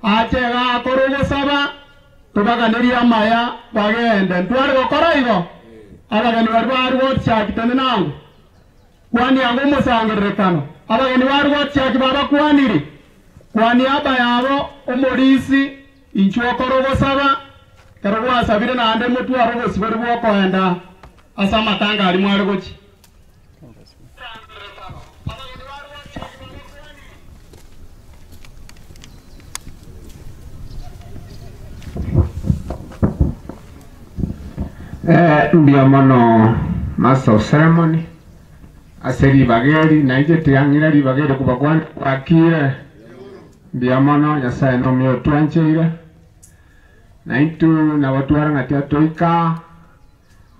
Ache iga akore ogosaba, tobaganerie amaya bagende. Ntware gokora igo? Abageni baria barue gotiaki tenena ango. Kwania ango omosangererekano. Abageni barue gotiaki babakwaniri. Kwania aba yabo omorisi, inchwe okore ogosaba, ekero gwasabire naende motware obosibore bw'okoenda ase amatanga aria mware gochia. Mbuya mono Master of Ceremony ase ribaga eri, na inche tiang'ira ribaga eri kobakwania bwakire. Mbuya mono Nyasaye nomuya otwancheire, na intwe nabo tware ng'a tiatoika.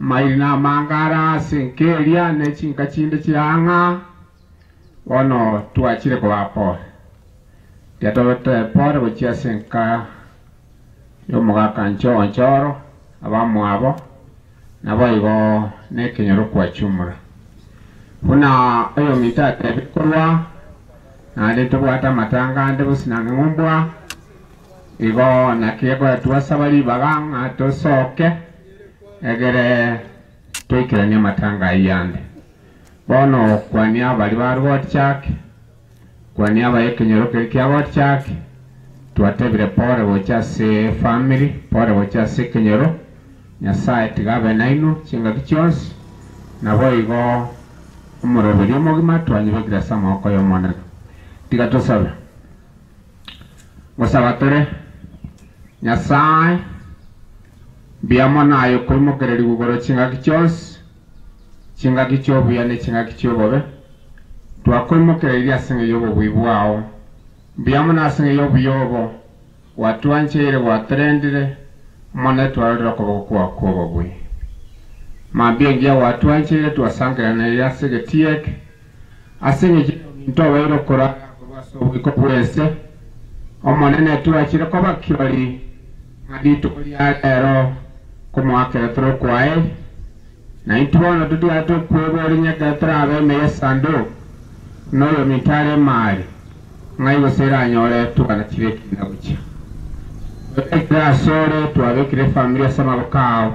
Amairi namange are ase enka eria, ne chinka chinde chire ang'a, bono twachire kobaa pore. Tiatobete pore gochia ase enka y'omogaka Nchonchoro, abamwabo, naboigo nekenyoro kwachumura. Buna oyominto atebire korwa, naende ntobwate amatanga ande bosinange ng'umbwa, Igo naki ekogera twasaba ribaga ng'a tosoke, egere toikeranie amatanga ayio ande. Bono kwania baria ba Gottschalk, kwania abaekenyoro keria kia Gottschalk, twatebire pore gocha ase efamiri, pore gocha ase ekenyoro, Nyasae tiga abe nainwe chingaki chionsi, naboigo omoroberio omogima twanyebekire ase amaboko y'Omonene. Tiga tosabe. Gosaba tore, Nyasae, mbuya mono aye okoimokererigwa igoro chingaki chionsi, chingaki chi'obuya ne chingaki chi'obobe, twakoimokereirie ase eng'encho y'obobui bwao. Mbuya mono ase eng'encho y'obuya obo gwatwancheire, gwatorendire, Omonene twarorire okoboko kwao kw'obobui. Mambia engiya gwatwancheire twasangereranire ase egetii eke, Ase engencho y'ominto obeire okorara korwa ase oboiko bw'ense, Omonene twachire koba kirori ng'a rituko ria rero komoakera tore okwaeri, na intwe bono totigarete okweboria ekero torabe ime y'esanduku, buna oyominto are emari, ng'ai gose eranyore twana chire ekiina gochia. Twebekire asore, twabekire efamiri ase amaboko ao.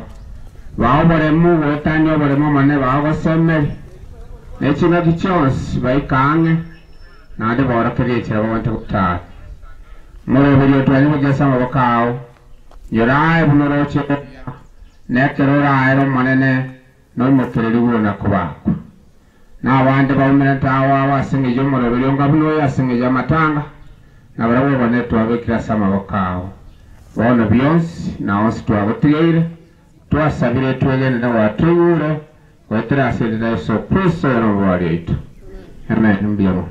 Baa oboremu, goetania oboremu Omonene baa ogosemeria. Ne chingaki chionsi baika ang'e, naende baorokererie enchera bagwenerete gotaara. Moroberio otwanyebeke ase amaboko ao, nyorae buna orooche roria, na ekero oraere Omonene noimokererigwe na kobakwa. Na abande baumerete ao ao ase engencho y'omoroberio onga buna oyo ase engencho y'amatanga, na barabwo Omonene twabekire ase amaboko ao. Bono bionsi na onsi twagotigeire, twasabire twegenere gwatoigure, Goetera ase erieta Yeso Kristo ere Omobooria oito. Amen. Mbuya mono.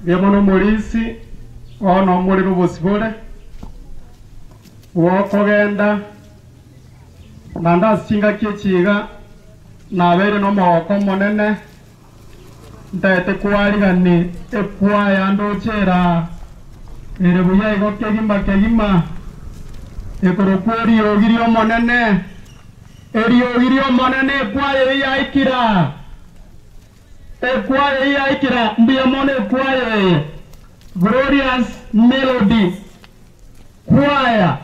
Mbuya mono omorisi, bono omorero obosibore bw'okogenda, naende ase chingaki echi iga nabeire nomogoko omonene, ntagete kwarigani ekwaya ndoche era ere buya igo kegima kegima, ekorokwa eriogi ri'Omonene, eriogi ri'Omonene ekwaya eyio yaikire aa, ekwaya eyio yaikire aa, mbuya mono ekwaya eye, Glorious Melody Choir,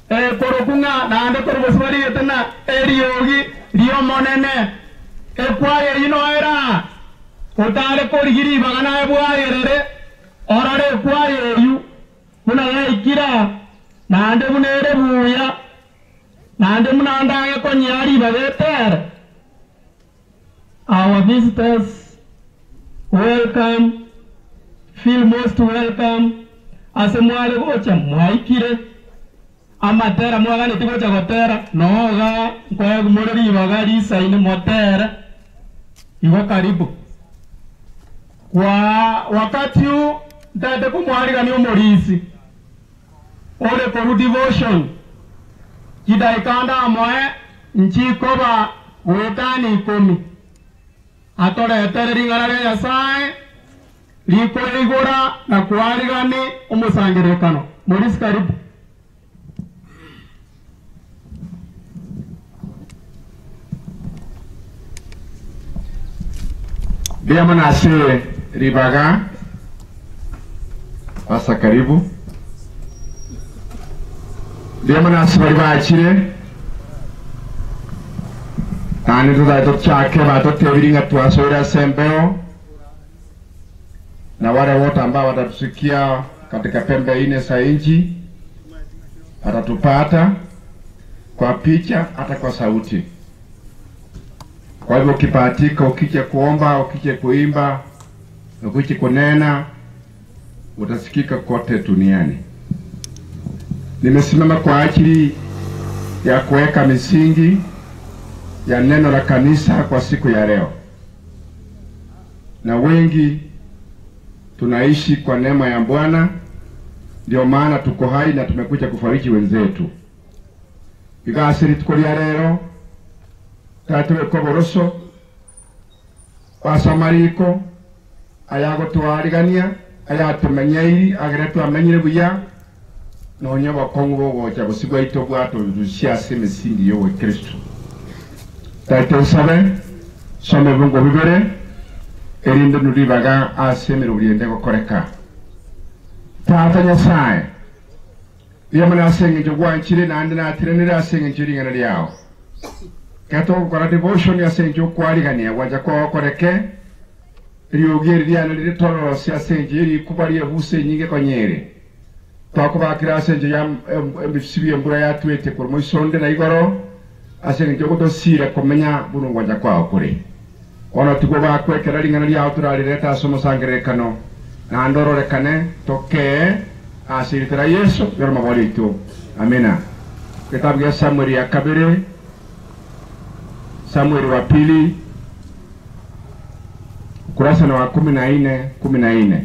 ekorokwa ng'a naende korwa gose barigete ng'a eriogi ri'Omonene. Ekwaya eyio noere aa, otare korigia ribaga naye bwayerere, Orore ekwaya eyio buna yaikire aa, naende buna ere buya, naende buna ndage konyia ribaga etere. Our visitors welcome, feel most welcome ase mware gocha mwaikire, amatera mwaganeti gocha gotera noga nkoegwa more ribaga risaine motere, igo karibu. Kwa wakati huu ntagete komwarigania omorisi ore korwa devotion chidaika ndamoe nchikoba goetania ikomi atoretere ring'ana ria Nyasae rikoigora na kwarigani omosangererekano. Morisi karibu. Mbuya mono ase ribaga. Asa karibu. Mbuya mono ase baria bachire, naende totae tochake batotebirie ng'a twasoire ase embeo, na wale wote ambao watatusikia katika pembe ine za nchi watatupata kwa picha hata kwa sauti. Kwa hivyo ukibahatika, ukija kuomba, ukija kuimba, ukija kunena, utasikika kote duniani. Nimesimama kwa ajili ya kuweka misingi ya neno la kanisa kwa siku ya leo, na wengi tunaishi kwa neema ya Bwana, ndio maana tuko hai na tumekuja kufariji wenzetu. Igasiri tuko lya lero tatubeka oboroso basamariko ayagotwarigania ayatumenyeiri agere twamenyire buya nonya obokong'u bogocha bosi bwaito bwatorusia ase emisingi ya obokristo. Taete nsabe some ebungo bibere erinde ndu ribaga ase emeroberi ende gokoreka. Tata Nyasae, riamana mono ase eng'encho gwanchire naende natiranire ase eng'encho ye ring'ana riao. Ekero togokora devotion ase eng'encho okwarigania gwancha kwao gokoreke, eriogi eri riane rire tororosie ase eng'encho ye rikuba ri'ebusa enyinge konya ere. Twakobakire ase eng'encho ya ebisusu bi'embura yatwete korwa moisonde na igoro, ase eng'encho ogotosiira komenya buna ogwancha kwao kore. Bono tigwo bakwekera ring'ana riao torarirete ase omosangererekano, naende ororekane tokee ase erieta ria Yeso, rioro amabori aito. Amina. Egetabu gia Samueli ya kabere, Samueli wa pili, ukurasa wa kumi na ine, 14.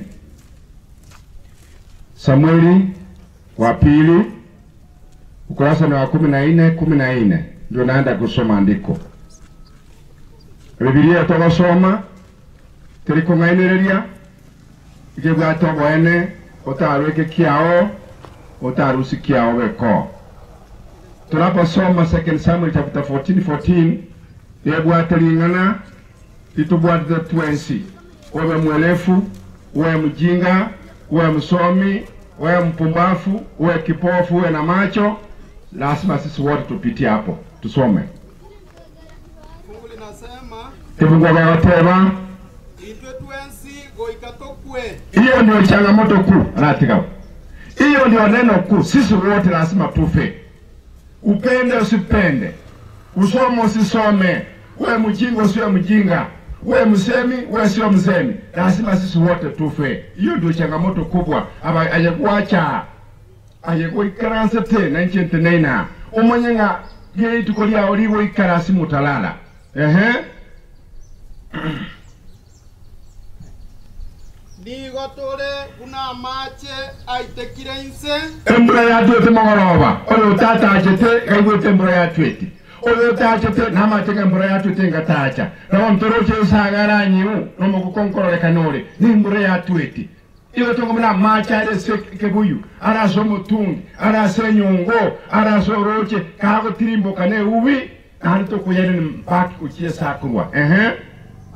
Samueli wa pili ukurasa ni wa 14, 14, ndio naenda kusoma andiko. Bibilia togosoma teri kong'ainereria ikebwate oboene otarweke kiao otarusi kiao beko. Tunaposoma 2 Samuel chapter 14 14 yebwate ring'ana litubwatete twensi, uwe mwelefu uwe mjinga uwe msomi uwe mpumbafu uwe kipofu uwe na macho, lazima sisi wote tupitie hapo tusome. Fungu linasema Kifungu gagoteba itwe twensi goika tokwe. Hiyo ndio changamoto kuu anatika. Hiyo ndio neno kuu, sisi wote lazima tufe, upende usipende, usome usisome, wewe mjinga usiwe mjinga, wewe msemi wewe sio msemi, lazima sisi wote tufe. Hiyo ndio changamoto kubwa aba ayekuacha ayekuikaransa tena nchente nena umanyenga geituko lyao ligoikarasi mutalala ehe. Nigo tore buna amache aitekire inse. Embura yatwete mogoroba oyo otatachete kaigwete embura yatwete oyo otachete namache embura yatwete ngatacha nabo ntoroche nsagara nyiu nomogokonkororekana ore nembura yatwete igo tongomuna amache are ase kebuyu arase omotungi arase enyongo arase oroche kagotirimboka na eubi naende tokoyereni mpaka gochia ase akorwa ehe.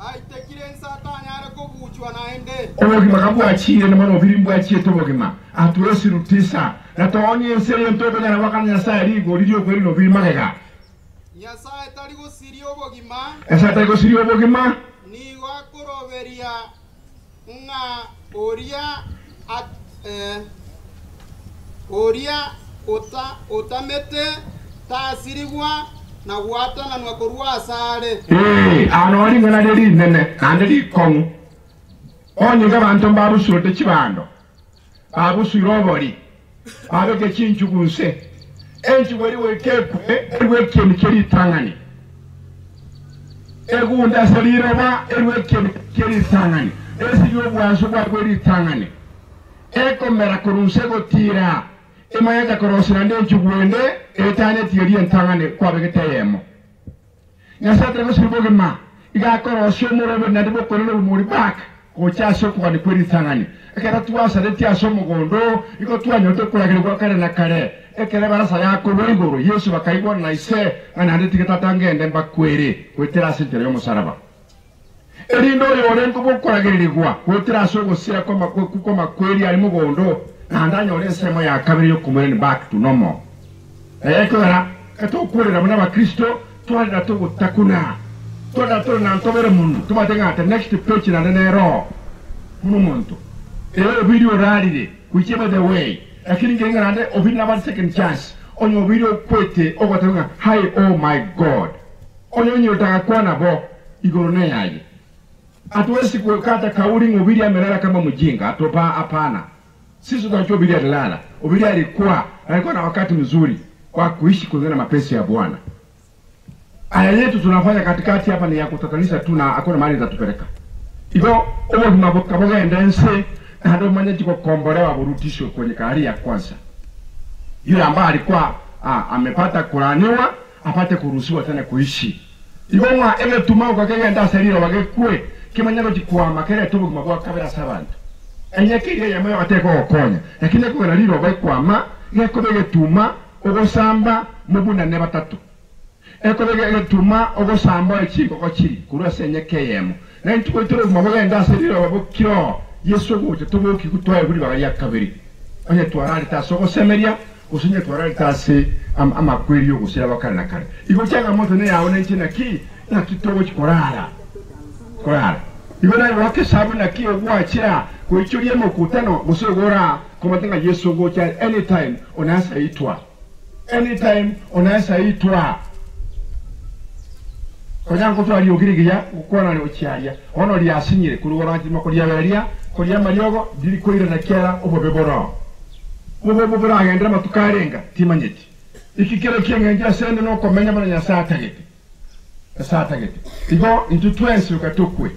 Aitekire inse atanyare kobuchwa naende. Obogima kabwachire namono obiri mbwachiete obogima atuesirutisa na toonie ense eye ntokonyara gwakana Nyasaye rigori riokweri nobiri magega. Nyasaye tari gosiria obogima. Nyasaye tari gosiria obogima. Nigo akoroberia ng'a oria oria otamete tasirigwa na gwatananwa korwa asare. Ee, ano ring'ana rire rinene naende rikong'u. Onye abanto mbabusurete chibando, babusuire obori, babeke chinchugu nse, enchugu eri goika ekwe erwe ekieni kie ritang'ani, egunde ase riroba erwe ekieni kie ritang'ani, esirie obwanso bwaye bwe ritang'ani, ekomera korwa nse gotira, emanyete korosia naende enchugu ende etanetie eria entang'ani kwabegete eyemo. Nyasae tari gosiria obogima, iga akorosia omorobe naende bokorera oromori baka gocha ase okogania kwe ritang'ani. Ekero twasaretie ase omogondo, igo twanyorete okoragererigwa kare na kare. Ekero ebarasa yakorwa igoro, Yeso bakaigwana na ise, ng'a naende tiga tata ngende mbakwere goetera ase enchera y'omosaraba. Erinde oyorenge bw'okoragererigwa goetera ase ogosira kw'amakweri aria mogondo, naende anyore ensemo ya kabere y'okomoirania back to normal. Naye ekogera etokorera buna abakristo twarera togotakuna, twarera tore na ntobere monwe, tomanyete ng'a the next page naende nero buna omonto. Ere obeire orarire whichever the way, lakini nkere ng'a naende obeire nabwate second chance, onye obeire okwete ogoteba ng'a hai oh my God. Onye onyire otagakwana bo, igoro neyaye. Hatuwezi kukata kauli ng'a Obiria amelala kama mjinga, atopa hapana. Sisi tunajua Obiria alilala. Obiria alikuwa alikuwa na wakati mzuri wa kuishi kulingana na mapenzi ya Bwana. Aya yetu tunafanya katikati hapa ni ya kutatanisha tu na hakuna mahali itatupeleka. Igo obogima boka bogende nse naende omanye chigokombolewa borutishwe kwenye kahari ya kwanza. Yule ambaye alikuwa ah, amepata kulaaniwa apate korusigwa tena koishi. Igo ng'a egetuma goka kegende ase riroba gekwe, kemanye gochia kwama kerete obogima bwa kabere ase abanto. Enyeke eria eyemo yoka tekogokonya, lakini ekogera riroba ekwama, gekoba egetuma ogosamba mobunane batato. Ekoba egetuma ogosamba oe chingoko chiri korwa ase enyeke eyemo. Na intwe goitera obogima bogende ase riroba bokire oo, Yeso ogocha tobokigwe twaegwe ribaga ria kabere. Onye twararete ase ogosemeria, gose onye twararete ase amakweri y'ogosira gwa kare na kare. Igo chiangamoto neyao na inche naki, naki togochia korara, korara. Igo naye goaka esabu naki ogwachera goichoria emokutano gose ogora komanya ng'a Yeso ogocha anytime onasaitwa, anytime onasaitwa. Konya ngotwara riogi rigiya gokwana gochia aria, bono riasinyire korwa igoro ngachima koriabereria, koria amariogo, ndiri koirana kiara obobe boroo. Bobe obwo boragenderere amatuko arenga, timanyeti. Eki kere eki'engencho asende nokomenya buna Nyasae atagete. Nyasae atagete. Igo intwe twensi goika tokwe.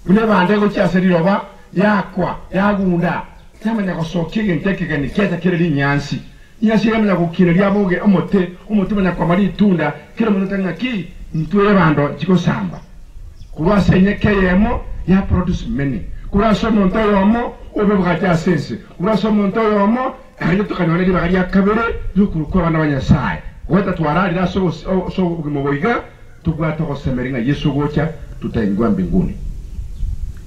Buna ebanda egochia ase riroba, yakwa, yagunda, yamanya gosokia egento ekegeni kiacha kere rinyansi. Rinyansi riamanya gokina riaboge omote, omote omanya kwama ritunda, kera omonto oteba ng'aki, intwe ebando chigosamba. Korwa ase enyeke eyemo ya produce many. Korwa ase omonto oyomo obobe bogacha ase ense. Korwa ase omonto oyomo erio tokanyora ribaga ria kabere riokorokwa abana ba Nyasae. Goeta twararire ase ase obogima obo iga, tobwate ogosemeria ng'a Yeso ogocha, tutaingwa mbinguni.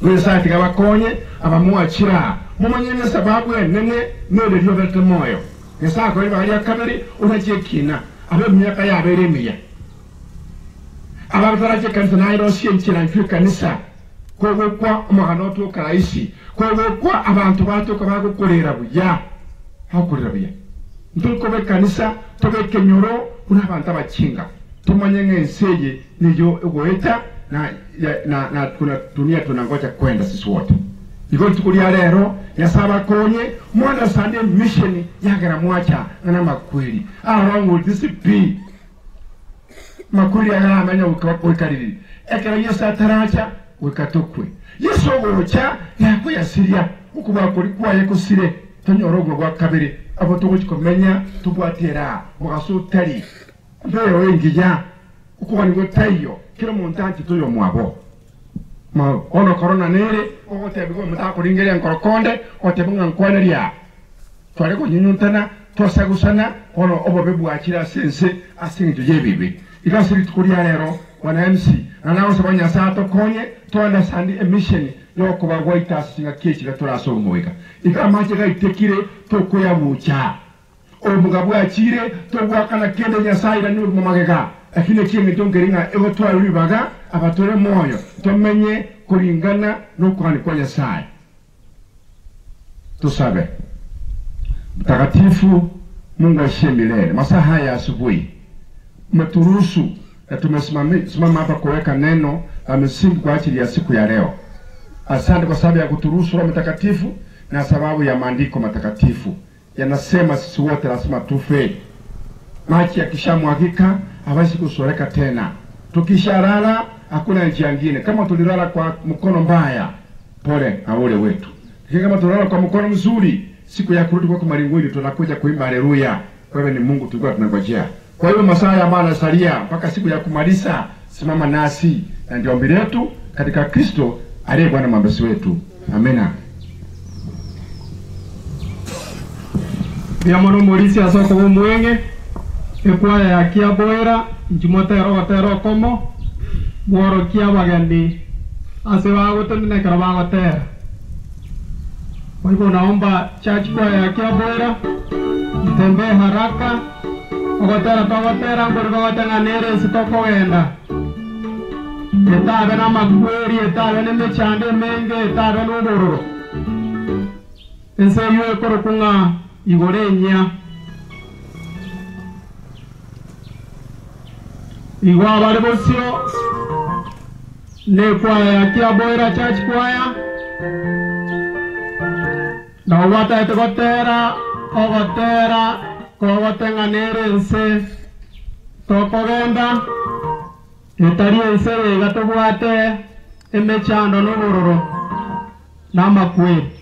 Igo Nyasae tiga abakonye abamwachire aa, momanye ng'a esababu enene nere rioberete moyo. Nyasae akore ribaga ria kabere orachie ekina, abe emiaka yabeire emiya. Aba batarache ekanisa naerosie enchera intwe ekanisa kogokwa omogano otoka rahisi kogokwa abanto batoka bagokorera buya bagokorera buya intwe koba ekanisa tobe ekenyoro buna abanto abachinga tomanye ng'a ense eye niyo egoeta na na na kuna dunia tunangoja kwenda sisi wote igo rituko ria rero Nyasae abakonye mo understand emission yagera mwacha ng'a namakweri how long will this be Makweri aya aramanye goika ririri? Ekero Yeso ataracha, goika tokwe. Yeso ogocha yakoyasiria okobua koria kwaye gosire, tonyore obogima bwa kabere, abwo togochia komenya tobwate eraa, mogaso otari, mbeo engiya, okogania gotaiyo, kera omonto anchete oyomwabo. Bono korona nere ogotebigwa omonto akoringeria enkoro konde, ogoteba ng'a nkwaneria. Tware konyunyuntana, twasagusana, bono obobe bwachire ase ense ase engencho y'ebibe. Igo ase rituko ria rero, Bwana MC, na nagosaba Nyasae atokonye to understand emission yokoba gwaito ase chingaki echi iga tore ase omoika. Iga amache gaitekire tokoyabucha. Obomoga bwachire togoakana kende Nyasae airanie obogima magega. Lakini eki'engencho nkeri ng'a egotware ribaga abatore moyo tomenye koringana nokogania kwa Nyasae. Tusabe. Mtakatifu Mungu aishie milele, masaa haya ya asubuhi umeturuhusu na tumesimama hapa kuweka neno la msingi kwa ajili ya siku ya leo. Asante kwa sababu ya kuturuhusu Roho Mtakatifu na sababu ya maandiko matakatifu yanasema sisi wote lazima tufe. Maji yakishamwagika hawezi kusoreka tena. Tukishalala hakuna njia nyingine. Kama tulilala kwa mkono mbaya, pole na ole wetu. Lakini kama tulilala kwa mkono mzuri, siku ya kurudi kwako malinguni tunakuja kuimba haleluya. Wewe ni Mungu tulikuwa tunangojea. Kwa hiyo masaa ya maana salia mpaka siku ya kumaliza, simama nasi, na ndio ombi letu katika Kristo aliye Bwana mwambesi wetu. Amina. Mbuya mono omorisia ase okoba omweng'e, ekwaya ya Kiaboera, inchuo motere ogotera okomo, mworokie abageni. Ase bagotenena ekero bagotera. Kwa hivyo naomba church choir ya Kiabwera mtembee haraka, ogotera togotera nkori kogote ng'a nere ense tokogenda, etabe namakweri, etabe nemechando emenge, etabe nobororo. Ense eyio ekorokwa ng'a igoro enyia. Igo abare bosio nekwaya ya Kiaboira Church Choir, nabo batagete gotera ogotera kogoteng'ana ere ense tokogenda, etari ense eye iga tobwate emechando na obororo na amakweri.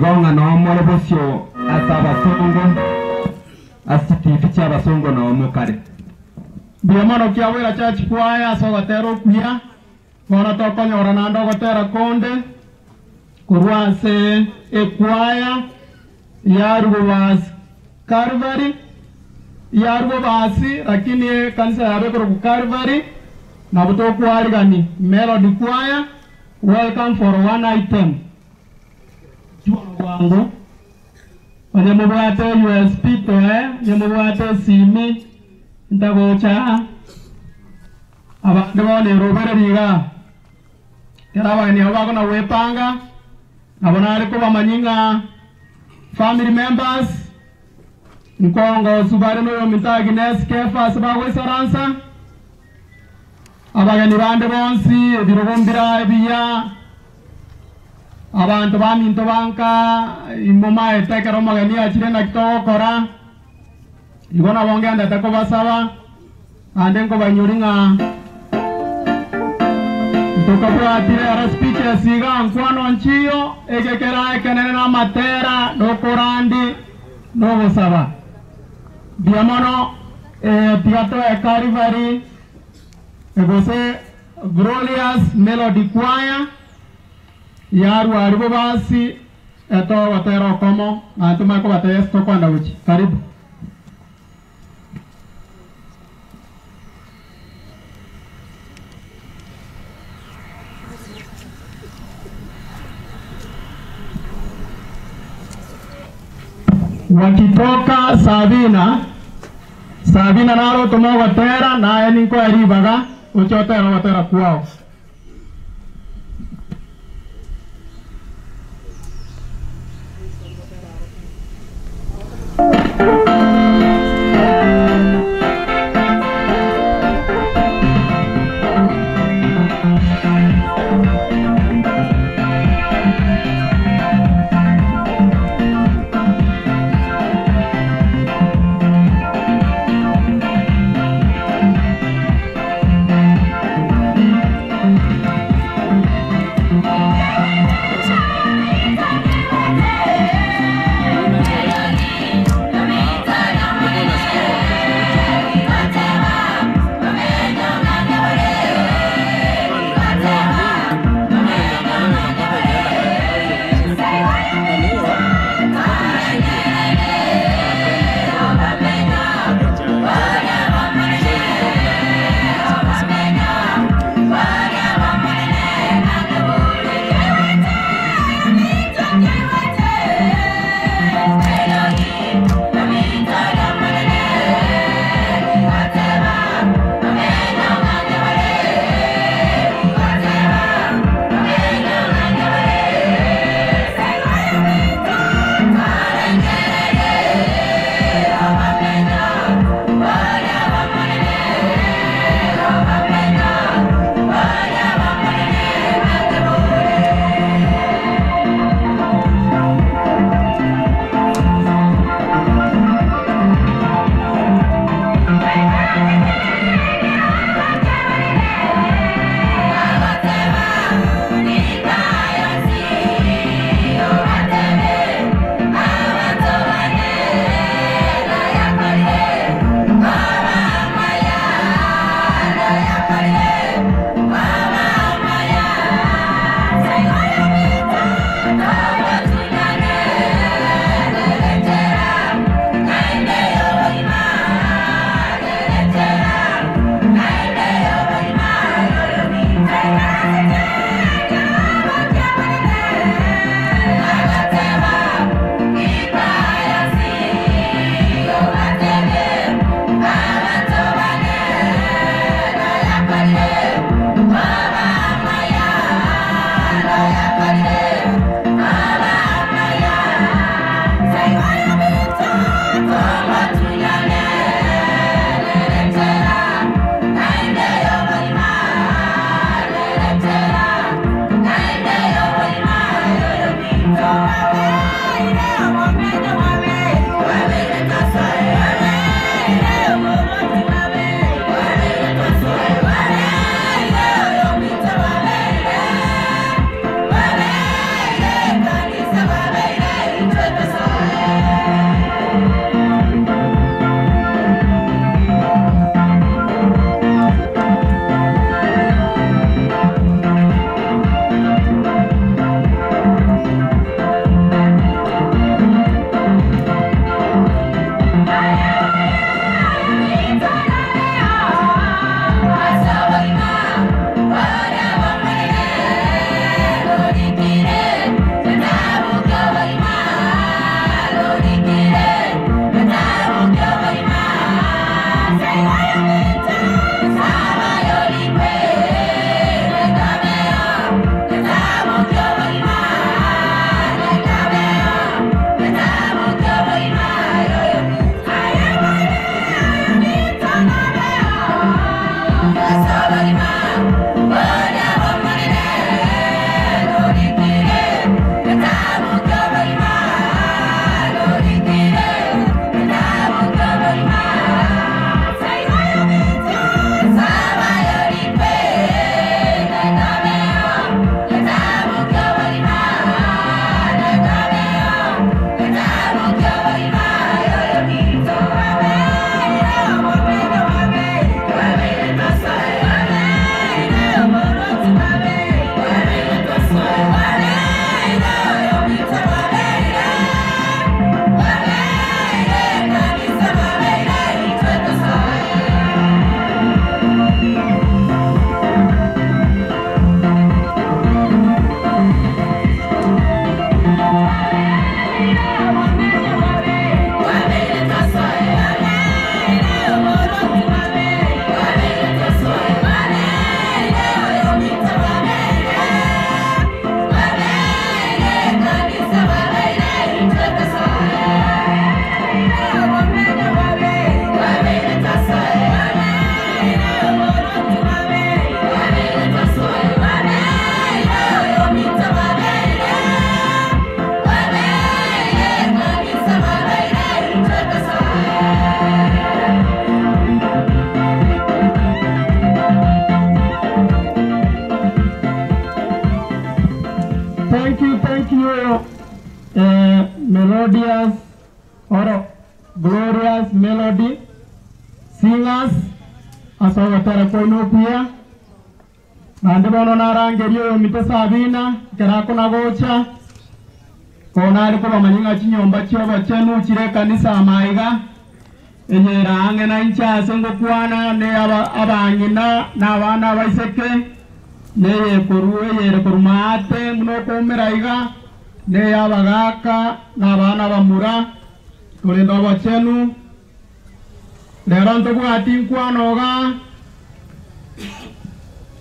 Song'a noo more bosio ase abasongo, ase chitibi chia abasongo noo mokare. Mbuya mono Kiabwera Church Choir ase ogotera okuya, bono tokonyora naende ogotera konde korwa ase ekwaya ya Rubobasi Calvary, ya Rubobasi lakini ekanisa yabo ekorokwa Calvary, nabo tokwarigani Melody Choir, welcome for one item. Chibono bwango, onye mobwate USB toe, onye mobwate esimi, ntagocha aa, abande bono erobereria igaa, ekero abageni abwo bakona gwepanga, nabo nare kobamanyia ng'a family members, nkongosu bare na oyominto Agnes Kefa ase bagoisaransa, Abageni bande bonsi, ebirogo mbire ebiya, abanto baminto banka imomaete ekero omogeni achire naki togokora. Igo nabo ngendete kobasaba, naende nkobainyori ng'a ntokabwatire ero speeches iga nkwano nchiyo, eke kera ekenene na amatera, na okorandi, na ogosaba. Mbuya mono, tiga toe Calvary. Gose Glorious Melody Choir yarwa aria bobasi etogotera okomo na ntomanye kobatebia ase tokwenda gochia. Karibu. Wakitoka Sabina. Sabina naro otome ogotera, naye ninkoe ribaga oche otere ogotera kwao. Thank you, thank you, melodious or glorious melody singers ase ogotera kwaino okuya naende bono narangeria oyo ominto Sabina ekero akona gocha bono are kobamanya ng'a chinyomba chia obochenu chire ekanisa amaiga eye ere ang'e na inche ase ngokwana ne aba abang'ina na abana abaiseke neye korwa eyere korwa maate buna okoumera iga neye abagaka na abana bamura torende obochenu rero ntobwati nkwano iga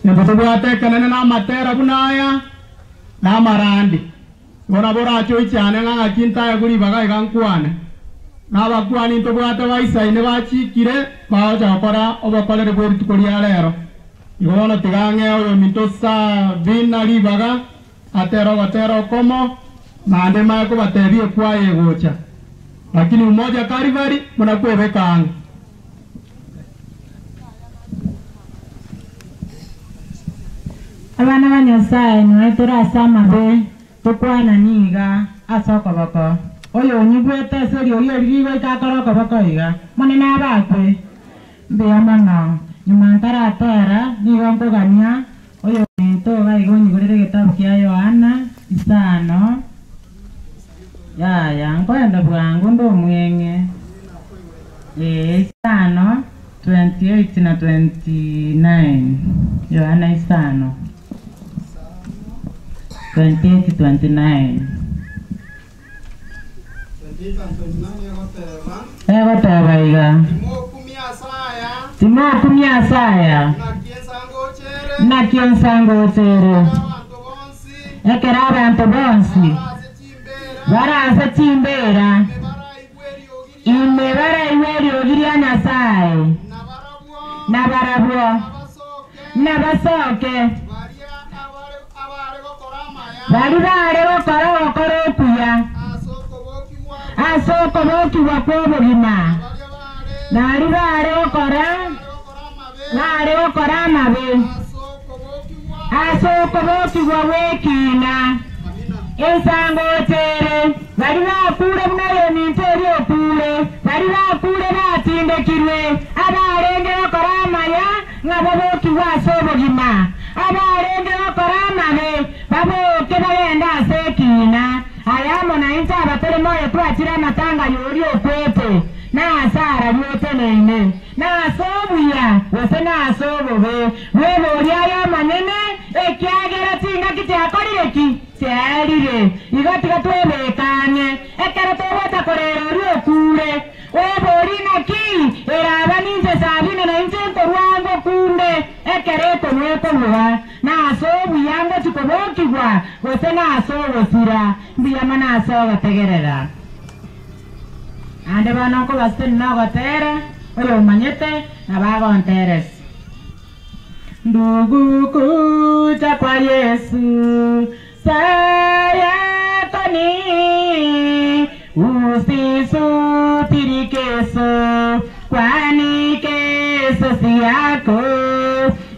gento tobwate ekenene na amatera buna aya na amarandi igo nabo orache oichane ng'a ng'aki ntaye koribaga iga nkwane na abakwani ntobwate baisaine bachikire bagocha gokora obokoreri bwa rituko ria rero igo bono tiga ng'e oyo ominto Sabina ribaga atera ogotera okomo naende manye kobatebia ekwaya egocha lakini umoja Calvary buna kwebeka ang'e. Abana ba Nyasae, noe tore ase amabe, tokwana niga ase okoboko. Oyo onyigwete ase eriogi eri rigoika akore okoboko iga, Monene abakwe. Mbuya mono. Nyuma ntaratera, nigo nkogania oyominto iga iga onyigorere egetabu kia Yohana isano. Yaya, nkoenda bwango nde omweng'e. Ee, isano, 28 na 29. Yohana isano, 28, 29. Egoteba iga, Timokumia ase aya, naki ensango ochere, ekero abanto bonsi barase chimbeera, ime baraigwe eriogi ria Nyasae, na barabwo nabasoke, baria bare gokora ogokora okuya ase okobokigwa kw'obogima, na baria bare gokora bare gokora amabe ase okobokigwa gw'ekiina. Ensango tere, baria bakure buna oyominto oria okure, baria bakure batindekirwe, abarenge gokora amaya ng'a babokigwe ase obogima, abarenge gokora amabe baboke bagende ase ekiina. Aya amo nainche abatore moyo twachire amatanga y'oria okwete, na ase araria oteneine, na ase obuya gose na ase obobe, bw'eboria aye omonyene, ekiagera chingaki chiakorire ki? Chiaerire. Igo tiga twebeke ang'e, ekero togocha korera oria okure, oborie naki eraba ninche Sabina. ogokwa gose nase ogosira, mbuya mono ase ogotegerera. Naende bono nkobasesenia nogotera, oyomanyete nabo agonteresia. Ndugu kuja kwa Yesu saa yako ni usisubiri kesho, kwani kesho si yako.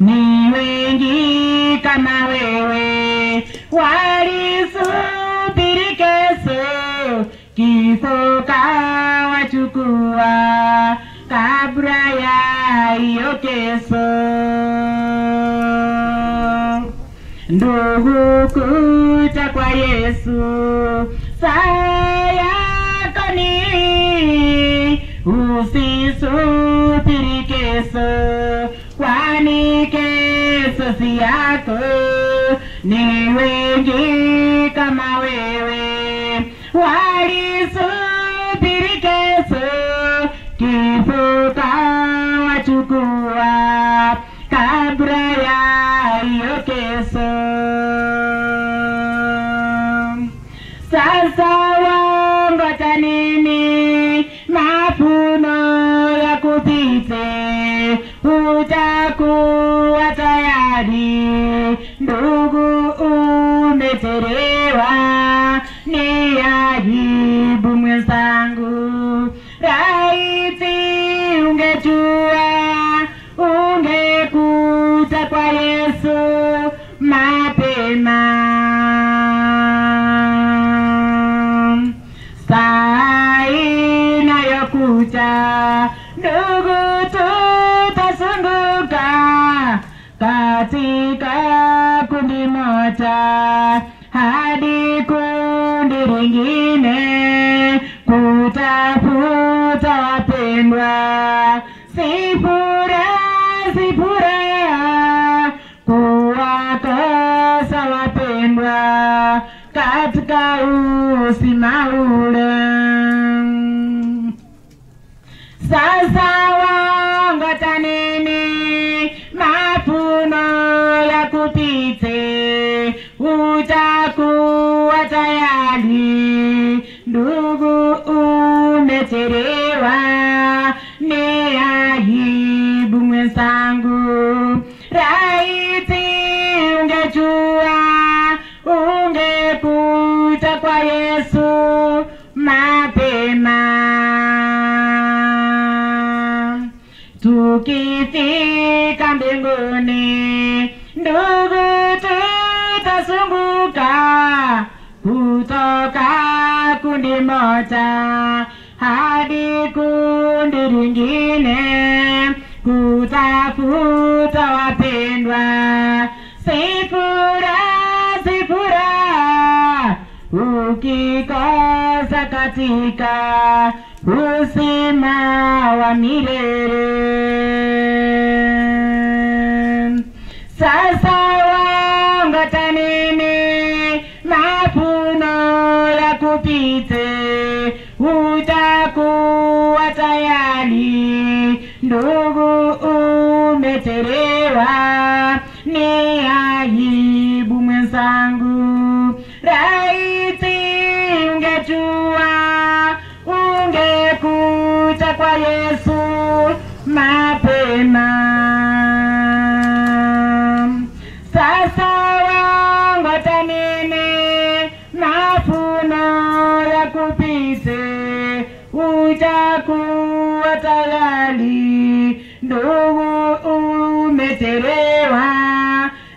Ni wengi kama wewe walisubiri kesho, kifo kawachukua kabla ya hiyo kesho. Ndugu, kuja kwa Yesu saa yako ni usisubiri kesho, kwani kesho si yako. Ni wengi kama wewe walisubiri kesho, kifo kawachukua kabla ya hiyo kesho. Sasa wangoja nini? Mavuno yakupite, utakuwa tayari. Ndugu, umechelewa, ni aibu mwenzangu. Laiti ungejua, ungekuja kwa Yesu mapema. Saa inayokuja ndugu, tutazunguka katika kundi moja hadi kundi lingine kutafuta wapendwa. Si furaha, si furaha kuwakosa wapendwa katika uzima ule. Sasa wangoja nini? Mavuno yakupite, utakuwa tayari. Ndugu, umechelewa, ni aibu mwenzangu. Laiti ungejua, ungekuja kwa Yesu mapema. Tukifika mbinguni, ndugu, tutazunguka kutoka kundi moja hadi kundi lingine kutafuta wapendwa. Si furaha, si furaha ukikosa katika uzima wa milele. Sasa wangoja nini? Mavuno yakupite, utakuwa tayari. Ndugu, umechelewa, ni aibu mwenzangu. Laiti ungejua, ungekuja kwa Yesu mapema. Sasa wangoja nini? Mavuno yakupite, utakuwa tayari. Ndugu, umechelewa,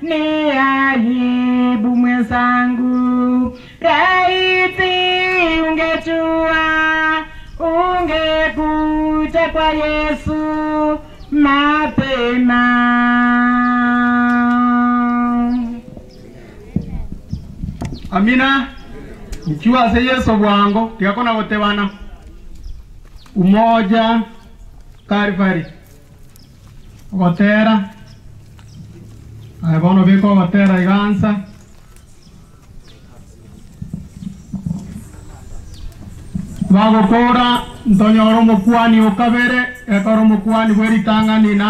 ni aibu mwenzangu. Laiti ungejua, ungekuja kwa Yesu mapema. Amina ikiwa ase Yesu bwango tigakona gotebana umoja Calvary ogotera aye bono beka ogotera igansa bagokora ntonyora omokwani okabere ekora omokwani bwa eritang'ani na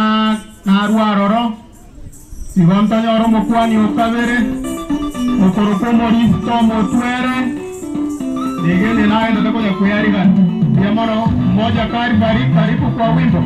narwa aroro igo ntonyora omokwani okabere. Okorokwa omorisi omotwere nigende naye ndatakonya kuyarigana ndiamono mmoja Calvary karibu kwa wimbo.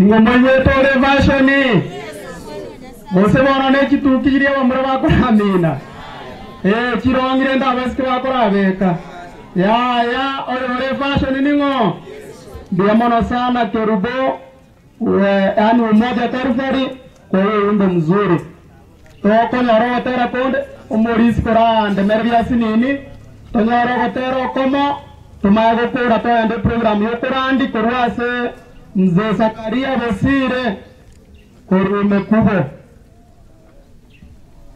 Ing'o moigwete ore efashoni? Gose bono ne chituki chiria abamura bakoramina? Ee, chirong'i rende abaiseke bakorabeka. Yaya, oyo ore efashoni ning'o? Mbuya mono sana Kerubo, yaani Umoja Calvary, kwa huo wimbo mzuri. Tokonyora ogotera konde, omorisi korandemereria asinini, tonyore ogotera okomo, tomanye gokora togende eprogram y'okorandi korwa ase Mzee Zakaria Bosire korwa Emekubo.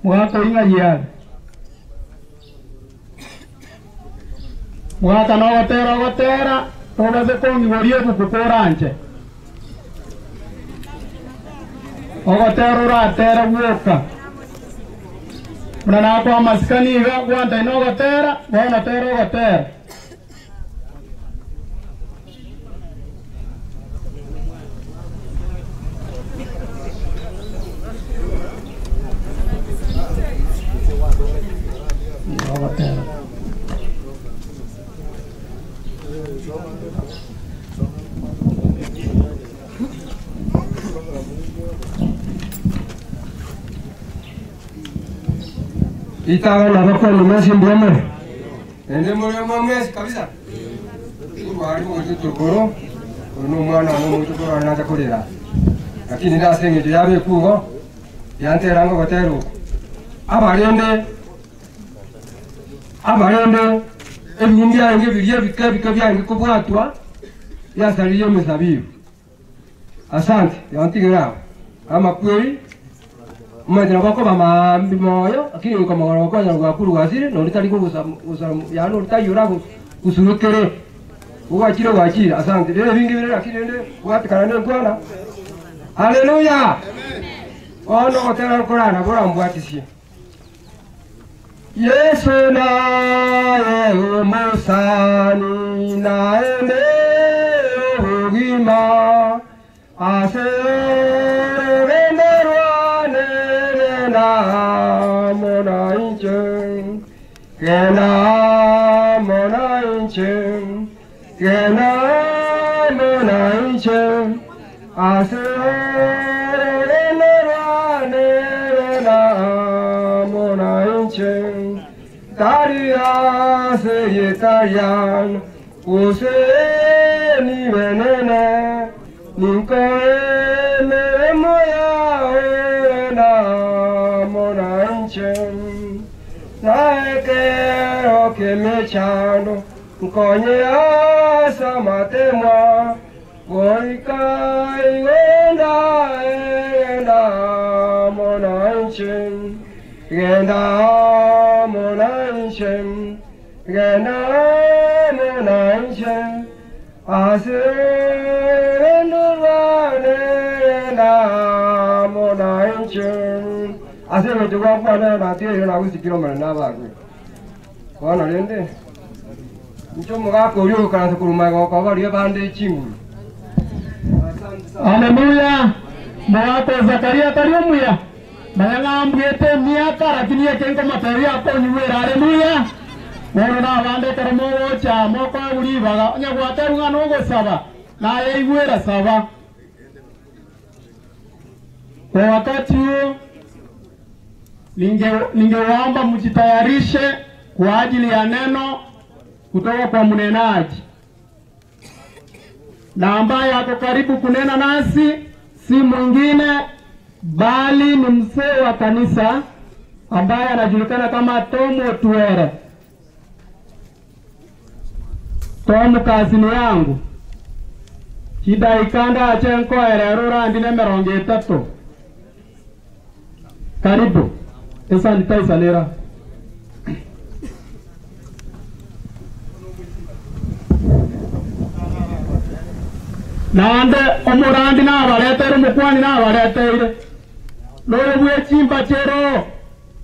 Mogaka oyio ng'ai are? Mogaka nogotera ogotera, tobase kong'igoria ebuku koranche. Ogotera oratere gwoka. Buna nakoa amasikani iga, gwantaine ogotera, bono tera ogotera. Ogotera. Ritang'ani abakuani mwensi mbuya more? Naende more amo mwensi kabisa? Korwa aria ogocha igoro, oyo nomwana one omochokoro one nacha korera. Lakini inde ase engencho yabekwa igo, yantera ngogotera oko. Abarende, abarende, ebigumi biarenge biria ebike ebike biarenge kobwatwa, biasaririe emesabibu. Asante, yantigere abo. Amakweri, omanyete nabo okoba maambia moyo, lakini goika omogoro okonyora gwakure gwasire, nonde tari kogosa gosara yaani onde taiyo oragosurukere. Gwachire gwachire, asante. Rero ebinge bire lakini rende bwatekana na enkwana. Haleluya! Bono ogotera nkorana borambwatisie. Yeso naye omosani, naende obogima, ase orogendo rwane genda amo nainche, genda amo nainche, genda amo nainche, ase orogendo rwane genda amo nainche, tari ase erieta riane, gose nibe nene, ninkoe emeremo yao genda amo nainche. Na ekero ki'emechando nkonye ase amatemwa, Goika igenda, genda amo nainche, genda amo nainche, genda amo nainche, ase orogendo rwane, genda amo nainche. Ase engencho gwakwana natigeire nagosikire Omonene abakwe. Bono rende, inche omogaka oria ogoikaransa korwa magega gokoba baria bande chinguru. Haleluya! Mogaka o Zakaria tari omuya? Manya ng'a mbuete emiaka, lakini eke nkomotebia akonyigwera. Haleluya! Bono nabande ekero mogocha mokoegwa ribaga, onye gwaterwa ng'a nogosaba, naye igwera saba. Kwa wakati huo ningewaomba mjitayarishe kwa ajili ya neno kutoka kwa mnenaji na ambaye ako karibu kunena nasi si mwingine bali ni mzee wa kanisa ambaye anajulikana kama Tom Otuere. Tom, kazini yangu chidaika ndache nkoerera orandine emerongo etato. Karibu esanitizer nera. Naende omorandi nabareteire, omokuani nabareteire, noyo bwe chimbachero.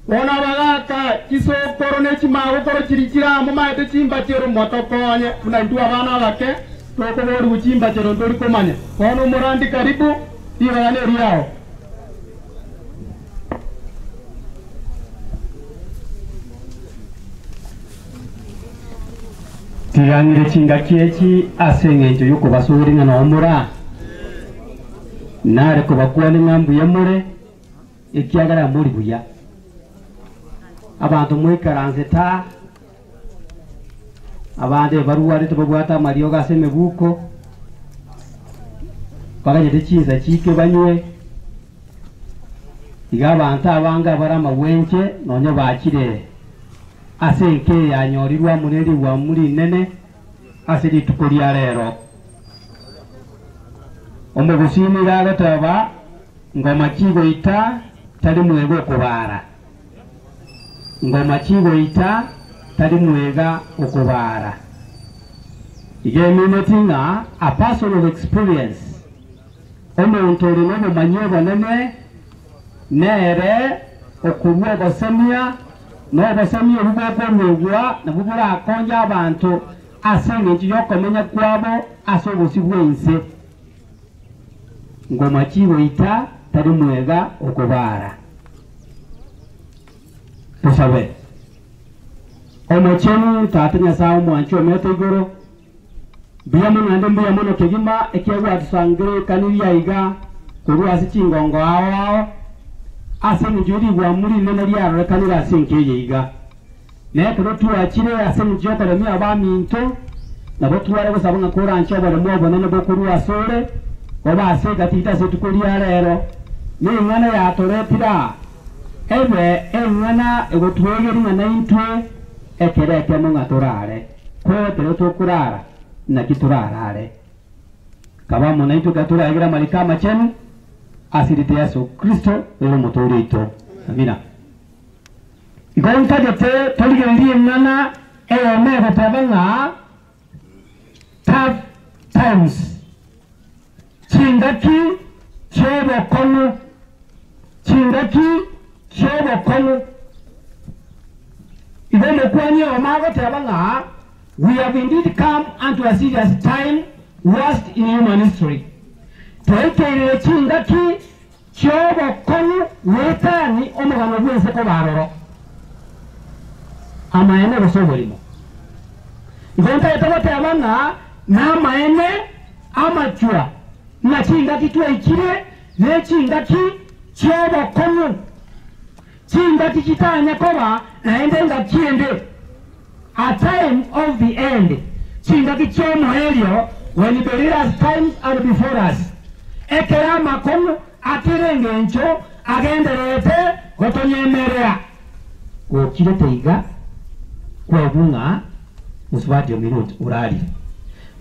Bono abagaaka chisokoro ne chimagokoro chiria chire amo maete chimbachero, motokonye buna intwe abana abake tokoborigwa chimbachero ntori komanya. Bono omorandi karibu, ribaga neriao. Tigang'ire chingaki echi ase engencho y'okobasuguria ng'a noo more aa. Nare kobakwania ng'a mbuya more, ekiagera mbori buya. Abanto moikaransete aa, abande barwarete babwate amariogo ase emebuko, baganyete chinsa chike banywe, iga abanto abange abare amagwenche nonye bachire ase enka eye yanyorirwe amo ne rigwamu rinene ase rituko ria rero. Omogusii nigo agoteba, Ngoma chigoita tari mwega okobara. Ngoma chigoita tari mwega okobara. Iga emineti ng'a a person of experience, omonto ore nobomanyi obonene, nere okorua ogosemia, na obosemia obwo bokoruegwa nabwo borakonye abanto ase engencho y'okomenya kwabo ase obosio bw'ense. Ngoma chigoita tari mwega okobara. Tosabe. Omochenu Tata Nyasae omwanchi omete igoro, mbuya mono naende mbuya mono kegima ekiagera gwatusangererekanirie aiga korwa ase chingongo ao ao, ase engencho ye rigwamu rinene riarorekanire ase enka eye iga. Na ekero twachire ase engencho y'okoremia abaminto, nabo tware gosaba ng'a koranche oboremu obonene bokorua asore, bobe ase egati yaito ase rituko ria rero, neng'ana yatoretire aa, ebe eng'ana egotwegeria ng'a naintwe ekero ekemo ng'a torare, ko ekero tokorara, naki torarare. Kaba amo naintwe ekero toraegere amariko amachenu, ase erieta Yeso Kristo, ere Omotooria oito. Amina. Igo ntagete torigererie eng'ana eyemo egoteba ng'a tough times, chingaki chi'obokong'u, chingaki chi'obokong'u. Igo omokuani oyomo agoteba ng'a we have indeed come unto a serious time worst in human history, twaikeirire chingaki Chi'obokong'u goetani omogano bw'ense koba aroro, amaene gose oborimo. Igo ntagete goteba ng'a namaene amachwa, ng'a chingaki twaikire ne chingaki chi'obokong'u, chingaki chitanya koba naende engaki ende, a time of the end, chingaki chi'omoerio, when perilous times are before us, ekero amakong'u akere engencho agendererete gotonyemerera. Gokirete iga kwaigwa ng'a mosubati omino orarire.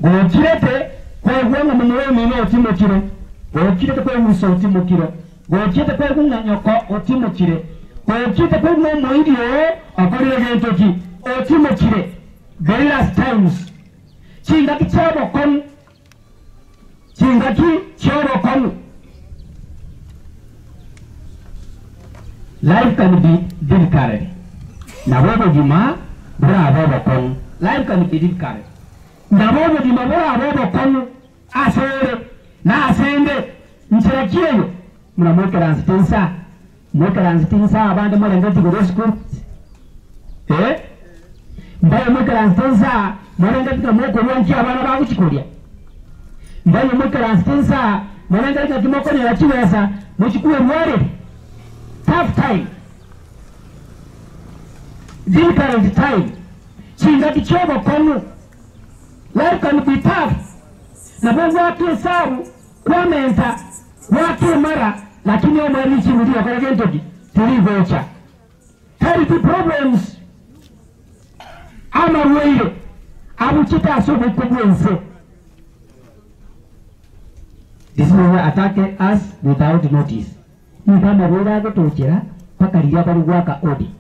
Gokirete kwaigwa ng'a momura omino otimokire. Gokirete kwaigwa iso otimokire. Gochiete koigwa ng'a nyoko otimokire, gochiete koigwa ng'a omoiri oo okorire gento ki, otimokire. Perilous times, chingaki chi'obokong'u, chingaki chi'obokong'u. Life can be difficult, nabo obogima borabe obokong'u. Life can be difficult, nabo obogima borabe obokong'u. Ase ore, na ase inde, nchera ki eyo? Buna moikaransete inse aa, moikaransete inse aa abande morendete igoro esukuru, eh, mbaye moikaransete inse aa morendete ng'a mokorua nki abana bagochia koria, mbaye moikaransete inse aa morendete ng'aki mokonyora chibesa mochie kwerwareria. Tough time, difficult time, chingaki chi'obokong'u. Life can be tough, nabo ogwaka esabu, kwamenta, gwaka emara, lakini omoe richiko rigokora gento ki? Tirigocha. Health problems, amarwaire abuchete ase oboiko bw'ense. Diseases attack us without notice. Nigo amarwaire agotochera mpaka riria bari goaka odi.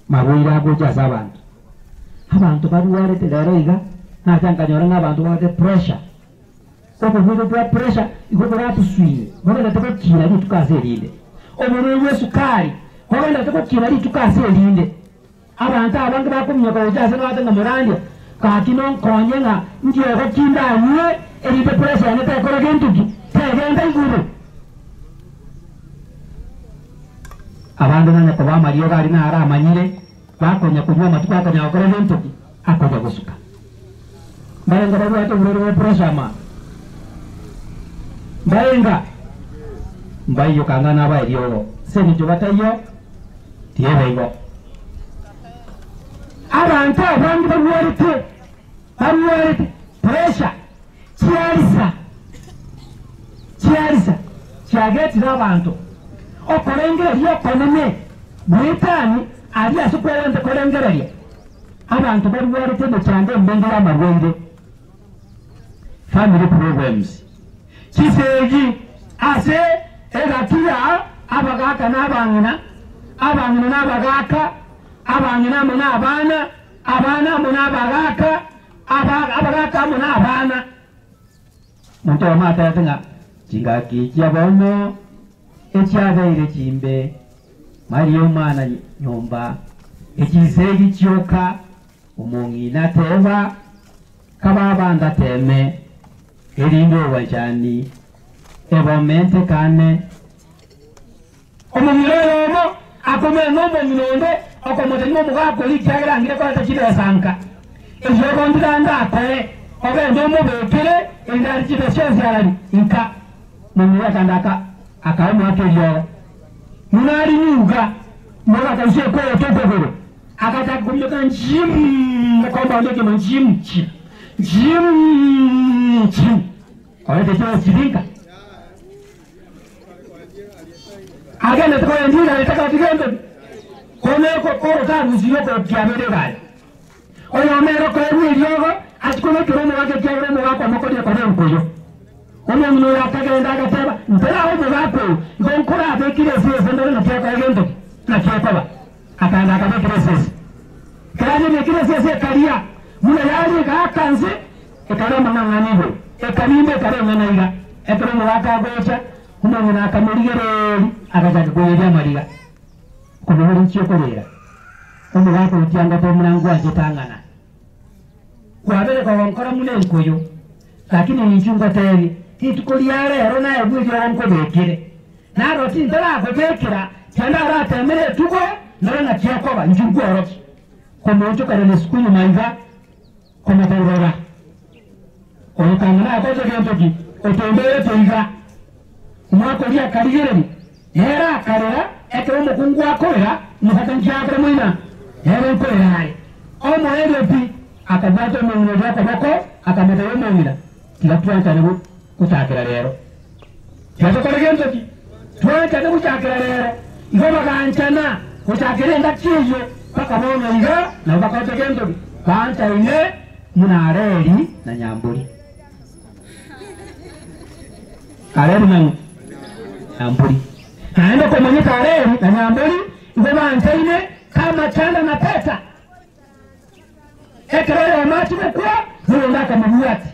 Marwaire agocha ase abanto. Abanto barwarete rero iga, nacha nkanyora ng'a abanto babwate pressure. Oborwaire bwa pressure igo boratuswine, bogenderete gokina rituko ase erinde. Oborwaire bwa esukari bogenderete gokina rituko ase erinde. Abanto abange bakominyoka gocha ase ng'a ng'a morandia, gaki nonkonye ng'a ndiogo ki ndanywe erinde pressure yane tekora gento ki? Tegenda igoro. Abande nonya koba amariogo aria naro amanyire, bakonya konywa amatuko akonya gokora gento ki? Akonya gosuka. Mbarenge babwate oborwaire bwa pressure ama? Mbaenga mbaiyo kanga naba eriogo ase eng'encho bataiyo tiebe igo. Abanto abange barwarete barwarete pressure chiarisa chiarisa chiagetire abanto okorengereria okonene goetani aria ase kwarente korengereria abanto barwarete emechando emenge y'amarwaire. Family problems, Chisegi ase egati ya abagaka na abang'ina, abang'ina na abagaka, abang'ina amo na abana, abana amo na abagaka, abagaka amo na abana. Monto oyomo atebete ng'a chingaki chia bono echiabeire chimbe, Maria omwana nyomba, echisegi chioka Omong'ina ateba, Kababa ndateme, erinde obwanchani ebomentekane. Omong'ina oyomo akomera nomong'ina onde, okomotebia ng'a omogaka oria ekiagera angire koreta chibesa nka, eriogo ndiga ndakoe, ogende omobekere, erinde arie chibesa chionsi arari nka. Omong'ina oria akanda aka akaa omogaka eriogo. Buna arinyuga, omogaka inse okoyota okogoro. Agachaka kominyoka nchiim, ekomba onde ekemo nchiim chi, nchiim chi. Korete chionsi chirinka. Agendete korenda igari takabati gento ki. Kono orotarusirie okokiabera egari. Oyomo ere okoegwa eriogo, achie kobekera omogaka ekiagera omogaka omokorire koba enkoyo. Omong'ina oyo akagenda agateba, Nterae omogaka oyo, igo nkorabekire esese ndore naki ekoa gento ki, naki ekoba. Akaenda akabekera esese. Ekero ayebekire esese ekaria, buna yaria egaaka nse, ekaba amang'ang'ana igoro, ekabimba ekaba eng'ana iga. Ekero omogaka agocha, omong'ina akamorigereria, agachaka koyeria amariga. Okomoboria inki okorera? Omogaka otia ngote omorango gwanchete ang'ana. Kwabere kogonkora buna enkoyo, lakini ninchu ngotebie, rituko ria rero naye bw'eriogo nkobekere. Naro tintarakobekera, kende aratemere etugo, nore naki okoba, inchu nkworokie. Komoonchokera nesuku nyuma iga, komotebi, Rora, oyo kang'ina akoche gento ki, otomberete iga? Omwaka oria akarigereria, nere akarera, ekero omokungu akorera, omosacha nki akore moina? Nere nkorera are. Omoerio pi, akabwata omong'ina oria okoboko, akamotebia omong'ina, Tiga twanchane gochakera rero. Tiga tokore gento ki? Twanchane gochakera rero. Igo baganchana gochakera engaki eyio mpaka bono iga nabo bakorete gento ki? Banchaine buna Areli na Nyambori. Areli na Nyambori. Naende komanyete Areli na Nyambori igo banchaine kama chanda na peta. Ekero oyomo achia gokwa, noyonde akamobwatia.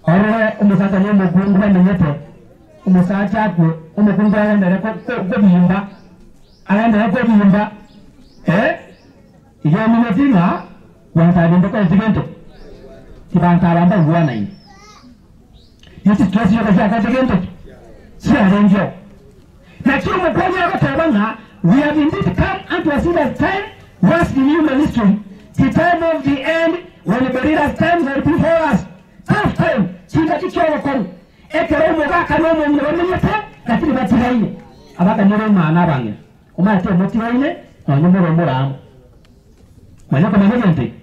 Orore omosacha na omokungu bamenyete, omosacha akwe, omokungu agenderere kobimba, agenderere kobimba, eh, igo omenyeti ng'a gwancha binto koreti gento ki? Tibanto aba mbaigwanaine. Ne chistress chioka chiakorete gento ki? Chiarengeo. Naki omokuani agoteba ng'a we have indeed come unto a serious time once in human history, the time of the end when perilous times are before us, tough time, chingaki chi'obokongu, ekero omogaka na omong'ina bamenyete lakini batigaine. Abakanyora omwana abang'ina, omanyete omotigaine nonya more omore amo. Manya komanya egento eke.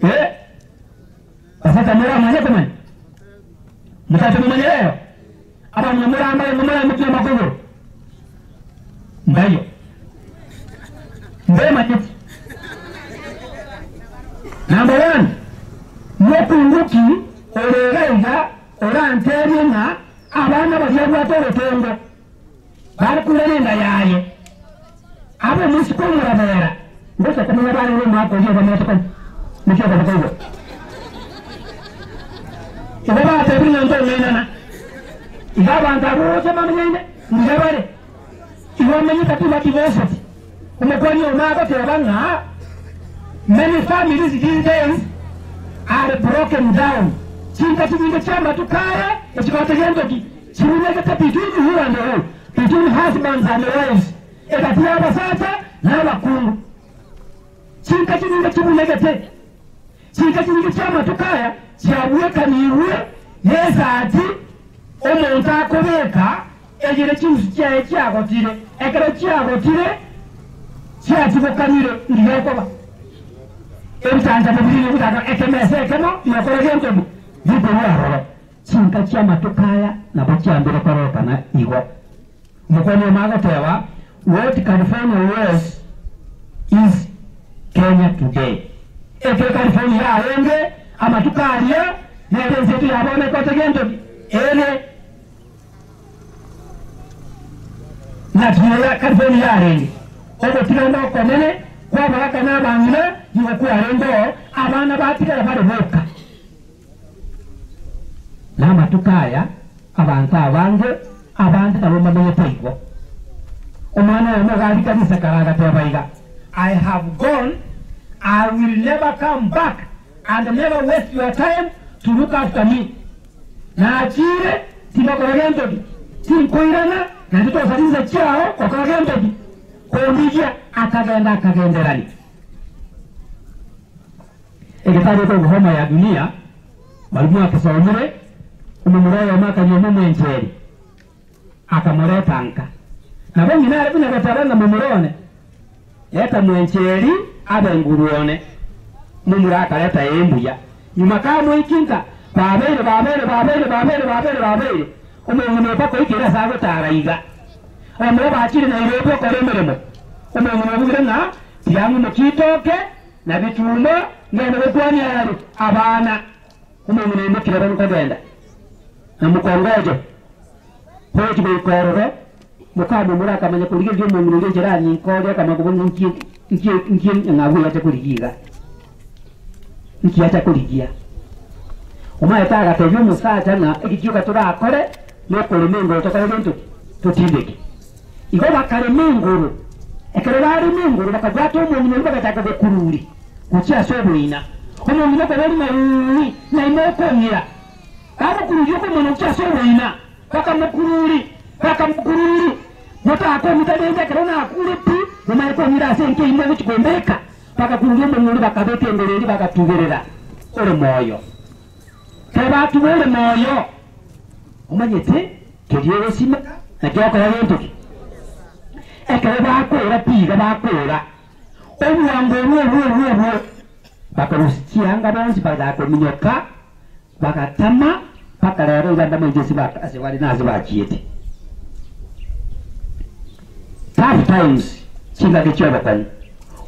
Eh, basacha moramanye komanya? Motache momanye rero? Abang'ina moramanye ng'a moraimokie amakogoro? Mbayo. Mbemanyeti. Number one, mokungu ki ore iga iga oranteebie ng'a abana baria abwate obotongo bare koirana enda yaye, abe omosike omorabera, ngocha komanya barenge omwaka oyio bamenyete konya naki okoboko igoro. Igo batebire ng'a ntong'ainana. Igo abanto abwo gocha bamenyaine mbuya bare. Igo bamenyete pi badivoseti. Omokuani oyomo agoteba ng'a many families these days are broken down. Chinka chinyinge chi'amatuko aya echigocha gento ki? Chibunyegete between who and who? Between husbands and wives, egati y'abasacha na abakungu. Chinka chinyinge chibunegete. Chinka chinyinge chi'amatuko aya chiabwekanigwe. Nesati omonto akobeka eyere chiusi chiaye chiagotire, ekero chiagotire chiatibokanire ndiga okoba ebitancha bibiri bigotaka ekemesa ekemo bigokora gento bi bikorwa aroro. Chinka chi'amatuko aya nabo chiambire korekana igo. Omokwana oyomo agoteba, What California was is Kenya today. Ekero California yarenge amatuko aria, nere ense yaito ya bono ekote gento ki? Ere. Ng'aki ya California yarenge? Ogotigana okonene kw'abagaka na abang'ina nigo kwarenge oo, abana batigara bare boka. Namatuko aya abanto abange abande nabo mbamenyete igo. Omwana oyomo iga arika risakara agateba iga, I have gone, I will never come back and never waste your time to look after me. Nachire tingokora gento ki, tinkoirana naende tosa chinsa chiao gokora gento ki, kondigia. Akagenda akagenderania. Egetabu ekio Homa ya Dunia, baria mwakesomire, omomura oyomo akanyuoma omwencheri, akamoreta nka. Nabo ng'ina are buna goteba ng'a momura one, reta mwencheri abe nguru one. Momura akareta ee mbuya. Nyuma kamoikia nka, babeire, babeire, babeire, babeire, babeire, babeire, omong'ina mpaka oikire ase agotara iga. Abamura bachire Nairobi okora emeremo. Omong'ina obugire ng'a tiga ng'imokie itoke, Na bituuma ngende gokwania are abana, omong'ina oimokire bono nkogenda na mokongojo gochi goika ororo, mokamomura akamanya korigereria omong'ina oria enchera anyinka oria akamanya kobua ng'a nki nki nki eng'abu eye acha korigia iga, nki acha korigia. Omanyete agatebia omosacha ng'a eki gioka torakore nokorema engoro tokore gento ki? Totindeke. Igo bakarema engoro. Ekero barema engoro, bakabwata omong'ina oria bagachaka gokururia gochia ase oboina. Omong'ina okaboria ng'a, Ui, ng'ai mokong'ira? Bagokururia okomona gochia ase oboina, bakamokururia, bakamokururia. Motakong'ita rende ekero nakure pi, momanye kong'ira ase enka eyio mogochia kombeka. Bagakururia omong'ina oria, bakabeka engoro eria, bagatuberera ore moyo. Ekero batuba ore moyo, omanyete keria ogosimeka nakio okora gento ki? Ekero bakoora pi iga bakoora obwango obwo obwo obwo obwo, bakarusia chianga bonsi bagachaka kominyoka, bagatama mpaka rero iga mbamanyeti ase ba ase bare na ase bachiete. Tough times, chingaki chi'obokong'u,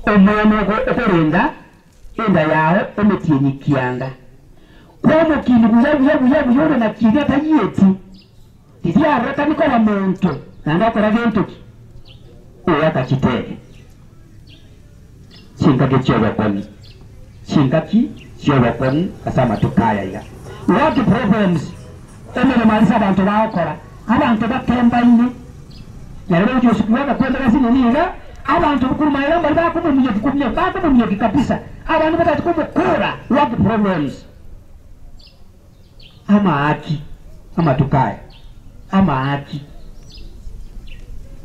omwana oko okorenda Enda yao emetienyi kianda. Kw'omokini buya buya buya buya ore na kiina atayieti, tiriarorekani koba monto naende okora gento ki? Oaka chitege. Chingaki chi'obokong'u, chingaki chi'obokong'u ase amatuko aya iga. What problems emeremo ase abanto bagokora, abanto bakembaine. Na rero gochia gosukigwa agakwenda gase nini iga, abanto korwa magega mbaria bakomominyokia kominyokia, bakomominyokia kabisa, abande batachia komokora work problems. Amaaki, amatuko aya, amaaki.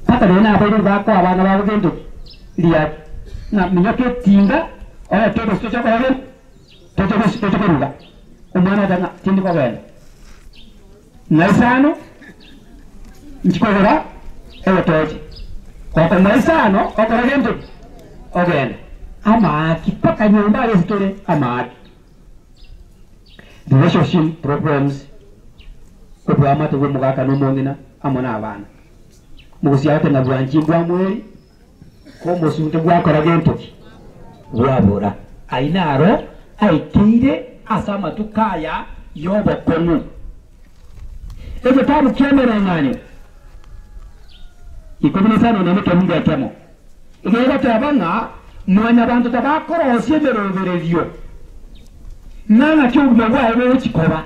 Mpaka rero nabaibori bakoa abana babo gento ki? Riaki. Ng'a minyoka etinga, orete obosie toche gokora gento, toche gosi toche koruga. Omwana acha ng'a tindi kogenda. Ng'a isano nchikogora egetochi, gokong'a isano okore gento ki? Ogende. Amaaki mpaka nyomba aria ase tore amaaki. Relationship problems, obwamate bwa omogaka na omong'ina amo na abana. Mogosiagete ng'a bwanchi mbwamweri, ko omosunte bwakora gento ki? Bwabora. Ayio naro aikeire ase amatuko aya y'obokong'u. Egetabu ki'Emereng'anio 15 na ekemunto ekemo gegoteba ng'a Mwanyabanto tabakorosia emerobererio ng'a ng'aki obogima bwaye bogochia koba,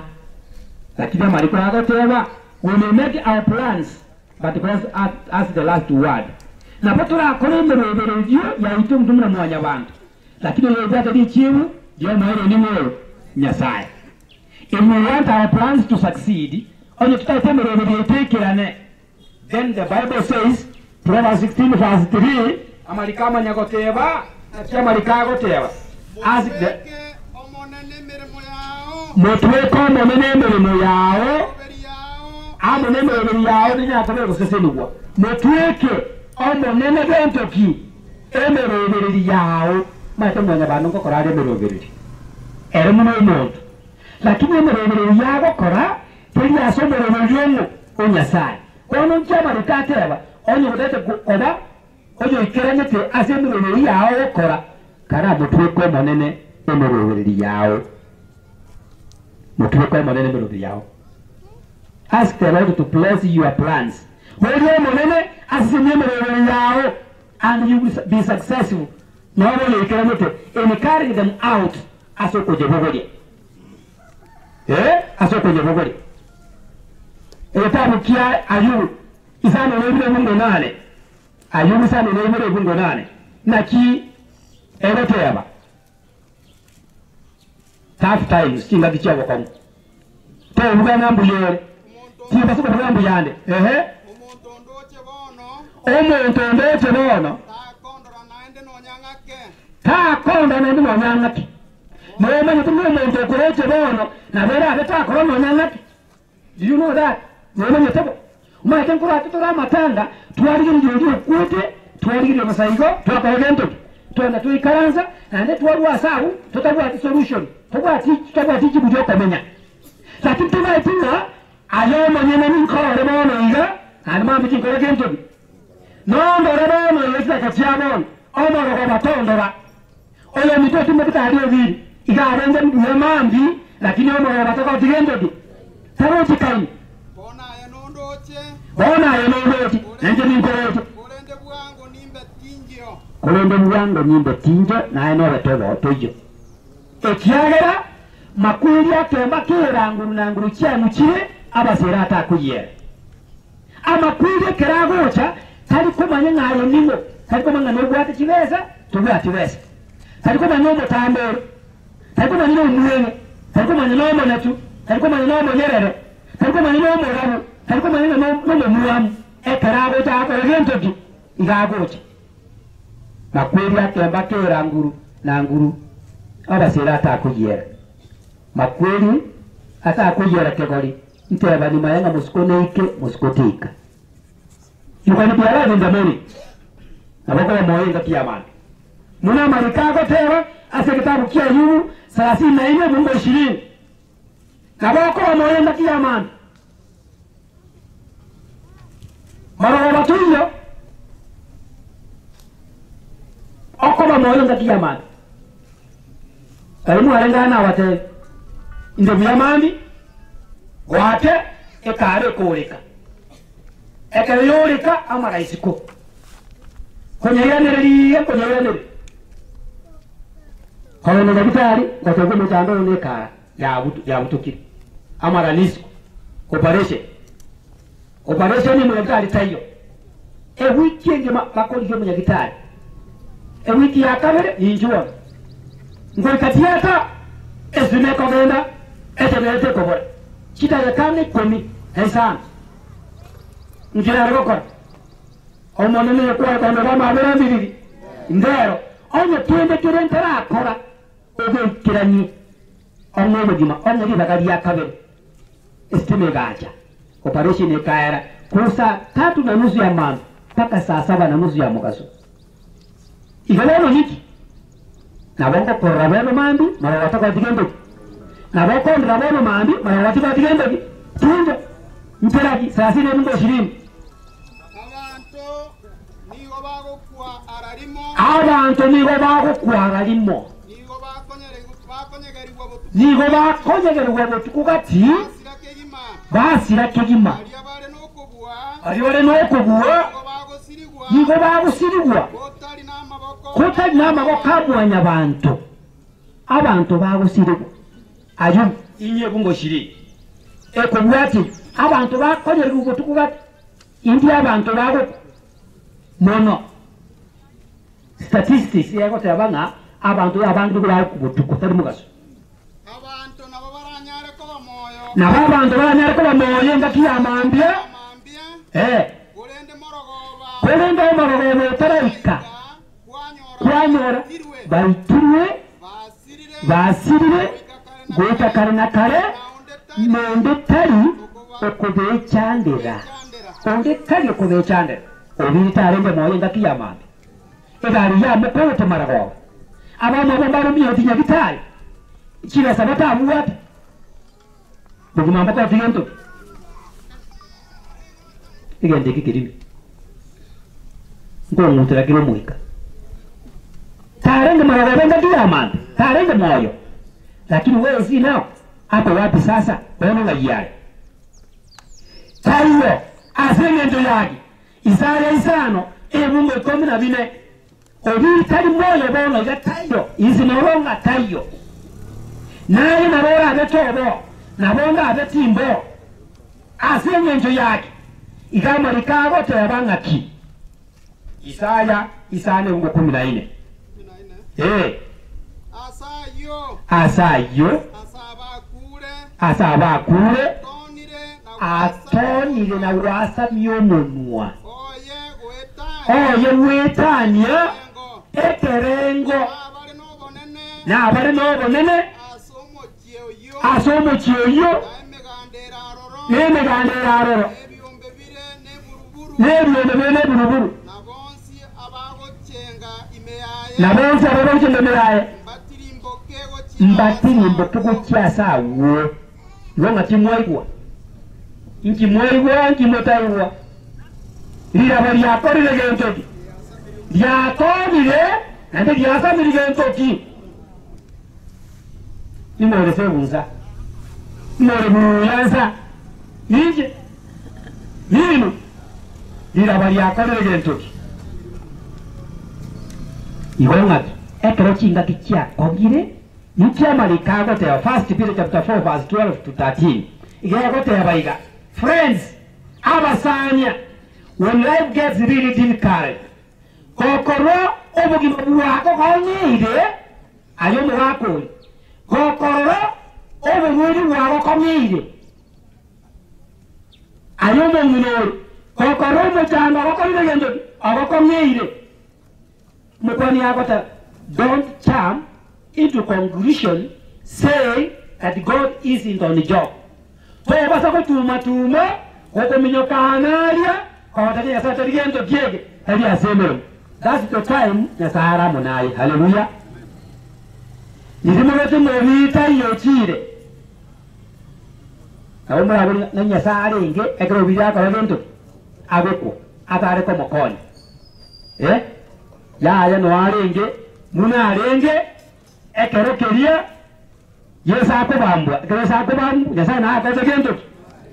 lakini amariko agoteba, We may make our plans, But God has the last word. Nabo torakore emerobererio yaito intwe buna mwanyabanto, lakini oyobwate richibu ri'omoerio ning'o oyo? Nyasae. If we want our plans to succeed, onye totagete emeroberio yaito ekerane, then the Bible says, Proverbs 16 verse 3, Amariko amanya goteba, naki amariko agoteba? Ask the. Mobeke Omonene emeremo yao. Motweke omonene emeremo yao, amo nemeroberi yao nenyakobere gosesenigwa. Motweke omonene gento ki? Emerobereri yao. Omanyete mwanyabanto ngokora are emerobereri, ere buna omonto, lakini emerobereri yagokora teri ase omorobereri ong'o? O Nyasae. Bono nki amariko ateba? Onye gotagete koba oyoikeranete ase emerobereri yao ogokora, karamotweke omonene emerobereri yao. Motweke omonene emerobereri yao. Ask the Lord to bless your plans. Boria Omonene asesenie emerobereri yao and you will be successful. Nobe oyoikeranete in carrying them out ase okoyebogoria. Eh, ase okoyebogoria. Egetabu kia Ayubu isano na ibere ebungo nane. Ayubu isano na ibere ebungo nane. Naki egoteba? Tough times, chingaki chi'obokong'u. Tobuga ng'a mbuya ore, tibasa kobuga ng'a mbuya ande. Ehe. Omonto ondoche bono. Omonto ondoche bono. Takondora naende nonya ng'ake. Takondora naende nonya ng'ake. Nomanyete ng'a omonto okoroche bono nabo erabe takora nonya ng'ake. Do you know that? Nomanyete bo? Omanyete nkorake tore amatanga, twarigereria oria okwete, twarigereria bosa igo, twakora gento ki? Twagenda twaikaransa, naende twarwa ase abwo, totabwati solution, tobwati totabwati rijibu riokomenya. Lakini tomaeti ng'a aye omonyene ninkorore bono iga, naende mambia tinkora gento ki? Nondore bono iga chidakika chia bono, omorogoba tondora. Oyominto otimogete aria obiri, iga arenge mbuya mambi, lakini omorogoba tagoti gento ki? Tarochi kaini. Bono aye nondoche. Bono aye nondoche, na inche ninkoroche. Korende bwango nimbe tinchio. Korende bwango nimbe tinchio, naye nobe tobo toiyo. Ekiagera makweri akemba kera nguru na nguru chiamuchire, abasere atakoyiera. Amakweri ekero agocha, tari komanya ng'a aye ning'o, tari komanya ng'a nobwate chibesa, tobwati besa, tari komanya omotambe ore, tari komanya nomweng'e, tari komanya nomonetu, tari komanya nomonyerere, tari komanya nomorabu, tari komanya ng'a nomomwamu. Ekero agocha agokora gento ki? Iga agocha. Makweri akemba kera nguru na nguru, abasere atakoyiera. Makweri atakoyiera kegori. Nteba nyuma ya ng'a mosiko neike, mosiko teika. You can be alive in the morning. Nabo okoba moyo engaki y'abanto. Buna amariko agoteba ase egetabu kia Ayubu thelathini na ine mungo ishirini. Nabo okoba moyo engaki y'amanto. Marogoba toiyo okoba moyo engaki y'amanto. Baria mwarenge aa nabatebi, Inde buya mambia, goake ekaara ekooreka. Ekero yoreka amara isiko, konyairanereria, nkonyairaneria. Kogenda nyagitari, ngotebia omochando oyo nekaara yabutokire, amara nisiko, operation. Operation omonyagitari taiyo. Ewiki engima bakorigia omonyagitari, ewiki ya kabere ninche bono ngoika theatre, esime ekogenda, egenerator ekobora, chidageka ang'e ikomi na isano nkere are gokora. Omonene oyokware kondora amabera ambiriri ndero, onye kende kere ntarakora ogoikeranie ong'e obogima, ong'e ribaga ria kabere. Esitima egacha, operation ekaera korwa saa tatu na nusu ya mambia mpaka saa saba na nusu ya mogaso. Igo bono niki? Nabo ngokorora bono mambia marogo togoti gento ki? Nabo okondora bono mambia marogo tigoti gento ki? Tinjo. Nchera ki? Thelathini na ebinto ishirini. Abanto nigo bagokwa ara rimo. Abanto nigo bagokwa ara rimo. Nigo bakonyegerigwa botuko. Nigo bakonyegerigwa botuko gati. Basira kegima. Basira kegima. Baria bare nokobua. Baria bare nokobua. Nigo bagosirigwa. Nigo bagosirigwa. Kotari namaboko. Kotari namaboko a mwanyabanto. Abanto bagosirigwa. Ayio inye bungoshiri ekobwatia abanto bakonyegerigwa botuko gati. Indi abanto bagokwa mono. Statistics egoteba ng'a abanto abange nigo bagokwa botuko tari mogaso. Abanto nabo baranyare koba moyo. Nabo abanto baranyare koba moyo engaki ya mambia. Eh. Korende morogoba. Korende omorogoba otaraika. Kwanyora baitirwe, basirire, Goika kare na kare, na onde tari okobechandera. Onde tari okobechandera. Obiri tarenge moyo engaki ya mambia, egari yamokoete maragoba. Abamwabo mbaromiereti Nyagetari, chibesa batabwate. Bogima mbakoti gento ki? Egento eke kerime nkong'utera kere omoika. Tarenge maragoba engaki ya mambia, tarenge moyo. Lakini where is he now? Ako wapi sasa? Bono ng'ai are? Taiyo ase eng'encho yaki Isaya isano ebungo ikomi na bine, Oria tari moyo bono iga taiyo, inse noro ng'a taiyo. Naye nabo orabe tobo, nabo ndabe timbo. Ase engencho yaki iga amariko agoteba ng'aki? Isaya isano ebungo kumi na ine. Ee, ase ayio, ase abakure, Atonire na gwasamia omonwa oye gwetania ekerengo, na abare nobonene ase omochie oyio, na emeganda ere aroro, na ebiombe bire neburuburu, na bonsi abagochia ime yaye mbatirimboke gochia ase agwo. Igo ng'aki mwaigwa? Inki mwaigwa, inki motaigwa? Riraba riakorire gento ki? Riakonire naende riasamire gento ki? Nimore sebunsa, nimore buya nsa, ninche, ninwe, riraba riakorire gento ki? Igo ng'aki ekero chingaki chiakong'ire Inki amariko agoteba? First Peter chapter 4 verse 12 to 13 iga egoteba iga, Friends, abasania, when life gets really difficult, gokorwa obogima bwako gong'eire, aye omogaka oyo, gokorora oborwaire bwabo kong'eire, aye omong'ina oyo, gokorora omochando ogokorire egento ki, ogokong'eire. Mokwani agoteba, Don't jump into conclusion saying that God isn't on job. Tobasa gotuma-tuma gokominyoka aria kogotebia Nyasae tari gento kiege tari ase emeremo. That's the time Nyasae are amo naye. Haleluya! Riria morete mobi taiyo ochire, nabo morabore ng'a ng'ai Nyasae arenge ekero obiria akora gento ki? Agokwa, atare komokonya. Eh, yaya noarenge buna arenge ekero keria Yeso akobambwa. Ekero Yeso akobambwa, Nyasae naye akorete gento ki?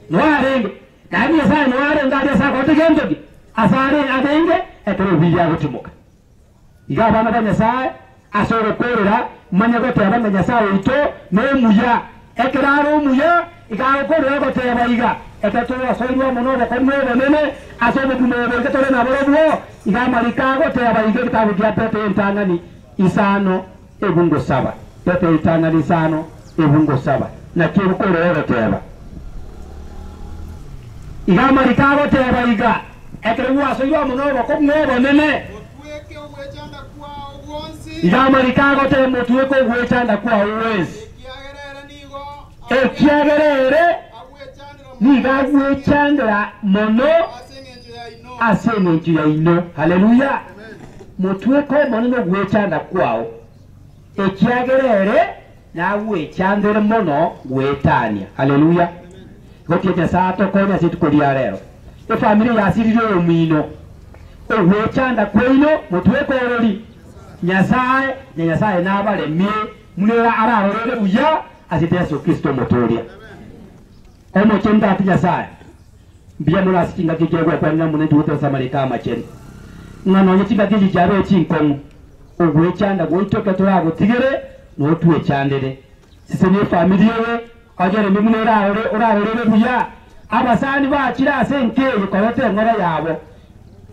Noarenge. Naende Nyasae noarenge aria ase akorete gento ki? Ase are arenge ekero obuya agotimoka. Iga abana ba Nyasae, ase ogokorera, manye goteba ng'a Nyasae oito nomuya. Ekero are omuya, iga agokorera ogoteba iga, Ekero twasoirwe amo nobokong'u obonene ase obogima obo iga tore naborobwo, iga amariko agoteba iga egetabu gia Petero entang'ani isano ebungo saba. Petero entang'ani isano ebungo saba. Naki egokorera ogoteba iga amariko agoteba iga, Ekero gwasoirwe amo nobokong'u obonene, Otweke ogwechanda kwao gwonsi. Iga amariko agoteba, Motweke ogwechanda kwao gwensi. Ekiagera ere nigo Ekiagera ere nigo agwechandera mono ase engencho yaino. Haleluya! Motweke Omonene ogwechanda kwao, ekiagera ere nagwechandere mono goetania. Haleluya! Igo tiga Nyasae atokonye ase rituko ria rero. Efamiri yasirire oyomino, ogwechanda kwaino motweke orori Nyasae, na Nyasae nabaremie buna ere ararorere buya ase Yeso Kristo Omotooria. Omochenu Tata Nyasae, mbuya mono ase chingaki echi ogwekwanera mono intwe goetera ase amariko amachenu, ng'a nonye chingaki echi chiabeire chinkong'u, ogwechanda gwaito ekero toragotigere notwechandere. Sesenia efamiri eye, ogeremie buna erarore orarorere buya abasani bachire ase enka eye koreta eng'ora yabo.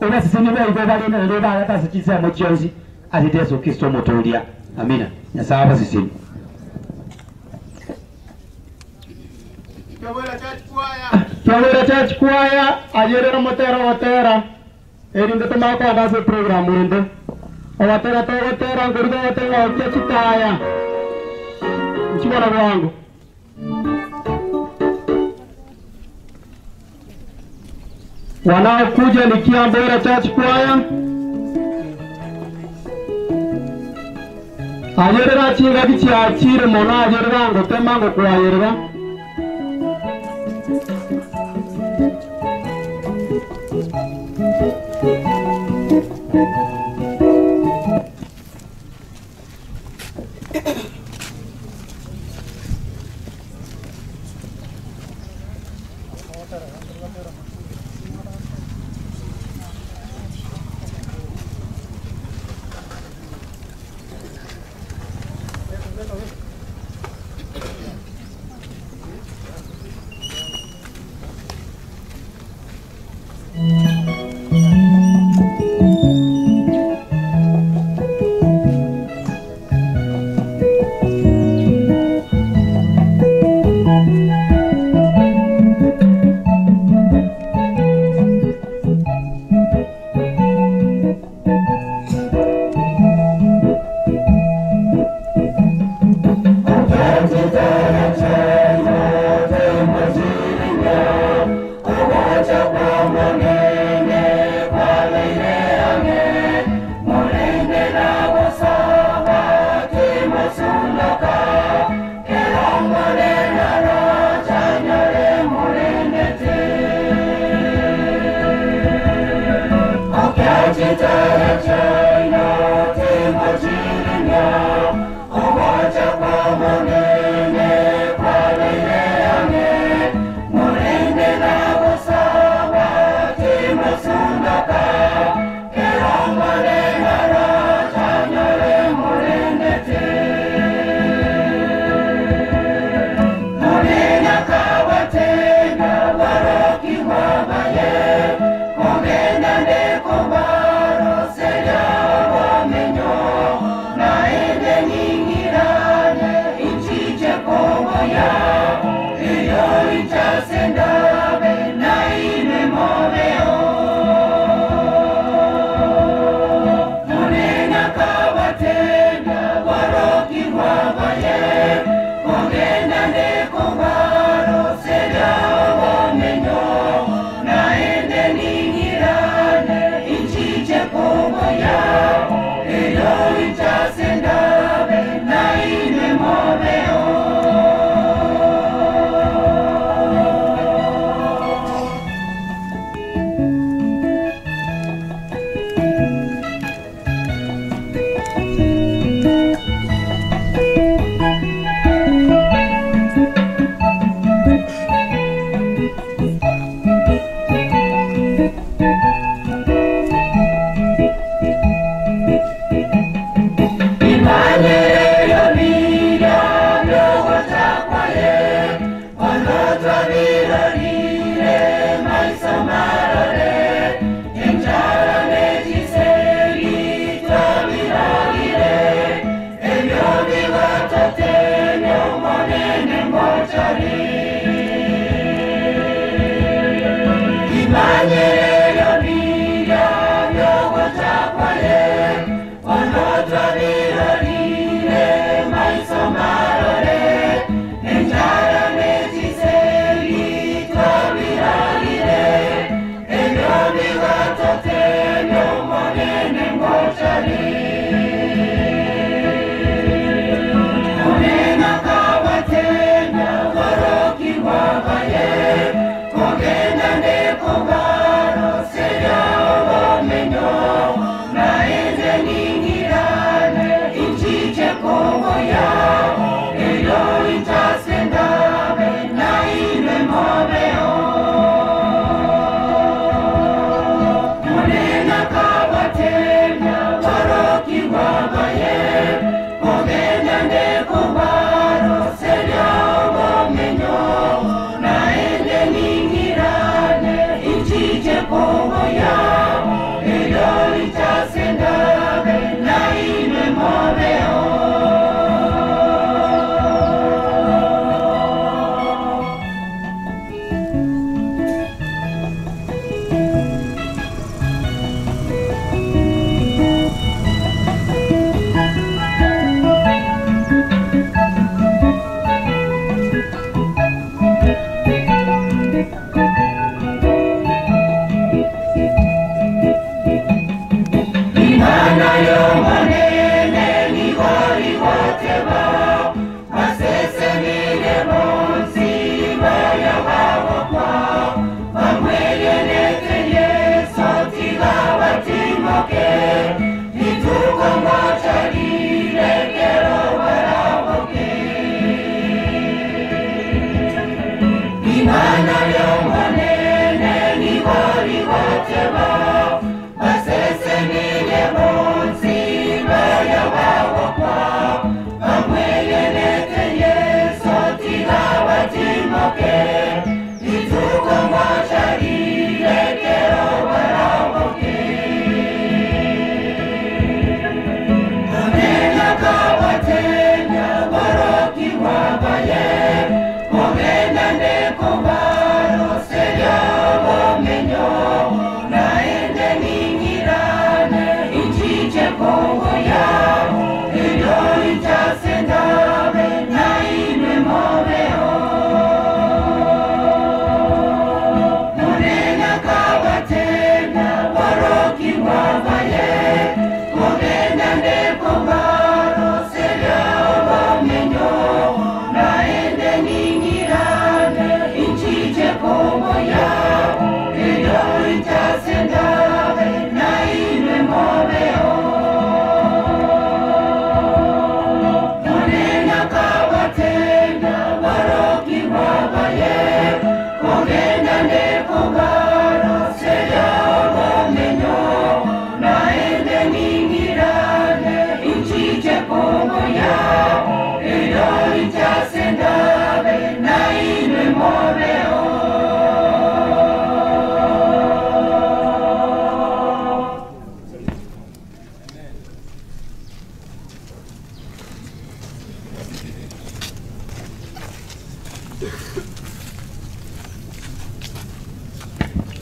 Obasesenie boigo obarende naende obarete ase chinsemo chionsi ase Yeso Kristo Omotooria. Amina. Nyasae abasesenie. Kiabera Church Choir ayerere omotero ogotera erinde tomanye kogenda ase eprogram ende. Ogotera togotera nkori togotera gokia chitaya. Nchibona bwangu. Wanaokuja ni Kiamboira Church Choir. Ayerera chingaki chiachire mono ayerera ngotema ngokwayerera.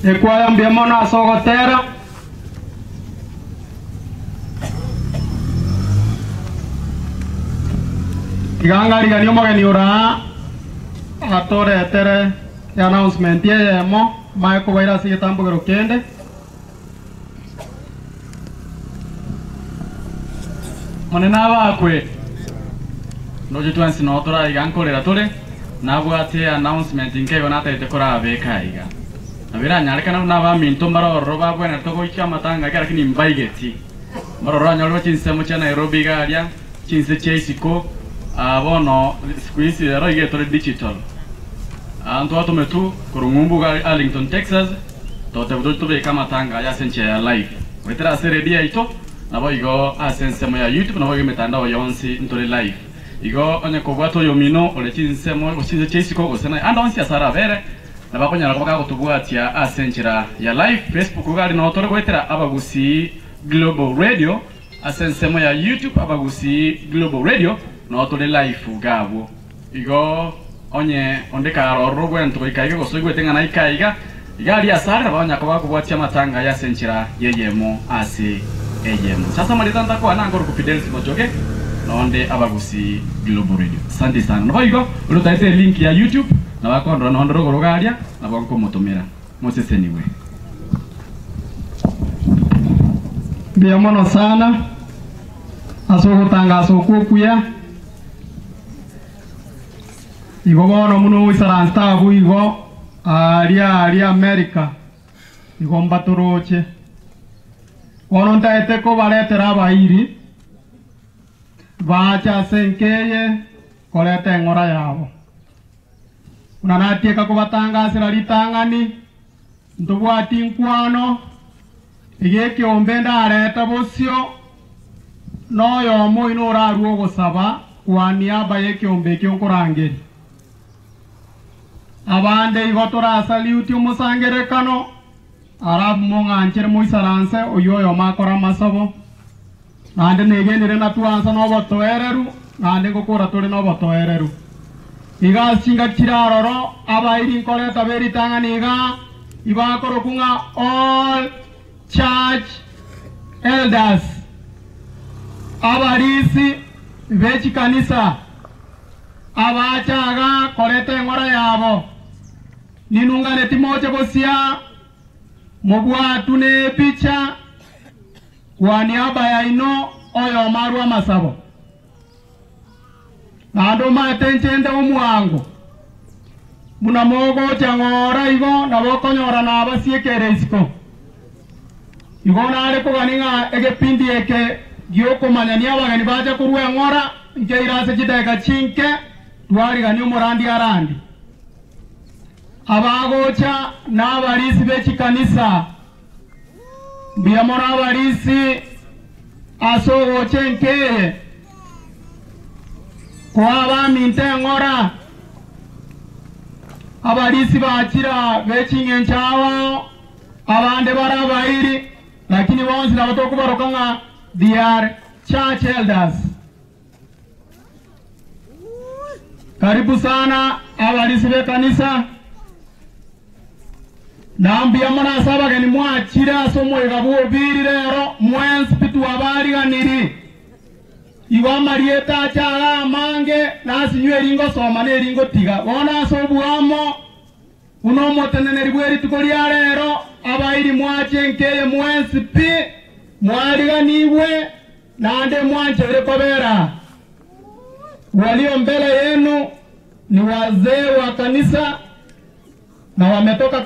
Ekwaya mbuya mono ase ogotera. Tiga ngariganie omogeni ora atoretere announcement eyemo mae kobaira ase egetambogero kende. Monene abakwe ndoche twensi no toraiga nkorera tore nabwate announcement nkeigo natagete korabeka iga nabiranyareka nabaminto mbarororo babwenerete togoikia amatanga ake lakini mbaigeti mbarororo anyorerwa chinsemo chia Nairobi iga aria chinse chia isiko bono siku hizi rero iga etore digital. Ntwatometwe korwa ng'umbu iga Arlington, Texas totebwa toche tobeke amatanga aya ase enchera ya live goetera ase eredio yaito nabo igo ase ensemo ya YouTube nabo igo emetandao yonsi ntore live. Igo onye kobwata oyomino ore chinsemo gose chinse chia isiko gose na ande onsi ase arabere nabakonyara koba gagotobwatia ase enchera ya live. Facebook iga aria noo tore goetera Abagusii Global Radio ase ensemo ya YouTube Abagusii Global Radio noo tore live iga abwo. Igo onye onde karorire obwento goika iga gose oigwete ng'a naika iga, iga aria asare nabo onya koba akobwatia amatanga aye ase enchera y'eyemo ase eyemo. Sasa amarieta ntakoa nankorokwa Fidelis Mochoge nonde Abagusii Global Radio. Asante sana. Naboigo oria otaete elink ya YouTube nabo akondora nonde rogoro iga aria nabo nkomotomera. Mosesenigwe. Mbuya mono sana ase ogotangasa okwo okuya. Igo bono buna ogoisaransa abwo igo aaria aaria Amerika, igo mbatoroche. Bono ntaete kobaretera abairi, bache ase enka eye koreta eng'ora yabo. Buna natieka kobatangasera ritang'ani, ntobwati nkwano, iga ekeombe ndarete bosio, noyomo oino orarue ogosaba kwa niaba y'ekeombe ekio nkorangeria. Abande igo torasaliutie omosangererekano, alafu mong'anchere moisaranse, oyio oyomo akore amasabo, naende negenire natwansa nobotoereru, naende ngokora tore nobotoereru. Iga ase chingaki chire aroro, abairi nkoreta be ritang'ani iga, ibakorokwa ng'a All Church Elders, abarisi be chikanisa, abachaga koreta eng'ora yabo. Ninunganeti moche bosia, mobwatwe nebicha kwa niaba yaino oyomo arue amasabo. Naende omanyete inche nde omwango, buna mogocha ng'ora igo nabo okonyora nabasiekere isiko. Igo nare kogania ng'a egepindi eke gi'okomanyania abageni bache korwa eng'ora nkeire ase chidakika chinke twarigania omorandi arandi. Abagocha nabarisi be chikanisa. Mbuya mono abarisi ase ogocha enkeye, koa abaminto eng'ora, abarisi bachira be ching'encho ao ao, abande bare abairi, lakini bonsi nabo tokobaroka ng'a they are church elders. Karibu sana abarisi b'ekanisa, na mbuya mono ase abageni mwachire ase omoyega bw'obiri rero mwensi pi twabariganiri. Igo amarieta ache aya amange nasinywe eri ngosoma na eri ngotiga. Bono ase oboamo buna omoteneneri bwe rituko ria rero, abairi mwache enkeye mwensi pi mwariganigwe naende mwancheire kobera. Walio mbele yenu ni wazee wa kanisa na wametoka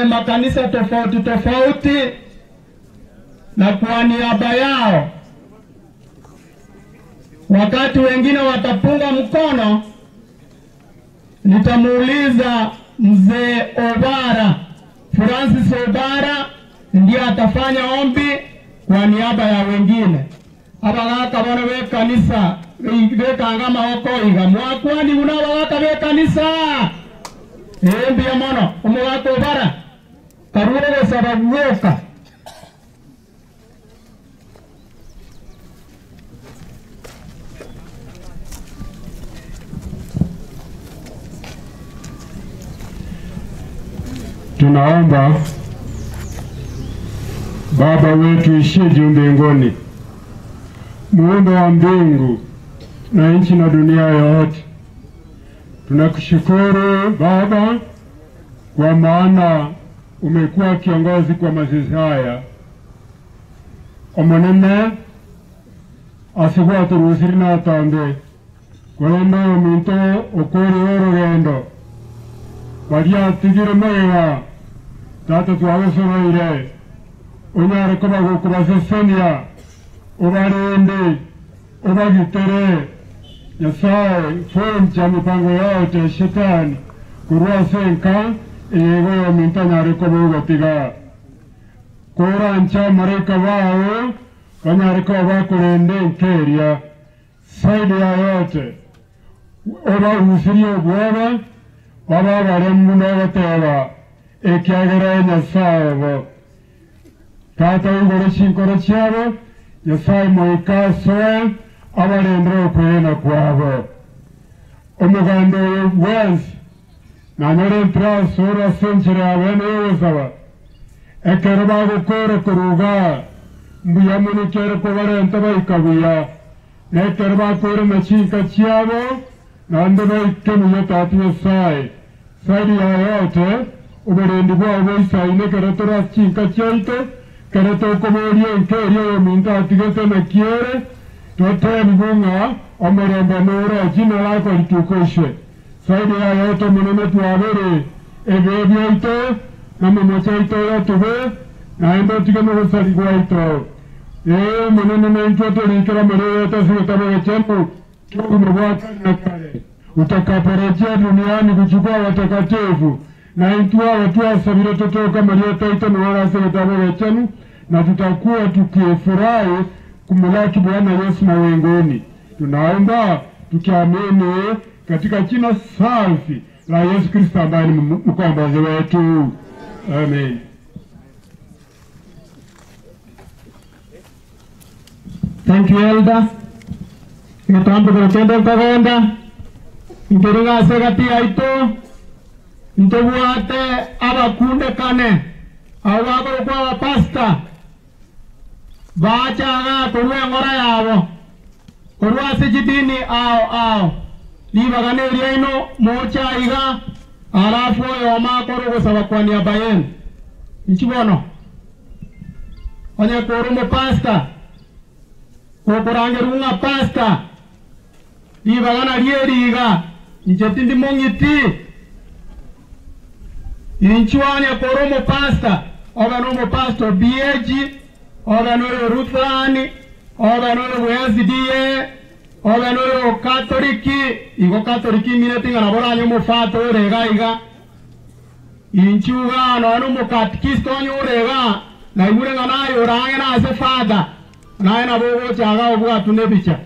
makanisa tofauti tofauti, na kwa niaba yao, wakati wengine watapunga mkono, nitamuuliza mzee Obara, Francis Obara ndiye atafanya ombi kwa niaba ya wengine. Abagaka bono b'ekanisa bekanga amaboko iga mwakwani buna abagaka b'ekanisa mbuya mono omogaka Obara karure gosaba bwoka. Tunaomba Baba wetu ishie juu mbinguni, muumba wa mbingu na nchi na dunia yote, tunakushukuru Baba kwa maana umekuwa kiongozi kwa mazizi haya omonene asigwaturusiri natambe korenda ominto okweriwe orugendo bariatigire magega tata twagosobeire onyare kobagokobasesenia obarende obagitere Nyasaye funja mipango yote shetani kurwa senka eyego yominto anyare kobogotiga korancha malaika bao banyare koba bakorenda enkeria saidi ya yote obarusirie obwoba baba baremu nogoteba ekiagera Nyasaye bo tata igoro chinkoro chiabo Nyasaye moika asoe abarendere okwena kwabo omoganda oyo bwensi nanyore ntirasora ase enchera yabe neyogosaba ekero bagokora koruga mbuya mono ekero kobarenta baika buya na ekero bakore na chinka chiabo naende baike buya tata Nyasaye saidi ya yote oborendi bwabo boisaine ekero tore ase chinka chiaito ekero tokoboria enka eria oyominto atigete nakiere totebi ng'a omorembe nore jina lako litukuzwe saidi ya yote omonene twabere ebio byaito na momocha aito yatube naende otige nogosari gwaito ee omonene naintwe torikera maria yote ase egetabu gechenu kiobogima bwa kare na kare utakaporejea duniani kuchukua watakatifu na intwe aba twasabire tutoka maria taito niwara ase egetabu gechenu na tutakuwa tukifurahi kumulaki Bwana Yesu mawinguni. Tunaomba tukiamini katika jina safi la Yesu Kristo ambaye ni mkombozi wetu. Amen. Thank you elder. Ngitambo kende nkogenda nkeriga ase gati yaito ntobwate abakundekane abo bakorokwa abapasta bachaga korwa eng'ora yabo korwa ase chidini ao ao ribagana eriaino mocha iga alafu oyo akore ogosaba kwa niaba yenu nchibono onye kora omopasta gokorangerwa ng'a pasta ribagana rieriga inche tindi mong'iti inchwane kora omopasta obe na omopasta BAG obe noyo Lutheran obe noyo SDA obe noyo Katoliki igo Katoliki mineti ng'a nabo oranye omofata ore iga iga inchuga nonya omokatikista onye ore iga Naigure ng'a naye orang'e nase Father, naye nabo ogocha iga obwatwe nebicha.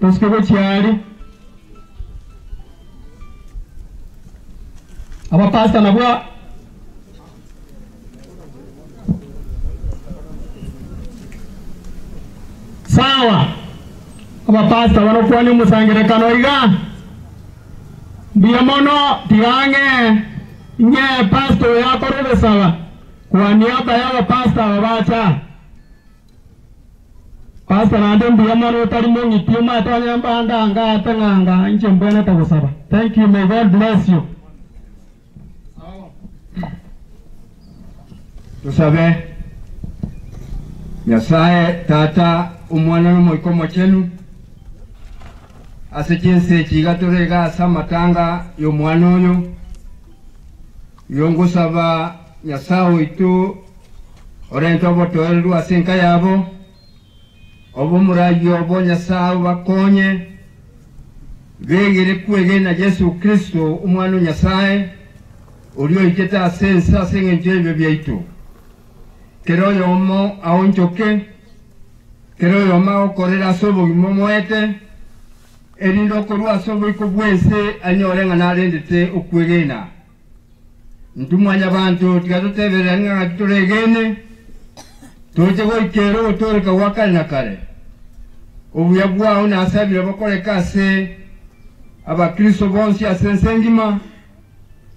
Tosike gochia aria. Abapastor nabwo Sawa, abapastor banokwania omosangererekano iga. Mbuya mono, tiga ang'e ng'ee pastor oyo akore ogosaba kwa niaba y'abapastor aba bacha aa. Pastor naende mbuya mono otari mong'iti omanyete onye mbande anga ate ng'a anga inche mbwenerete gosaba. Thank you, may God bless you. Tosabe. Nyasae Tata, Omwana na Omoika Omochenu, ase chinsa echi iga tore iga ase amatanga y'omwana oyo, igo ngosaba Nyasae oito orente obotoereru ase enka yabo, obe omoragia obo Nyasae obakonye, begere kwegena Yeso Kristo, Omwana o Nyasae, oria oichete ase ense ase engencho y'ebibe biaito. Kera oyomo aonchoke, kera oyomo agokorere ase obogima omoete, erinde okorua ase oboiko bw'ense anyore ng'a narendete okwegena. Intwe mwanyabanto tiga totebereranie ng'a ng'aki toregene, toche goika ere ogotooreka gwa kare na kare. Obuya bwao nasabire bokoreke ase Abakristo bonsi ase ense engima,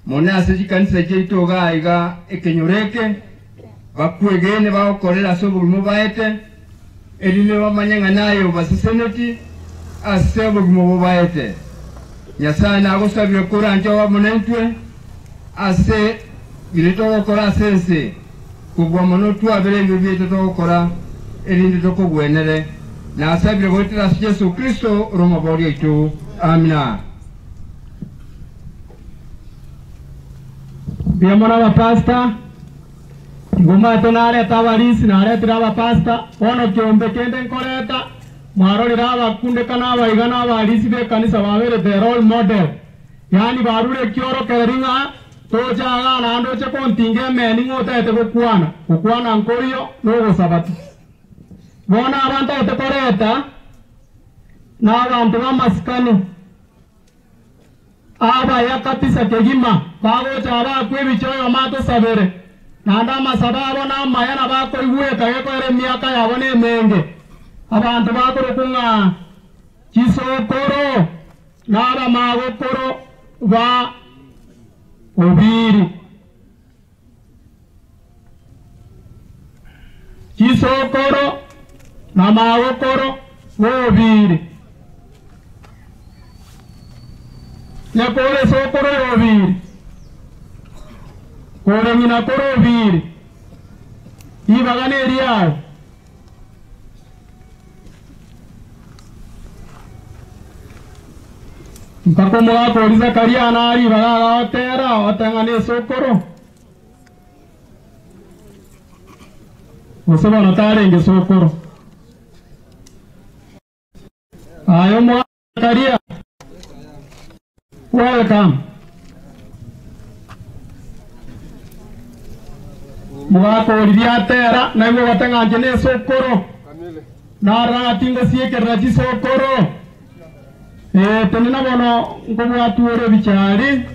mono ase chikanisa chiaito iga aiga ekenyoro eke, bakwegene bagokorera ase obogima obaete, erinde bamanye ng'a naye obaseseneti ase obogima obo obaete. Nyasae nagosabire koranche obe amo naintwe ase biria togokora ase ense, kobua mono twabere ebibe biaito togokora, erinde tokogwenere. Nasabire goetera ase Yeso Kristo ore Omoboria oito. Amina. Mbuya mono abapastor. Igo omanyete narete abarisi, naretire abapastor, bono kiombe kende nkoreta, mwarorire abakundeka na abaiga na abarisi b'ekanisa babeire the role model, yaani barure ekiorokereri ng'a toche igaa naende oche kontinga emeni ng'a otagete gokwana, gokwana nkoiyo na ogosaba pi. Bono aba ntagete koreta na abanto b'amasikani. Abaya kabisa kegima, bagocha abakwa ebichie oyomo atosabere, naende amasabo abo namaya na bakoigweka gekoera emiaka yabo nemenge. Abanto bakorokwa ng'a chisokoro na abamagokoro ba Obiri. Chisokoro na magokoro b'Obiri. Nyakore esokoro y'Obiri, kore ng'ina kore Obiri, ribaga neriao. Mpaka omogaka oria Zakaria nare ribaga agotera, ogoteba ng'a nesokoro. Gose bono tarenge sokoro. Aye omogaka Zakaria, welcome. Omogaka oria atera, naigwe ogoteba ng'a inche nesokoro. Narora ng'a tingosiekerera chisokoro. Ee, tenena bono nkobwatwore ebichari,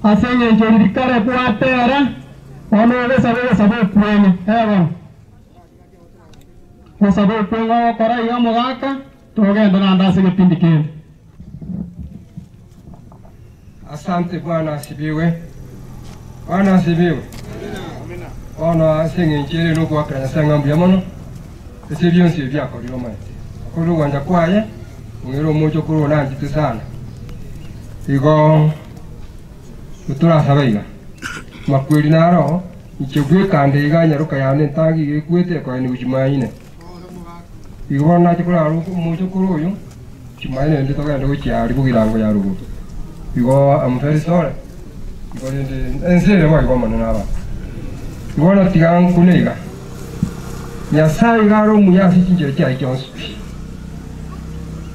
ase engencho riria kare gwatera, bono ogosaba ogosaba okweng'e. Ee bono, gosaba okweng'e ogokora iga omogaka, togende naende ase egepindi kende. Asante Bwana asibiwe. Bwana asibiwe. Bono ase eng'encho ere nogoakera Nyasae ng'a mbuya mono ase bionsi ebi biakorire omanyete. Akorire ogwancha kwaye, ong'eire omochokoro oyo nanchete sana. Igo torasabe iga, makweri naro, inche bweka nde iga nyaroka yane entangi iga ekwete ekoenigwa chimaine. Igo bono nache korara omochokoro oyo, chimaene rende togende gochia aria bogirango ya rogoro. Igo am very sorry, igo rende ense ere boigo Omonene abanto. Igo bono tiga nkune iga, Nyasae iga are omuya ase chinchera chiaye chionsi pi,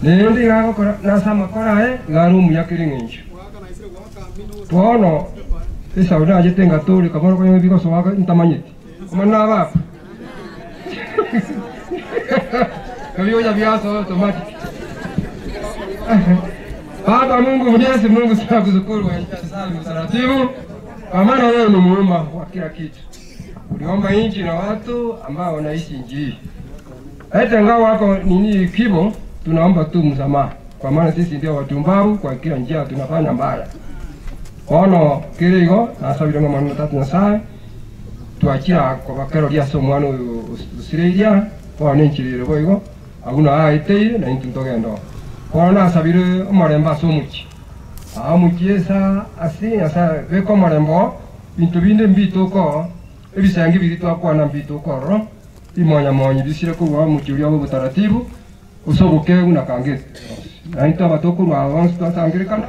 naende iga agokora nase amakora aye iga are omuya kera eng'encho. Bono Esau nachete ngatoreka bono konya ebigosoa ntamanyeti. Omonene abakwe. Ebionya biasoa automatic. Baba Mungu Mwenyezi Mungu tunakushukuru kwa sababu utaratibu, kwa maana wewe ni muumba wa kila kitu. Uliumba nchi na watu ambao wanaishi nchi hii. Hata ingawa wako nini kibo, tunaomba tu msamaha, kwa maana sisi ndio watumbavu, kwa kila njia tunafanya mbaya. Ono kirigo nasabire ng'omwana tatu Nyasaye twachira kobakero ria omwana oyo osireiria bono nenchirire boigo abuna aeteire na intwe ntogenda oo. Bono nasabire omorembe ase omochie aa omochie esa ase Nyasaye beka omorembe oo binto binde mbituka ebisangi biri twakwana mbituka ororo bimonyamonyi bisire korwa omochie oria bwa obotaratibu ase obokegu na kangesi naintwe abatokorwa aba bonsi twasangerekana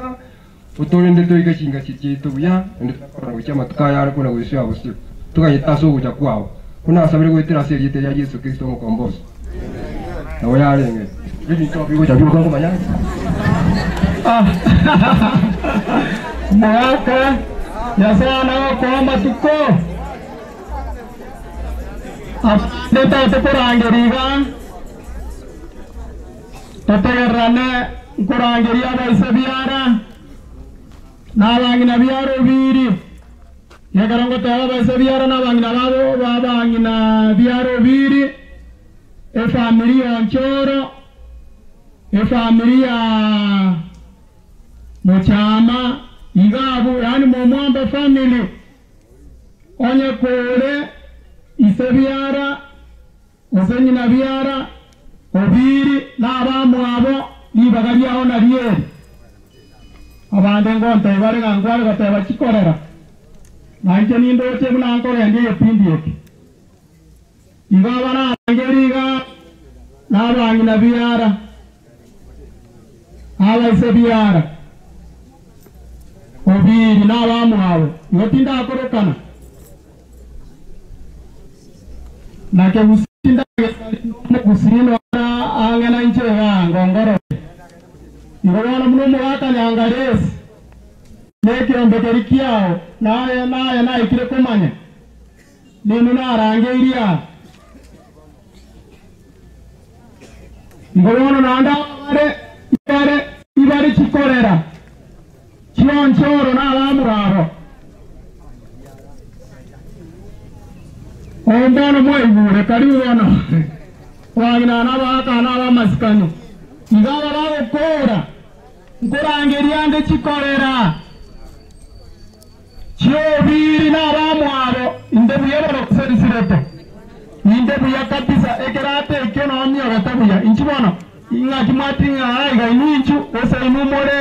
otorende toike chingasi chiaito buya naende twakorora gochia amatuko aya are kona goisia bosio toganyete ase ogocha kwabo buna asabire goetera ase erieta ria Yeso Kristo omokombosi nabo yarenge ebinto bigocha bioka nkomanya. Mogaka Nyasaye nagokoa amatuko abande tokorangeria iga totegererane nkorangeria abaise biara na abang'ina biara obiri nekero ngoteba abaise biara na abang'ina babo babang'ina biara obiri efamiri ya Onchoro efamiri ya Mochama igabu yani momwamba family onye kore ise biara ose nyina biara obiri n'abamwabo ribaga riao na rieri abande ngonte bare ngangware goteba chikorera nainche nindoche buna nkogendia egepindi eke igo aba nabangeri iga n'abang'ina biara abaise biara obiri n'abamwabo igo tindakorokana nake gusinda ang'ena inche iga ngongoro igo bono muno omogaka nyangaresi nekirombekeri kiao naye naye naikire komanya ninu narangeiria igo bono naende abare ibare ibare chikorera chionchoro n'abamurabo ombono mwaigure karibu bono wang'ina n'abagaka n'abamasikano iga aba bagokora nkorangeria nde chikorera chiobiri n'abamwabo inde buya bono kuserisirete inde buya kabisa ekerate ekio nomiogete buya inchi bono ing'aki mwating'ara iga inu inchu ase inu more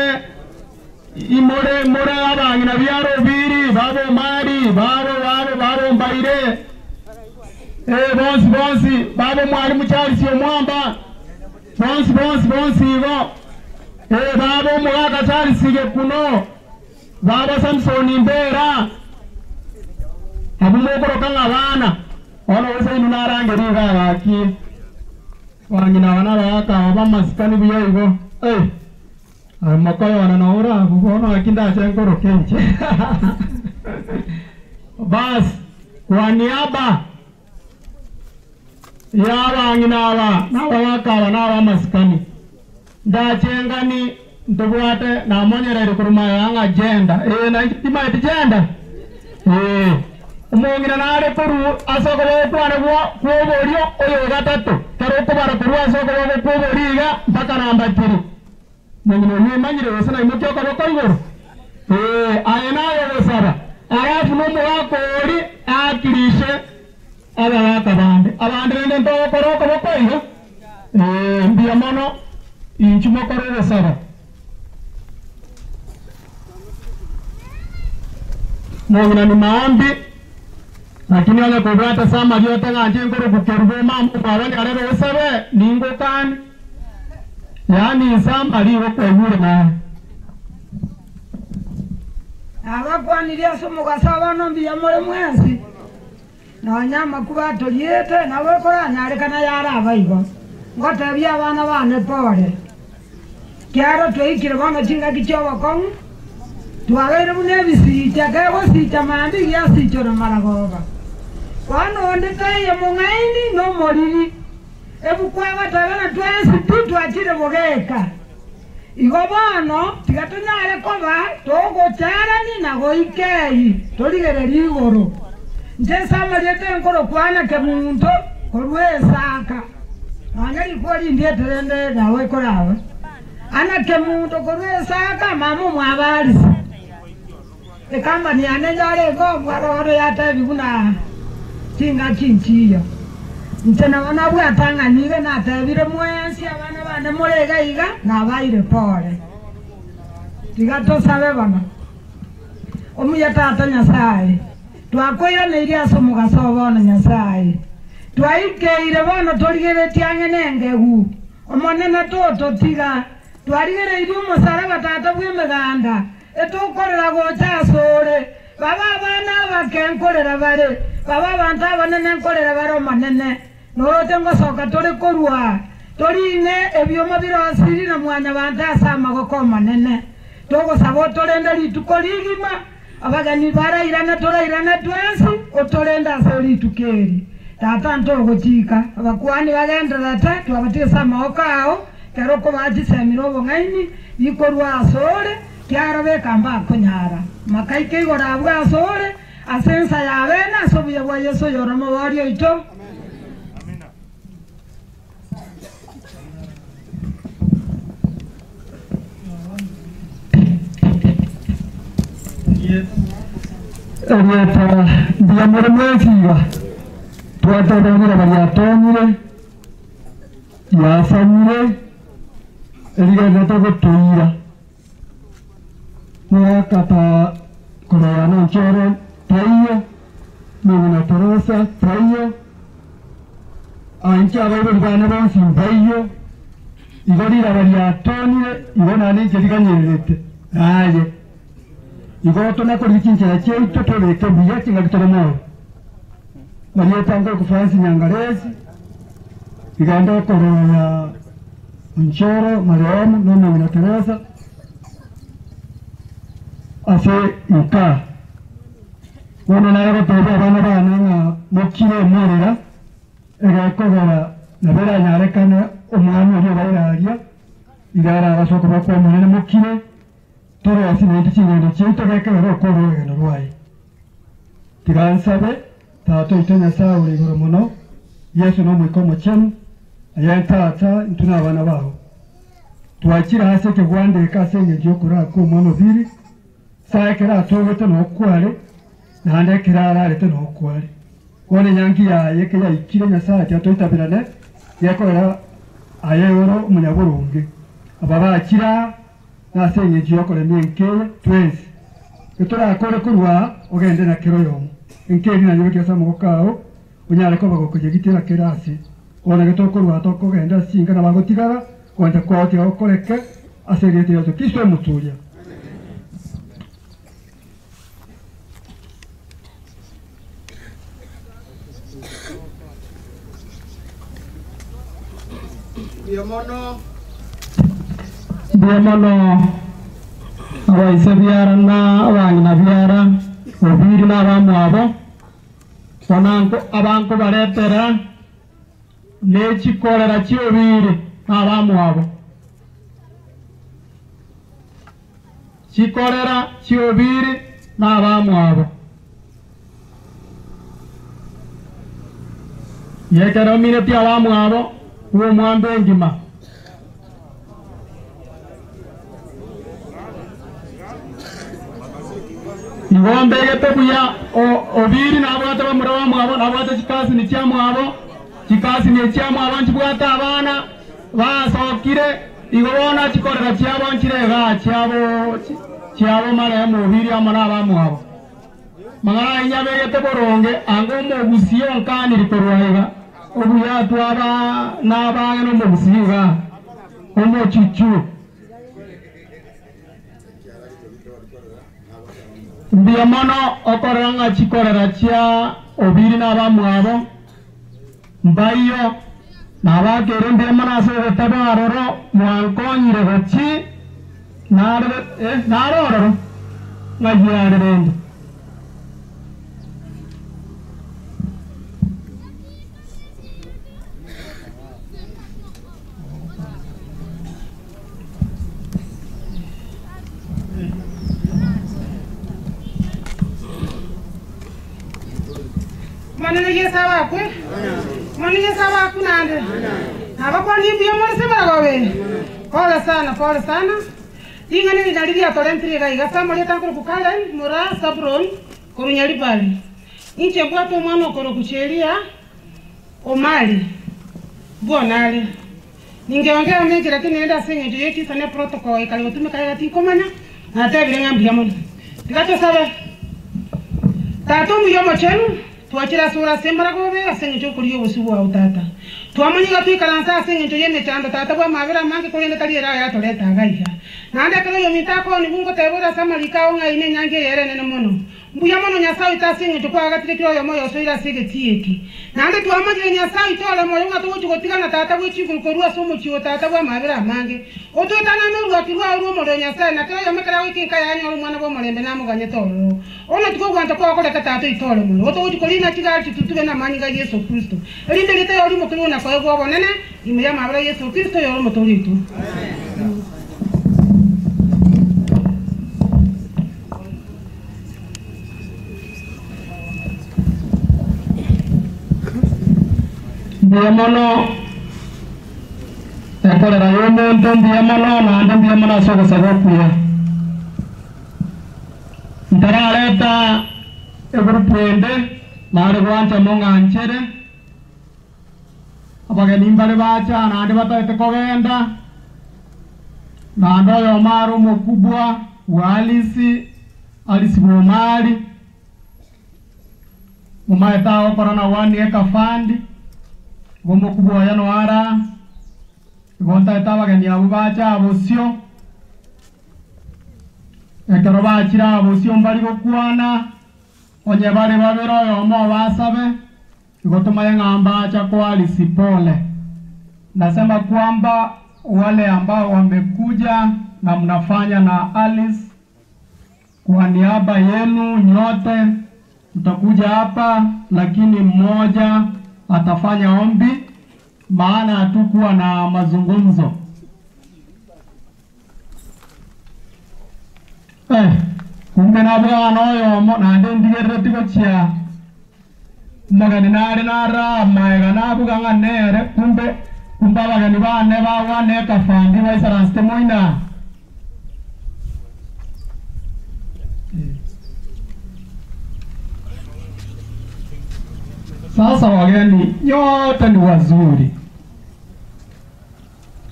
imore more abang'ina biara obiri babo mari babo babo babo mbaire bonsi bonsi babo mwalimu Charles omwamba bonsi bonsi bonsi igo babo omogaka Charles gekuno babo Samson Mbera abo mokoroka ng'a abana ono ase inu narangeri iga agaki wang'ina aba nabagaka aba bamasikani buya igo mokoyona noura bono aki ndache nkoroka inche basi kwa niaba ya abang'ina aba n'abagaka aba n'abamasikani ndachengani ntobwate namonyereri koruma yang'a jenda na timaeti jenda omong'ina nare koru ase okoboko kwane kwoborio oyo gatato kero okobara korwa ase okoboko kwoborio iga mpaka namba tiri mong'ina oyio emanyire gose naimokia okoboko igoro aye naye ogosaba alafu n'omogaka ori aakirishe abagaka bande abande rende ntogokora okoboko igo mbuya mono inchu mokore ogosaba mong'ina ni maombi lakini onye kobwata sama riote ng'anche nkorogukerwa omama omwabo nyarebe osabe ningokani yaani isamba rigokwaigure naye abakwanirie ase omogaso abono mbuya more mwensi nonya amakuba atoriete nabo ekoranyarekana yaraba igo ngotebia abana bane pore kiaro twaikire bono chingaki chia obokong'u twabeire buna ebisicha kegosicha mambi giasichora maragoba Bono onde taiyo omong'aini na omoriri. Ebuku egoteba ng'a twensi pi twachire bogeka. Igo bono tiga tonyare koba togocharani na goika eyio torigererie igoro. Inche ase amarieta enkorokwana kemunto korwa esaka, nonya rikwo rindiete rende nabo ekorabe. Ana kemunto korwa esaka mama omwabo Arisi. Ekambani yane yarenge omwaroro yatebi buna chingaki nchiiyo. Inche nabo nabwatang'anire natebire mwensi abana bane more iga iga nabaire pore. Tiga tosabe bono. Omuya Tata Nyasae, twakoiraneirie ase omogaso oo bono Nyasae. Twaikeire bono torigeretie ang'e nengegu. Omonene tototiga. Twarigereirie omosaraba Tata bw'emeganda. Etokorera gocha asore, babe abana abake nkorera bare, babe abanto abanene nkorera bare Omonene. Noroche ngosoka tore korwa, torine ebioma birosiri na Mwanyabanto ase amagoko 'Omonene. Togosaba otorende rituko rigima, abageni barairane torairane twensi, otorende ase rituko eri. Tata ntogochika, abakuani bagendererete, twabatige ase amagoko ao, Ekero okobaa chisemi na obong'aini bikorwa asore, kiagera beka mbakonyara. Makaike igoro abwo asore, ase ensa ya bene, ase obuya bwa Yeso oyore Omobooria oito. Erieta mbuya more mwensi iga, twatebire baria atonyire. Yasanyire erigenderete gotoira, mogakata korora nonche ore taiyo, mong'ina Teresa taiyo, anche abaibori bane bonsi mbaiyo, igo riraba riatonire, igo naende inche riganyererete naye. Igo tonakorire chinchera chiaito tobeke buya chingaki tore moyo. Marieta ngoku Francis Nyangaresi, igende okoroya Onchoro marehemu na omong'ina Teresa ase nka. Bono nare gotebia abana bane ng'a mokire omorera egekogera nabo eranyarekane omwana oria obaire aria iga arabase okoba kwa Omonene mokire torosie naintwe ching'endo chiaito gekegera okore orogendo rwaye. Tiga nsabe, Tata oito Nyasae ore igoro mono, Yeso na Omoika Omochenu, aye Tata, intwe nabana bao. Twachire ase ekegwandeka ase engencho y'okoraa kw'omwana o Bili, saa ekero atogete nokware, naende ekero ararete nokware. Bono enyangi yaye keyaikire Nyasae tiga toitabirane, gekogera aye ore omonyaboronge. Aba bachire aa, Nase engencho y'okoremia enka eye twensi, etorakore korwa aa ogende na kera oyomo. Enka eria nayebeke ase amaboko ao, onyare koba gokoyegitera kera aase. Bono getokorwa aa tokogenda ase chinka nabagotigara, gwancha kwao tiga gokoreke ase erieta ria Yeso Kristo Omotoria. Mbuya mono abaise biara na abang'ina biara, Obiri na abamwabo, bono abankobaretera ne chikorera chi'Obiri na abamwabo. Chikorera chi'Obiri na abamwabo. Ekero ominetie abamwabo bw'omwando engima. Igo mbegete buya Obiri nabwate bamura bamwabo, nabwate chikasini chiamwabo, chikasini echiamwabo nchibwate abana basokire. Igo bono chikorera chiabo nchire igaa chiabo chiabo marehemu Obiri amo nabamwabo. Mang'ana ayio nyabegete boronge, anga omogusii onkaniri korwa iga, obuya twaba nabang'e nomogusii igaa, omochuchu. Mbuya mono okorora ng'a chikorera chia Obiri nabamwabo Mbaiyo, nabakeire mbuya mono ase ogotaba aroro mwankonyire gochi nare eh, nare ororo ng'ai are rende. Omonene Yeso abakwe, Omonene Yeso abakwe naende. Nabakwanie mbuya more ase emerogo eye. Pole sana, pole sana. Ring'ana eri nario riatorentire iga iga ase amarieta akorokwa Karen, Moraa, Zabulon, korwa Nyaribari. Inche mbwate omwana okorokwa Sheria Omari, bw'Onare. Ningeongera nenchera ki naende ase engencho ye chinsa ne protocol ekare gotumeka iga tinkomanya, natebire ng'a mbuya mono. Tiga tosabe. Tata omuya omochenu, twachire ase ore ase emaragobe ase engencho y'okorigia obosio bwao Tata. Twamanya iga twikaranse ase engencho y'emechando Tata bw'amabera amange korende tari ere ayatoreta iga iga. Naende ekero oyominto akoonigwa ngoteba ore ase amariko ao ng'a eye nenyangi eye ere enene mono. Mbuya mono Nyasae oito ase engencho kwagatire kera oyomo oyosoire ase egetii eke. Naende twamanyire Nyasae oito ore moyo ng'a togochia gotigana Tata bwe chinguru korwa ase omochie o Tata bw'amabera amange. Otwetanane noruaki rwao rw'omorero Nyasae, na kera oyomo ekero agoika enka yaye anyore omwana bw'omorembe namoganyete ororo. Bono tikogwancha kwao koreka Tata oito ore moyo, otogochia korina chigari chitutube namanyinga a Yeso Kristo, erinde erieta yao rimokerwe na koegwa obonene ime y'amabera a Yeso Kristo oyore Omotoori oito. Mbuya mono ekorera y'omonto, mbuya mono naende mbuya mono ase ogosaba okuya. Ntarareta egurupu ende, nare gwancha mong'anchere, abageni mbare bacha naende batagete kogenda, naende oyomo are omokubwa bwa Alice, Alice Bwomari, momaete agokora na One Acre Fund, igo omokubwa oye noyo are aa, igo ntagete abageni abwo bache aa bosio, ekero bachire aa bosio mbari gokwana, onye bare babere oyomo obo asabe, igo tomanye ng'a mbacha koa Alice pole. Nasema kwamba wale ambao wamekuja na mnafanya na Alice Kwa niaba yenu nyote mtakuja hapa, lakini mmoja atafanya ombi, maana hatukuwa na mazungumzo. Eh, kumbe nabwana oyomo naende ndigerereti gochia omogeni nare nare amaega nabuga ng'a nere kumbe kumbe abageni bane bagwane ekafandi baisaransete moina. Sasa wageni nyote ni wazuri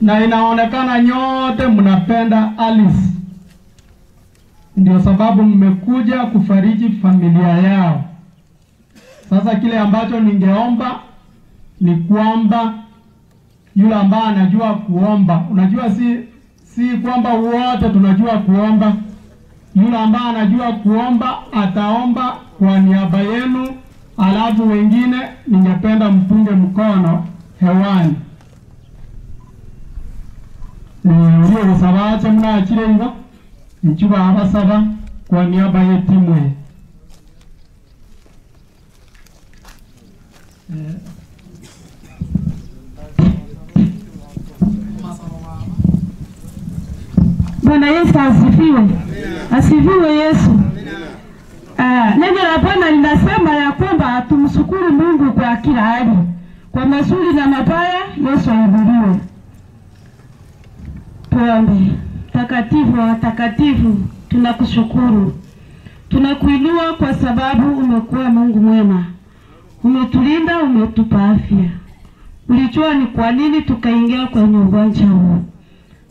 na inaonekana nyote mnapenda Alice, ndio sababu mmekuja kufariji familia yao. Sasa kile ambacho ningeomba ni kwamba yule ambaye anajua kuomba, unajua si kwamba wote tunajua kuomba. Yule ambaye anajua kuomba ataomba kwa niaba yenu, alafu wengine ningependa mpunge mkono hewani. Urio gosaba ache mnachire igo inchu babasaba kwa niaba ye timu eye. Bwana Yesu asifiwe. Asifiwe Yesu. Ah, neno la Bwana linasema ya kwamba tumshukuru Mungu kwa kila hali, kwa mazuri na mabaya. Yesu ainuliwe. Tuombe. Mtakatifu wa watakatifu, tunakushukuru, tunakuinua kwa sababu umekuwa Mungu mwema, umetulinda, umetupa afya. Ulijua ni kwa nini tukaingia kwenye ugonjwa huu.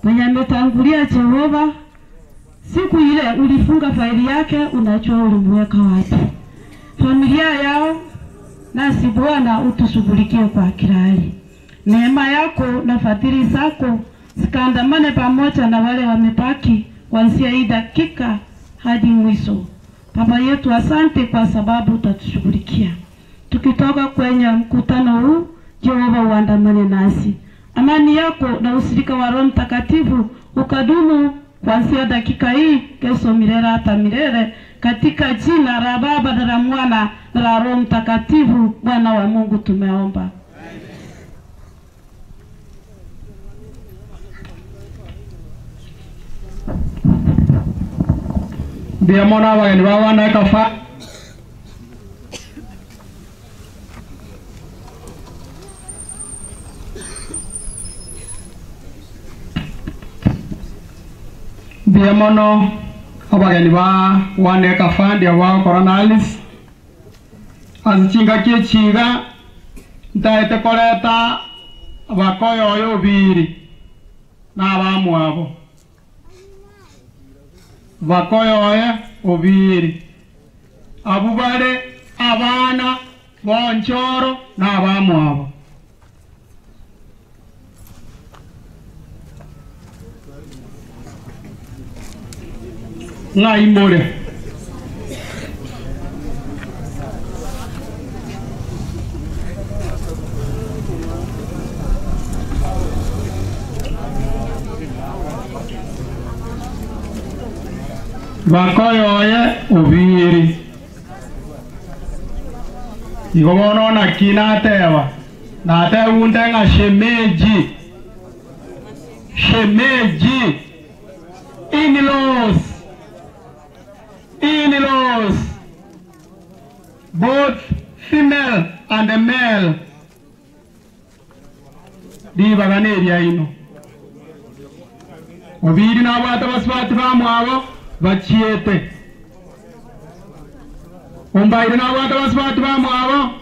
Mwenye ametangulia Jehova, siku ile ulifunga faili yake, unajua ulimweka wapi. Familia yao nasi Bwana utushughulikie kwa kila hali. Neema yako na fadhili zako zikaandamane pamoja na wale wamebaki kuanzia hii dakika hadi mwisho. Baba yetu, asante kwa sababu utatushughulikia. Tukitoka kwenye mkutano huu, Jehova uandamane nasi. Amani yako na ushirika wa Roho Mtakatifu ukadumu kuanzia dakika hii, kesho, milele hata milele, katika jina la Baba na la Mwana na la Roho Mtakatifu, Bwana wa Mungu tumeomba. Mbuya mono abageni ba One Acre Fund. Mbuya mono abageni ba One Acre Fund abo bagokora na Alice, ase chingaki echi iga ntaete koreta bakoyoyo obiri na abamwabo. Bakoyoye obiri, abwo bare abana b'onchoro na abamwabo. Ng'ai more? Bakoyoye obiiri. Igo bono naki nateba? Nategunte ng'a shemeji, shemeji, in-laws, in-laws, both female and male, ribaga neriaino. Obiri nabwate abasubati bamwabo bachiete. Ombaire nabwate abasubati bamwabo.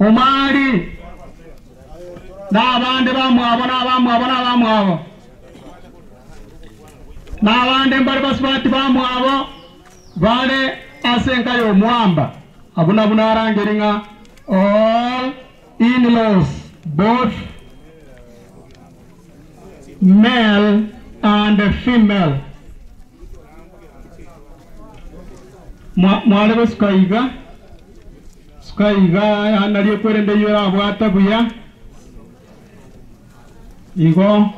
Omari na abande bamwabo na abamwabo na abamwabo. Na abande mbare basubati bamwabo bare ase enka y'omwamba. Abwo nabwo narangerie ng'a all in-laws both male and female. Mware gosuka iga, suka iga nario kwerende eyio erabwate buya. Igo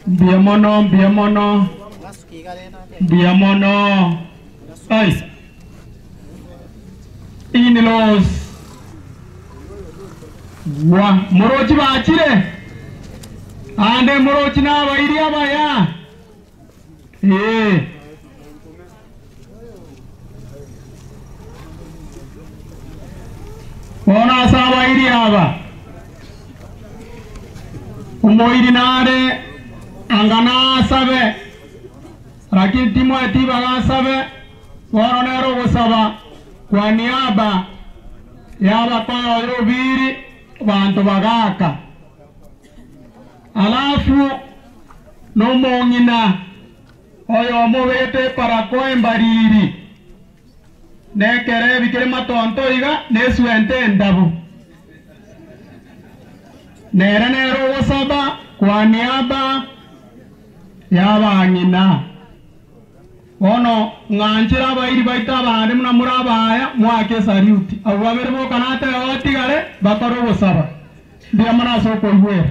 mbuya mono, mbuya mono, mbuya mono. Ai. In-laws. Gwa, morochi bachire, ande morochi nabairi abaya. Ee. Bono ase abairi aba, omoiri nare anga nasabe, lakini timoeti ibaga asabe, bono nere ogosaba kwa niaba y'abakoyoyo obiri abanto bagaaka. Alafu nomong'ina oyomo obegete eparako embariri, na ekerebi kere matonto iga, na esuente endabu. Nere nere ogosaba kwa niaba y'abang'ina. Bono ng'anchere abairi baito abande buna more abaya, moake esariuti. Abwo babere boka natebe batigare, bakore ogosaba. Mbuya mono ase okoigwera.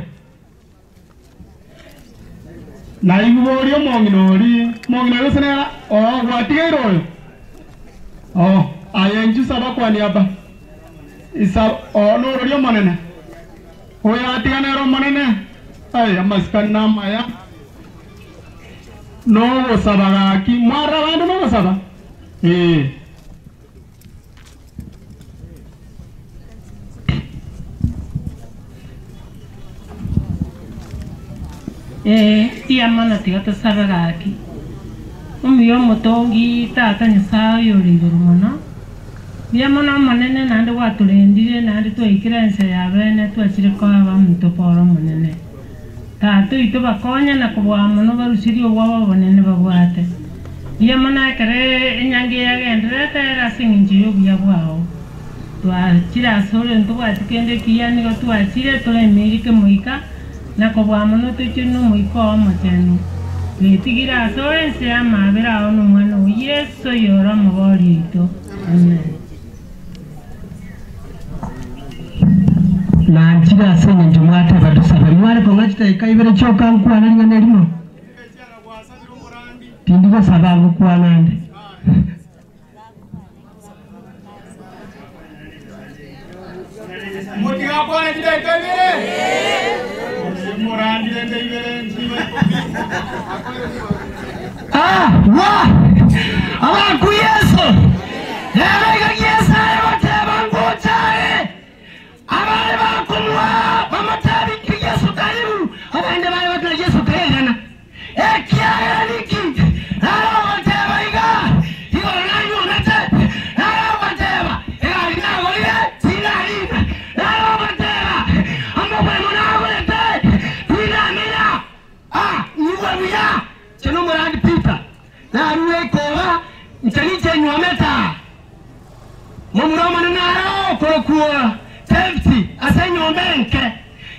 Naigwe boria omong'ina oria, omong'ina oria gose nere oo gwatigeire oyo? Oo, aye inchuo saba kwani aba. Isa oo nororia Omonene. Oyo atiga nere Omonene. Ai, amasikani namaya. Nogosaba gaki, mwarora abande nogosaba? Ee. Ee, mbuya mono tiga tosabe gaki. Omuya omotongi Tata Nyasae oyore igoro mono, mbuya mono Omonene naende gwatorendire naende twaikire ense ya bene twachire koa abaminto pore Omonene. Tata oito bakonye na kobua mono barusirie obwoba obonene babwate. Mbuya mono ekero enyangi eye yagendererete ere ase engencho y'obuya bwao. Twachire asore ntobwati kende ekiya, nigo twachire toremeire kemoika, na kobua mono toichorwe n'Omoika oo Omochenu. Twetigire asore ense y'amaabera ao n'Omwana oo Yeso oyore Omobooria oito. Amen. Nanchire ase engencho mwateba tosabe. Mware kong'a chidakika ibere chioka nkwane ring'ana erimo? Tindi gosaba ngokwana ande. Motigakwana chidakika ibere. Morandi rende ibere nchibe. Ah, wa! Abaku Yeso! Rero iga Yeso are goteba ngocha are. Abare bakomwa bamotebi Yesu karibu, abande bare goteba Yesu kairana. Momura omonene arao okorokwa Tefti ase enyomba enke,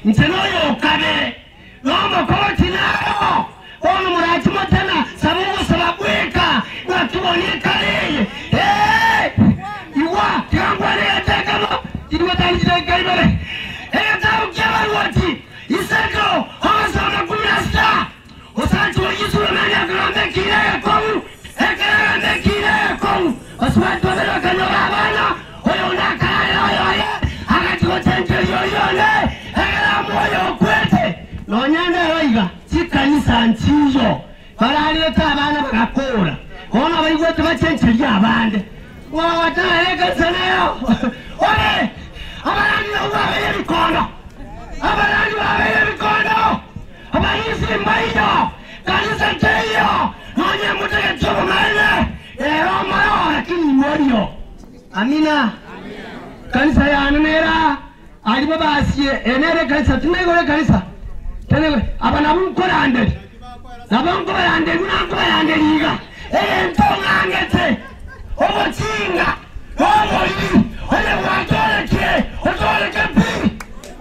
inche noyo o kabere, na omokogoti naro. Bono morache motena, saba ogosaba bweka, naki bono ekare eye. Ee, igwa, tiga nkwane egento ekemo, tigwetani chidakika ibere. Egetabu ki'Abarwoti, Isiko, ogosoma kumi na sita. Osanche oria Sulemani akagamba ekiina egekong'u, ekero agamba ekiina egekong'u, basubati babere bakanyora abana, oyonde akararera oyoye, agachia gochencheria oria onde, egere amoe oyo okwete. Nonya ndero iga, chikanisa nchiyo bararerete abana bagakora, bono baigwete bachencheria abande. Ng'ogotarera ekanisa nero, ore abarandi nabwo babeire ebikondo, abarandi babeire ebikondo. Abarisia mbaiyo, kanisa teiyo, nonya motageti obomaene, ere omoroo lakini imorio. Amina. Kanisa yane nere aa, aria babasie, eye nere ekanisa, tinaigora ekanisa, tinaigora, aba nabwo nkoranderia, nabo nkobaranderia buna nkobaranderia iga, egento ng'angete, obochinga, na oboriri, onye gwatorekire, otoreke pi.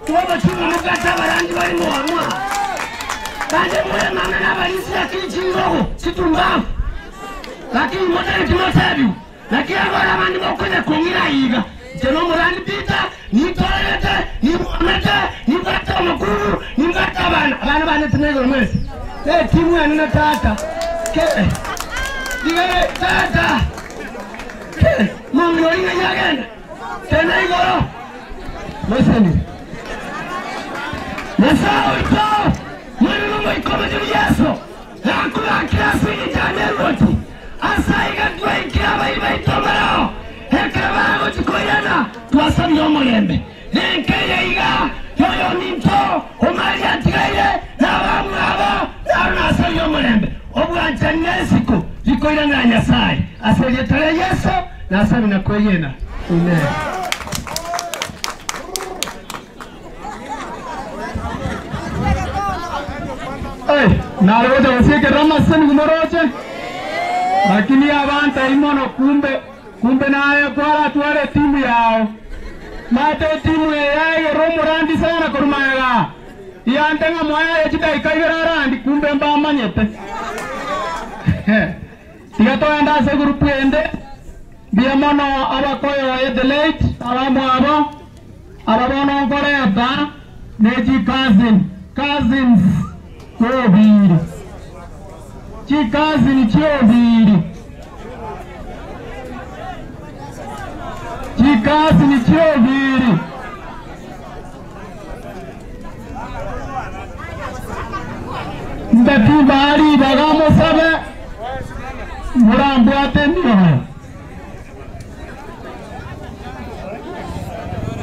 Tw'obochungu mobwate abarandi bare moamwa, bande more mang'ana abarisia lakini chingogo chitumbafu, lakini motari timotebigwa. Naki abare abande mokonya kong'ira aiga, inche nomorandi Peter, nintorerete, nimwomete, nimbwate omokungu, nimbwate abana. Abana bane tinaigoro mwensi, netimu yane na tata. Ke, rigere tata, ke, mong'ina oria ng'ai agenda? Tena igoro. Listen. Nyasae oito, Mwana n'Omoika Omochenu Yeso, nakobakire ase engencho yane erwoti, ase aiga twaikire abairi baito barao, ekero bagochia koirana, twasabire omorembe. Nenka eye iga y'oyominto Omari atigaire, na abamwabo, naro nasabire omorembe, obwanchani na ensiko bikoiranera Nyasae. Ase erieta ria Yeso nasabire na kwegena. Amen. Nare gocha gosiekerera amaseseni moroche, lakini abanto ayi mono kumbe kumbe naye kwaratware etimu yao. Maete etimu eye yaegerera omorandi sana korwa magega. Yante ng'a mwaye chidaika ibere arandi kumbe mbamanyete. Tiga togende ase egurupu ende, mbuya mono abakoyoye the late abamwabo, aba bono nkoreta ne chicousin, cousins chiobiri, chicousin chiobiri, chicousin chiobiri. Ntatimba ribaga mosabe morambwate emioyo.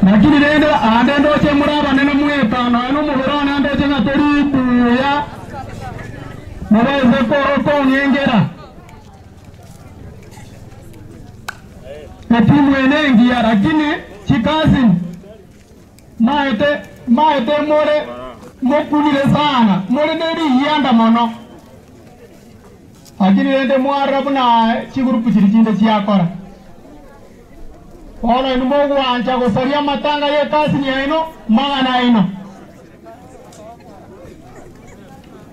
Lakini rende ande ndoche more abanene mweka nonya nomobere one ndoche ng'a tori buya mobaise kong'engera. Etimu eye nengiya lakini chicousin Maete, maete more mokunire sana, more ne riyianda mono. Lakini rende mwarora buna chigurupu chiria chinde chiakora. Bono inwe mogwancha gosaria amatanga y'ekasini yaino magana aino.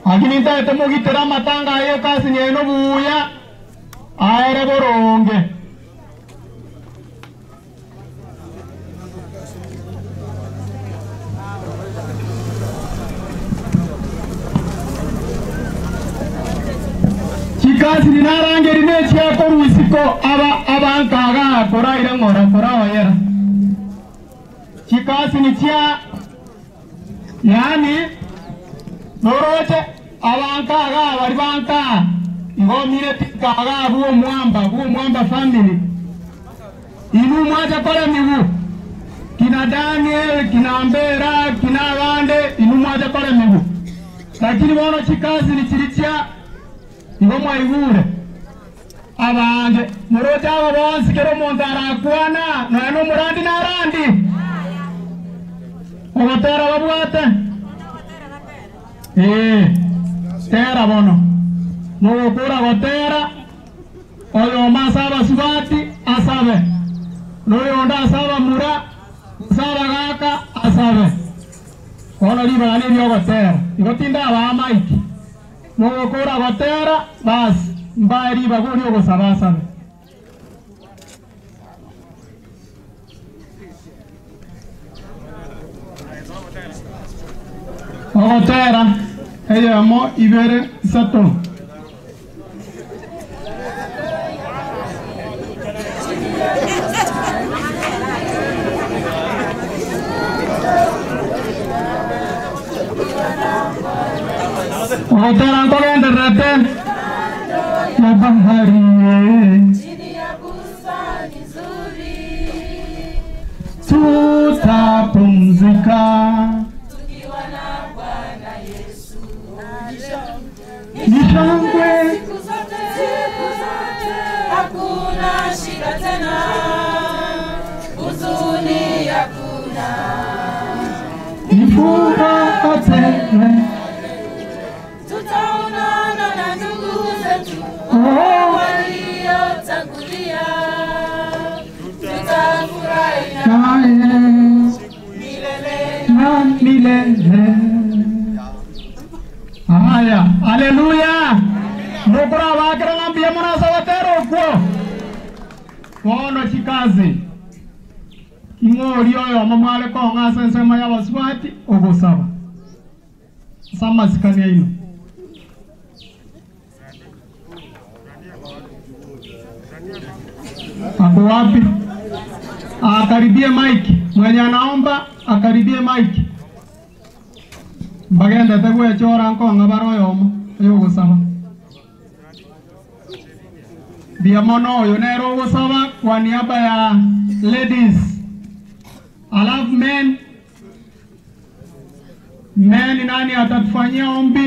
Lakini ntaete mogitere amatanga aya y'ekasini yaino buya, aere boronge. Chikasini narangeri nechia korwa isiko aba abankaga koraire ng'ora koraoyera. Chikasini chia yaani noroche abankaga bari bankaa igo omire tinkaga bw'omwamba bw'omwamba family. Inwe mwacha koremigwa, kina Daniel, kina Mbera, kina abande, inwe mwacha koremigwa. Lakini bono chikasini chiria chia igo mwaigure. Abange, moroche aba bonsi kera omonto arakwana, nonya nomorandi narandi. Ogotera babwate? Ee, tera bono. Mogokora gotera, Oyomo ase abasubati asabe. Noyonde ase abamura, gose abagaaka asabe. Bono ribaga neri'ogotera, igo tindabaa maiki. Mogokora gotera, basi, mbae ribaga oria ogosaba asabe. Ogotera, eyemo, ibere, isato. Ogotera nkogendererete na bahari. Tutapumzika ni shangwe Hakuna shida tena, huzuni hakuna, ni furaha tele. tutaonana na ndugu zetu Oh. waliotangulia, tutafurahi Naye milele na milele. Haya, haleluya. Mukura wakira ng'ambia munasawatera okwo bono chikazi ing'ori oyomo mware kong'asa ensemo ya abasubati ogosaba ase amasikani aino. Ako wapi? Akaribie mike. Mwenye anaomba akaribie mike. Mbagendete gwechora nkong'a bara oyomo oyogosaba. Mbia mono oyo nere ogosaba kwa niaba ya ladies. Alafu men, men nani atatufanyia ombi?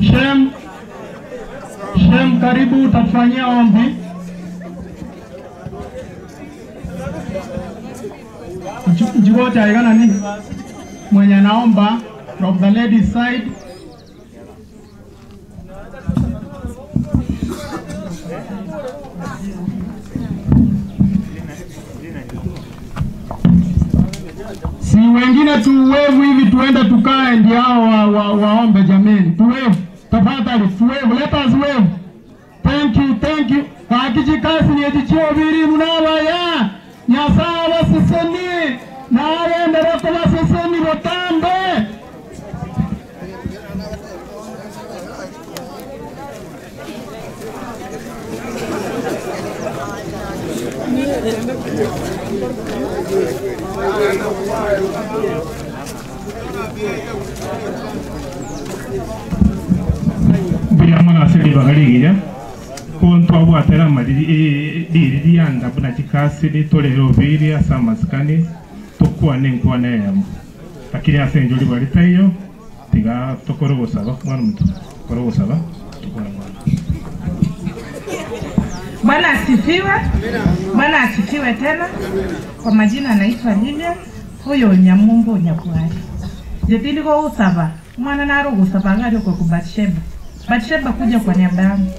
Shem, Shem karibu utatufanyia ombi. Njiwote aigana nini? Mwenye anaomba from the ladies side. Si wengine tuwevu hivi tuende tukae ndio hao wa, wa, waombe jameni. Tuwevu. Tafadhali tuwevu. Let us wave. Thank you, thank you. Kakichikasi ni echichiobiri munabaya. Nyasaye abaseseni. Nagendera kubaseseni botambe. Mbuya mono ase ribaga rigiya kontwabwatera riri rianda buna chikasi ritorere obiri ase amasikani tokwane enkwana eyemo lakini ase encho riba ritaiyo tiga tokore ogosaba mwana omonto kore ogosaba tokore mwana. Bwana asifiwe. Bwana asifiwe tena. Kwa majina anaitwa Lilian. Huyo Nyamumbo Nyakwari. Jetili ko usaba. Mwana naro gusaba ngari kwa ku Batsheba. Batsheba kuja kwa niaba yangu.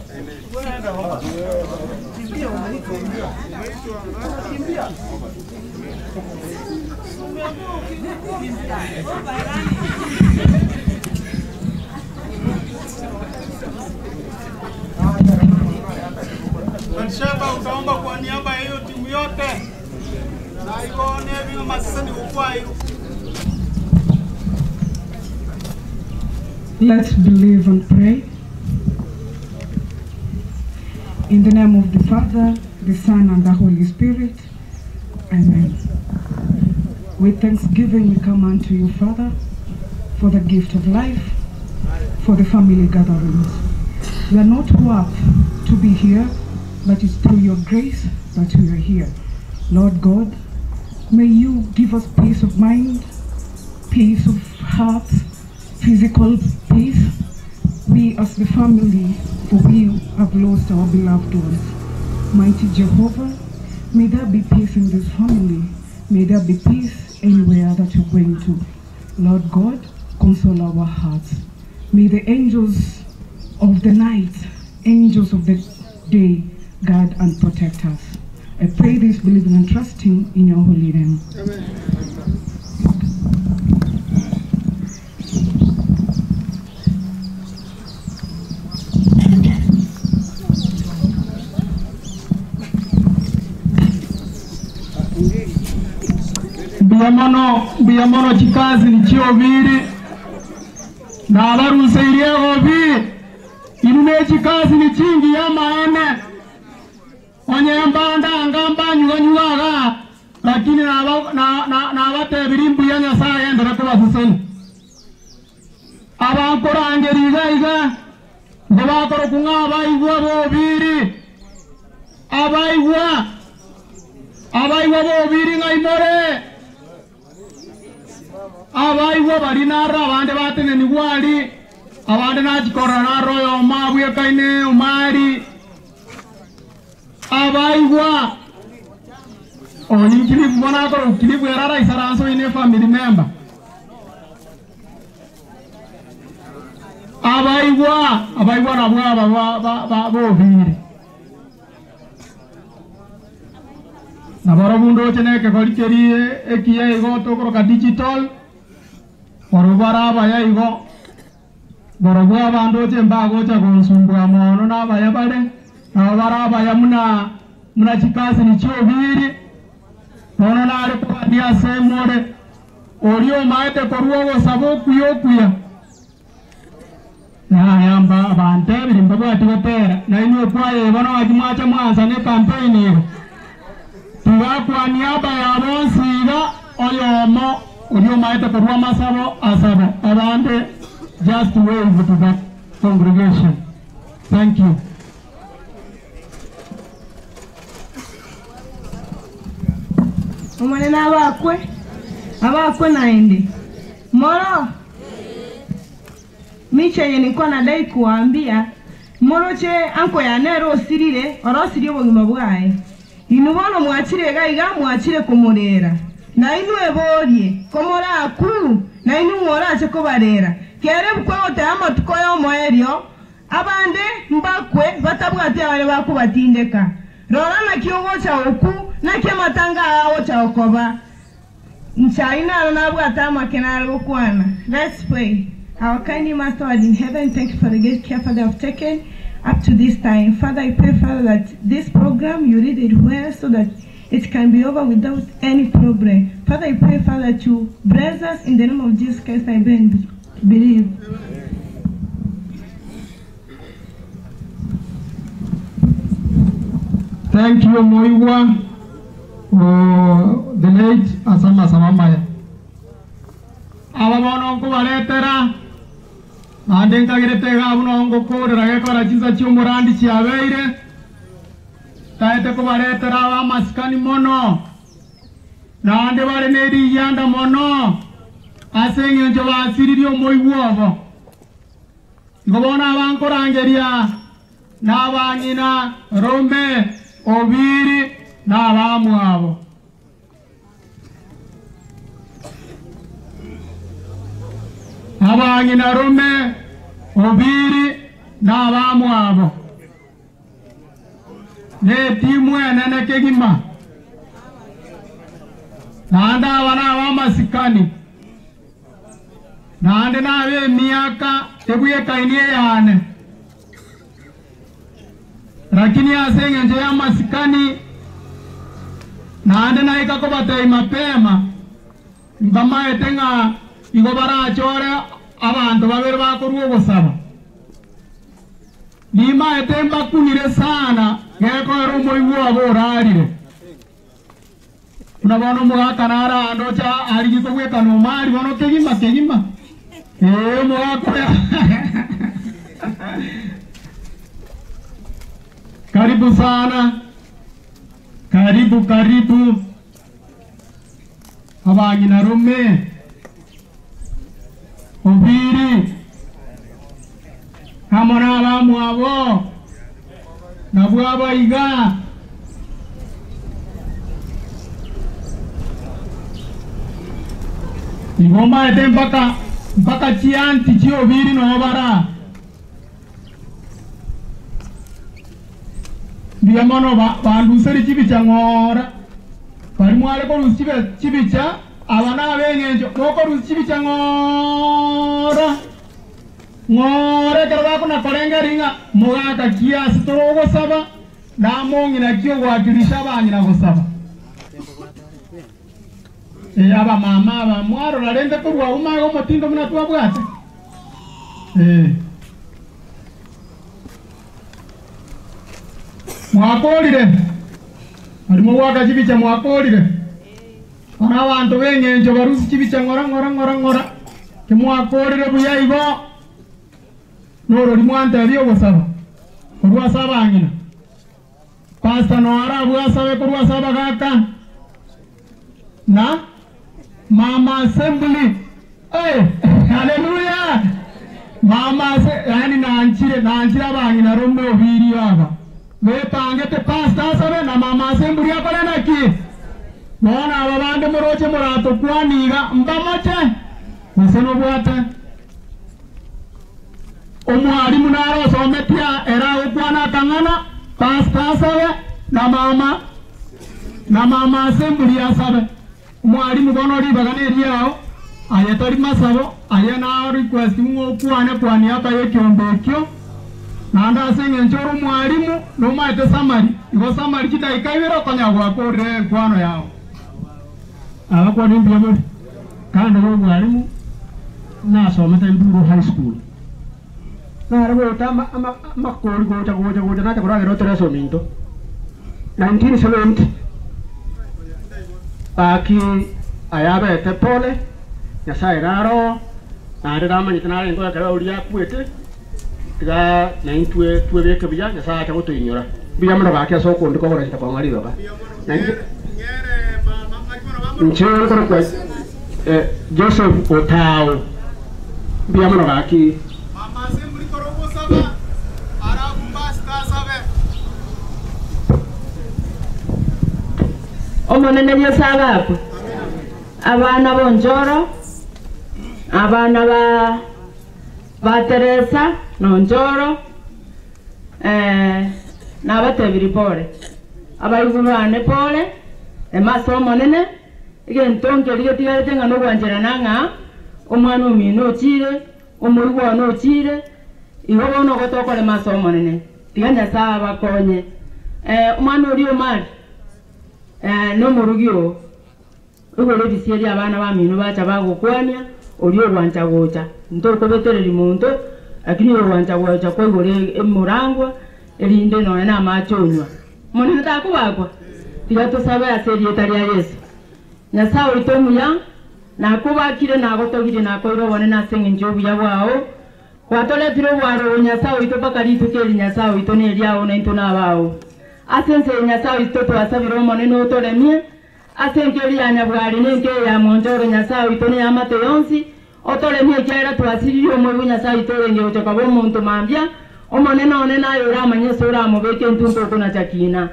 Batsheba utaomba kwa niaba ya hiyo timu yote na ikone vile masisani ukwayo. Let's believe and pray. In the name of the Father, the Son, and the Holy Spirit. Amen. With thanksgiving we come unto you, Father, for the gift of life, for the family gatherings. We are not worth to be here, but it's through your grace that we are here. Lord God, may you give us peace of mind, peace of heart, physical peace. We as the family, for we have lost our beloved ones. Mighty Jehovah, may there be peace in this family. May there be peace anywhere that you're going to. Lord God, console our hearts. May the angels of the night, angels of the day, guard and protect us. I pray this believing and trusting in your holy name. Mbuya mono, mbuya mono chikasini chi'Obiri, nabaruseirie egobi, inwe ne chikasini chingiya amaene. Onye mbanda anga mbanyuganyuga igaa, lakini nabatebirie mbuya Nyasae agenderere kobasesenia. Abankorangeria iga iga, nigo bakorokwa ng'a abaigwa b'Obiri, abaigwa, abaigwa b'Obiri ng'ai more? Abaigwa baria naroro abande batenenigwe aria, abande nachia korora naroro oyomo abwekaine Omari, abaigwa oyi Kilifu bono akorokwa Kilifu ere araisaranse oyi ne efamily member. Abaigwa, abaigwa nabwo aba ba- ba- ba- b'Obiri. Nabarobwo ndoche nekegori keria ekiya igo tokoroka digital, barobwo bare abaya igo, barobwo aba ndoche mbagocha gonsumbua mono nabaya bare, nabo bare abaya buna buna chikasini chi'Obiri, bono nare kogania ase more, oria omaete korwa ogosaba okuya okuya. Yaya mba bantebirie mbabwati gotera, nainwe ekwaya eye bono gaki mwacha mwansa ne campaign iga. Tiga kwa niaba ya bonsi iga oyomo oria omaete korwa amasabo asabe abande just wave to the congregation. Thank you. Omonene abakwe, abakwe naende. Moro? Mi chenye nilikuwa nadai kuwaambia, moroche anko yane ere osirire, orosirie obogima bwaye. Inwe bono mwachire iga iga, mwachire komorera. Na inwe borie, komorakwu, na inwe ng'orache kobarera. Kere ebuku egoteba amatuko y'omoerio, abande mbakwe batabwati abare bakobatindeka. Rora naki ogocha oku, naki amatanga aya agocha gokoba. Nchai naro nabwate amake nare gokwana. Let's pray. Our kindly Master who art in heaven, thank you for the great care Father you have taken up to this time. Father, I pray Father that this program you lead it well so that it can be over without any problem. Father, I pray Father that you bless us in the name of Jesus Christ I pray and believe. Thank you Moigwa o the late ase amasabo amaya. Aba bono nkobaretera, naende nkagerete iga buna ngokoorera gekogera chinsa chi'omorandi chiabeire, ntaete kobaretera aba amasikani mono, naende bare ne rigianda mono, ase engencho basiririe omoigwa obo. Igo bono aba nkorangeria nabang'ina Rome, Obiri, na abamwabo. Abang'ina Rome, Obiri, na abamwabo. Netimu enene kegima. Naende aba nab'amasikani. Naende nabe emiaka ebwekaine eyane. Lakini ase engencho y'amasikani, naende naika kobatebia mapema, mbamaete ng'a igo barachore abanto babere bakorua ogosaba. Nimaete mbakunire sana gekoera omoigwa obo orarire. Buna bono omogaka nare aande oche arigie kobwekana omari bono kegima kegima. Ee, omogaka oyo. Karibu sana, karibu karibu abang'ina rome, Obiri, amo nabamwabo, nabwo abaiga. Igo mbaete mpaka mpaka chianti chi'Obiri noo bara. Mbuya mono banduseri chibicha ng'ora. Bari mware korusia chibe chibicha, aba nab'eng'encho, mokorusia chibicha ng'ora ng'ora ekero bakonakorengereria ng'a mogaka ki ase tore ogosaba, na mong'ina ki ogoakirisha abang'ina gosaba. Ee, abamama aba mwarora rende korwa agwo magega omotindo buna twabwate. Ee. Mwakorire? Baria mogoaka chibicha mwakorire? Bono abanto b'engencho barusie chibicha ng'ora ng'ora ng'ora ng'ora. Kimwakorire buya igo, norori mwantebia ogosaba korwa ase abang'ina. Pastor noe arabue asabe korwa ase abagaka na Mama Assembly. Eh, haleluya! Mama ase yaani nanchire nanchire abang'ina rome obirio aba bepangete pastor asabe na mama assembly akore naki? Bono aba bande moroche moratokwanie iga mbamoche gose nobwate Omwalimu nare osometie aa ere agokwana akang'ana, pastor asabe, na mama na mama assembly asabe. Omwalimu bono ribaga neriao, aye tori masabo, aye nao request ng'a okwane kwa niaba y'ekeombe ekio, naende ase eng'encho ore omwalimu nomaete summary, igo summary chidakika ibere okonyara gwakorire enkwano yao. Abakwane mbuya more, kando y'obwalimu nasomete Nduru High School. Nare goeta amakori gocha gocha gocha nacha koragera oteresa ominto 1970 gaki aya abete pole Nyasaye naro naende namanyete narenge ekero oria akwete tiga naintwe twebeke buya Nyasaye ache gotoinyora. Mbuya mono gaki ase okondika ogoranchera kwang'a riroba. Inche nkorokwa Joseph Otao. Mbuya mono gaki. Omonene Yeso agakwa, abana b'Onchoro, abana ba ba Teresa na Onchoro, nabatebirie pore. Abaibori bane pore, ime ase Omonene, egento nkeria getigarete ng'a nogwancherana ng'a omwana omino ochire, omoigwa one ochire, igo bono igo tokorema ase Omonene. Tiga Nyasae abakonye. Omwana oria Omari, nomorugi oo. Igoro ebisieri abana bamino bacha bagokwania, oria ogwancha gocha, ntokobetereria monto, lakini oyogwancha gocha kwaigora emorangwa, erinde nonya namache onywa. Omonene takobakwa? Tiga tosabe ase erieta ria Yeso. Nyasae oito omuya, nakobakire, nagotogirie, nakoire obonene ase engencho y'obuya bwao. Gwatoretire obwaro obo, Nyasae oito, mpaka rituko eri, Nyasae oito, neriao, naintwe nabao. Ase ense eye, Nyasae oito, twasabire Omonene otoremie, Ase enkeeri ya nyabwari na enkeeri ya monchoro, Nyasae oito neamate yonsi, otoremie ekiagera twasiririe omoigwa Nyasae oito orenge gocha koba omonto mambia, Omonene one naye oramanye ase oramobeke entunto okonacha kina.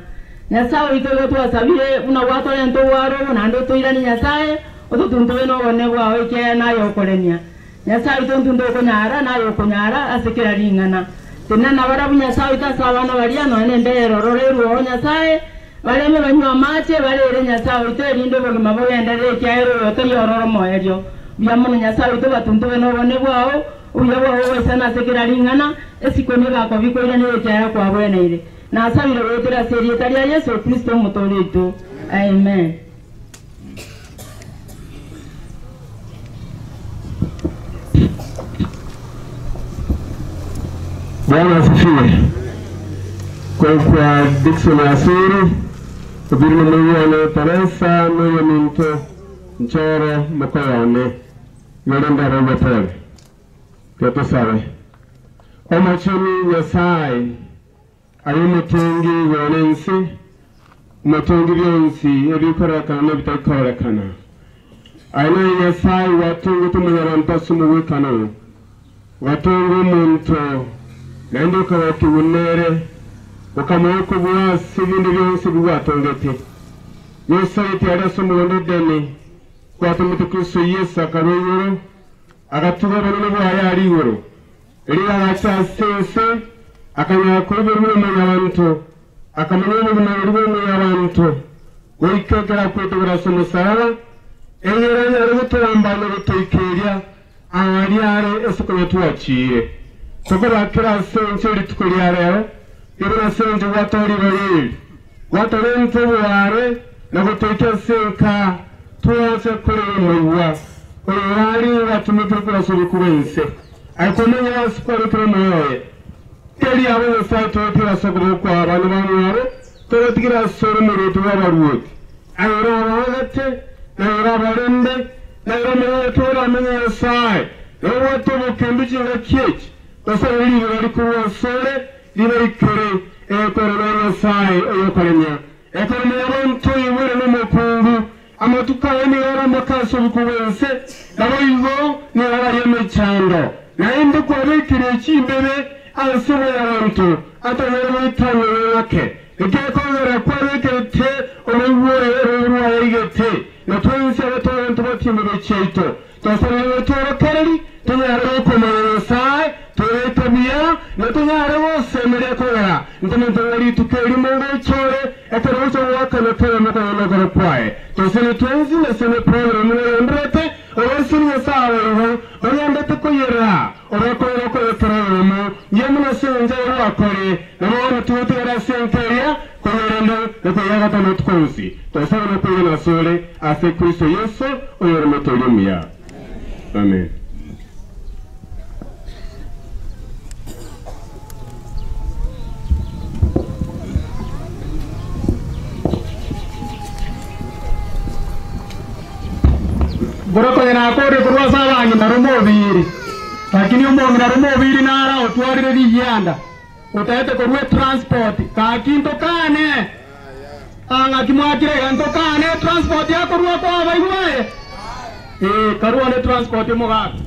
Nyasae oito igo twasabire, buna gwatorenta obwaro obo, naende otoiranie Nyasae, ototuntobe nobonene bwao ekiagera naye okoremia. Nyasae oito ntunto okonyara, naye okonyara ase kera ring'ana. Tenena nabarabwo Nyasae oito ase abana baria, nonya nembegera ororo erwoo Nyasae, Bareme banywe amache, barere Nyasae oito, erinde obogima bogenderere, ekiagera oyo tari ororo omoerio. Mbuya mono Nyasae oito, batuntube nobonene bwao, obuya bwao bogoisana ase kera ring'ana, esiko negakobikwa oiranere ekiagera kwabweneire. Nasabire goetera ase erieta ria Yeso Kristo Omotoori oito. Amen. Bwana asifiwe. Korokwa Dickson Asuri, obiri nomoigwano Teresa noyominto nchoro mokoyone, igo rende abaigwe pole. Tiga tosabe. Omochenu Nyasae, aye omotongi igoro na ense, omotongi bionsi ebikororekana na ebitarikororekana. Aye naye Nyasae gwatongete omonyabanto ase omogwekano, ogatonga omonto, naende okagokigwa nere, okamoa okobua ase ebinto bionsi ebi gwatongete. Nyosaeti aria ase omogondo Edeni, gwatomete Kristo Yeso akarua igoro, agatuga obonene bwaye aria igoro. Erio agacha ase ense, akanyara koiborwa buna omonyabanto. Akamenya obogima boria bw'omonyabanto, goika ekero akwete korwa ase omosalaba, egere anyare gotogambania gotoikeria aaria are ase konya twachiire. Tokobakera ase ense rituko ria rero, ribe nase engencho gwatoa ribaga eri, gwatorenta oboare na gotoikia ase enka twacha korera omoigwa oyo ore gwatumekire korwa ase oboku bw'ense. Aye komanya ase kwarokire omoyo oye. Teri abo Nyasae toetire ase okoboko kwa abana bamwabo, tobatigere ase ore omoruoti bw'abaruoti. Aye ore obaagate, na ore abarende, na ere omonene toramenye Nyasae, na obwate obokendu chingaki echi, tosabe ribaga rikorwa asore ribaikere, ekero na Nyasae oyokoremia. Ekero Mwanyabanto oiboire nomokungu, amatuko aye nigo are amake ase oboku bw'ense, naboigo nigo are ay'emechando. Naende kwabekire chimbebe ase Mwanyabanto atanyare goitanana ng'ake, ekiagera kwabekerete omoigwa oye orobu rwaye aigete, na twensi abatware ntobatimbebe chiaito. Tosabire gotworokereria tonyare gokomanya Nyasae, toete buya, na tonyare gosemeria kogera nkomonto ng'a rituko erimo ngocha ore, ekero gocha goakana kera omokonyo nokoro kwaye. Tosene twensi nase neprogramu negendererete, ogoseria Nyasae abaigwa bagendete koyerera orokoira okoyekera oyomo, mbuya mono ase engencho eye gwakore, na bono tigotigara ase enka eria, koyerenda na koyeagata amatuko onsi. Tosabe nokoirana asore ase Kristo Yeso, oyore Omotoori omuya. Amen. Ngoro konya nakorire korwa ase abang'ina romobiri lakini omong'ina romobiri nara otwarire rigianda otete korwa etransport gaki ntokane ang'aki mwakire iga ntokane transport yakorwa kwabaigwaye eh karwa ne transport omogaka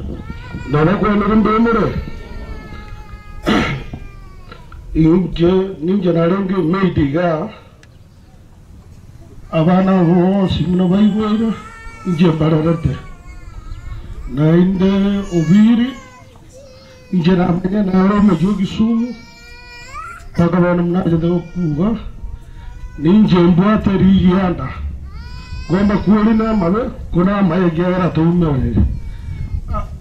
Nabakwanire mbemure inche ninche narenge maid iga abana abo bonsi buna baigwere inche mbarerete naende obiri inche namenye nare omochi o Kisumu mpaka bono mnachete gokuga ninche mbwate rigianda ngomba kweri na amabe kona amaye ekiagera toumerire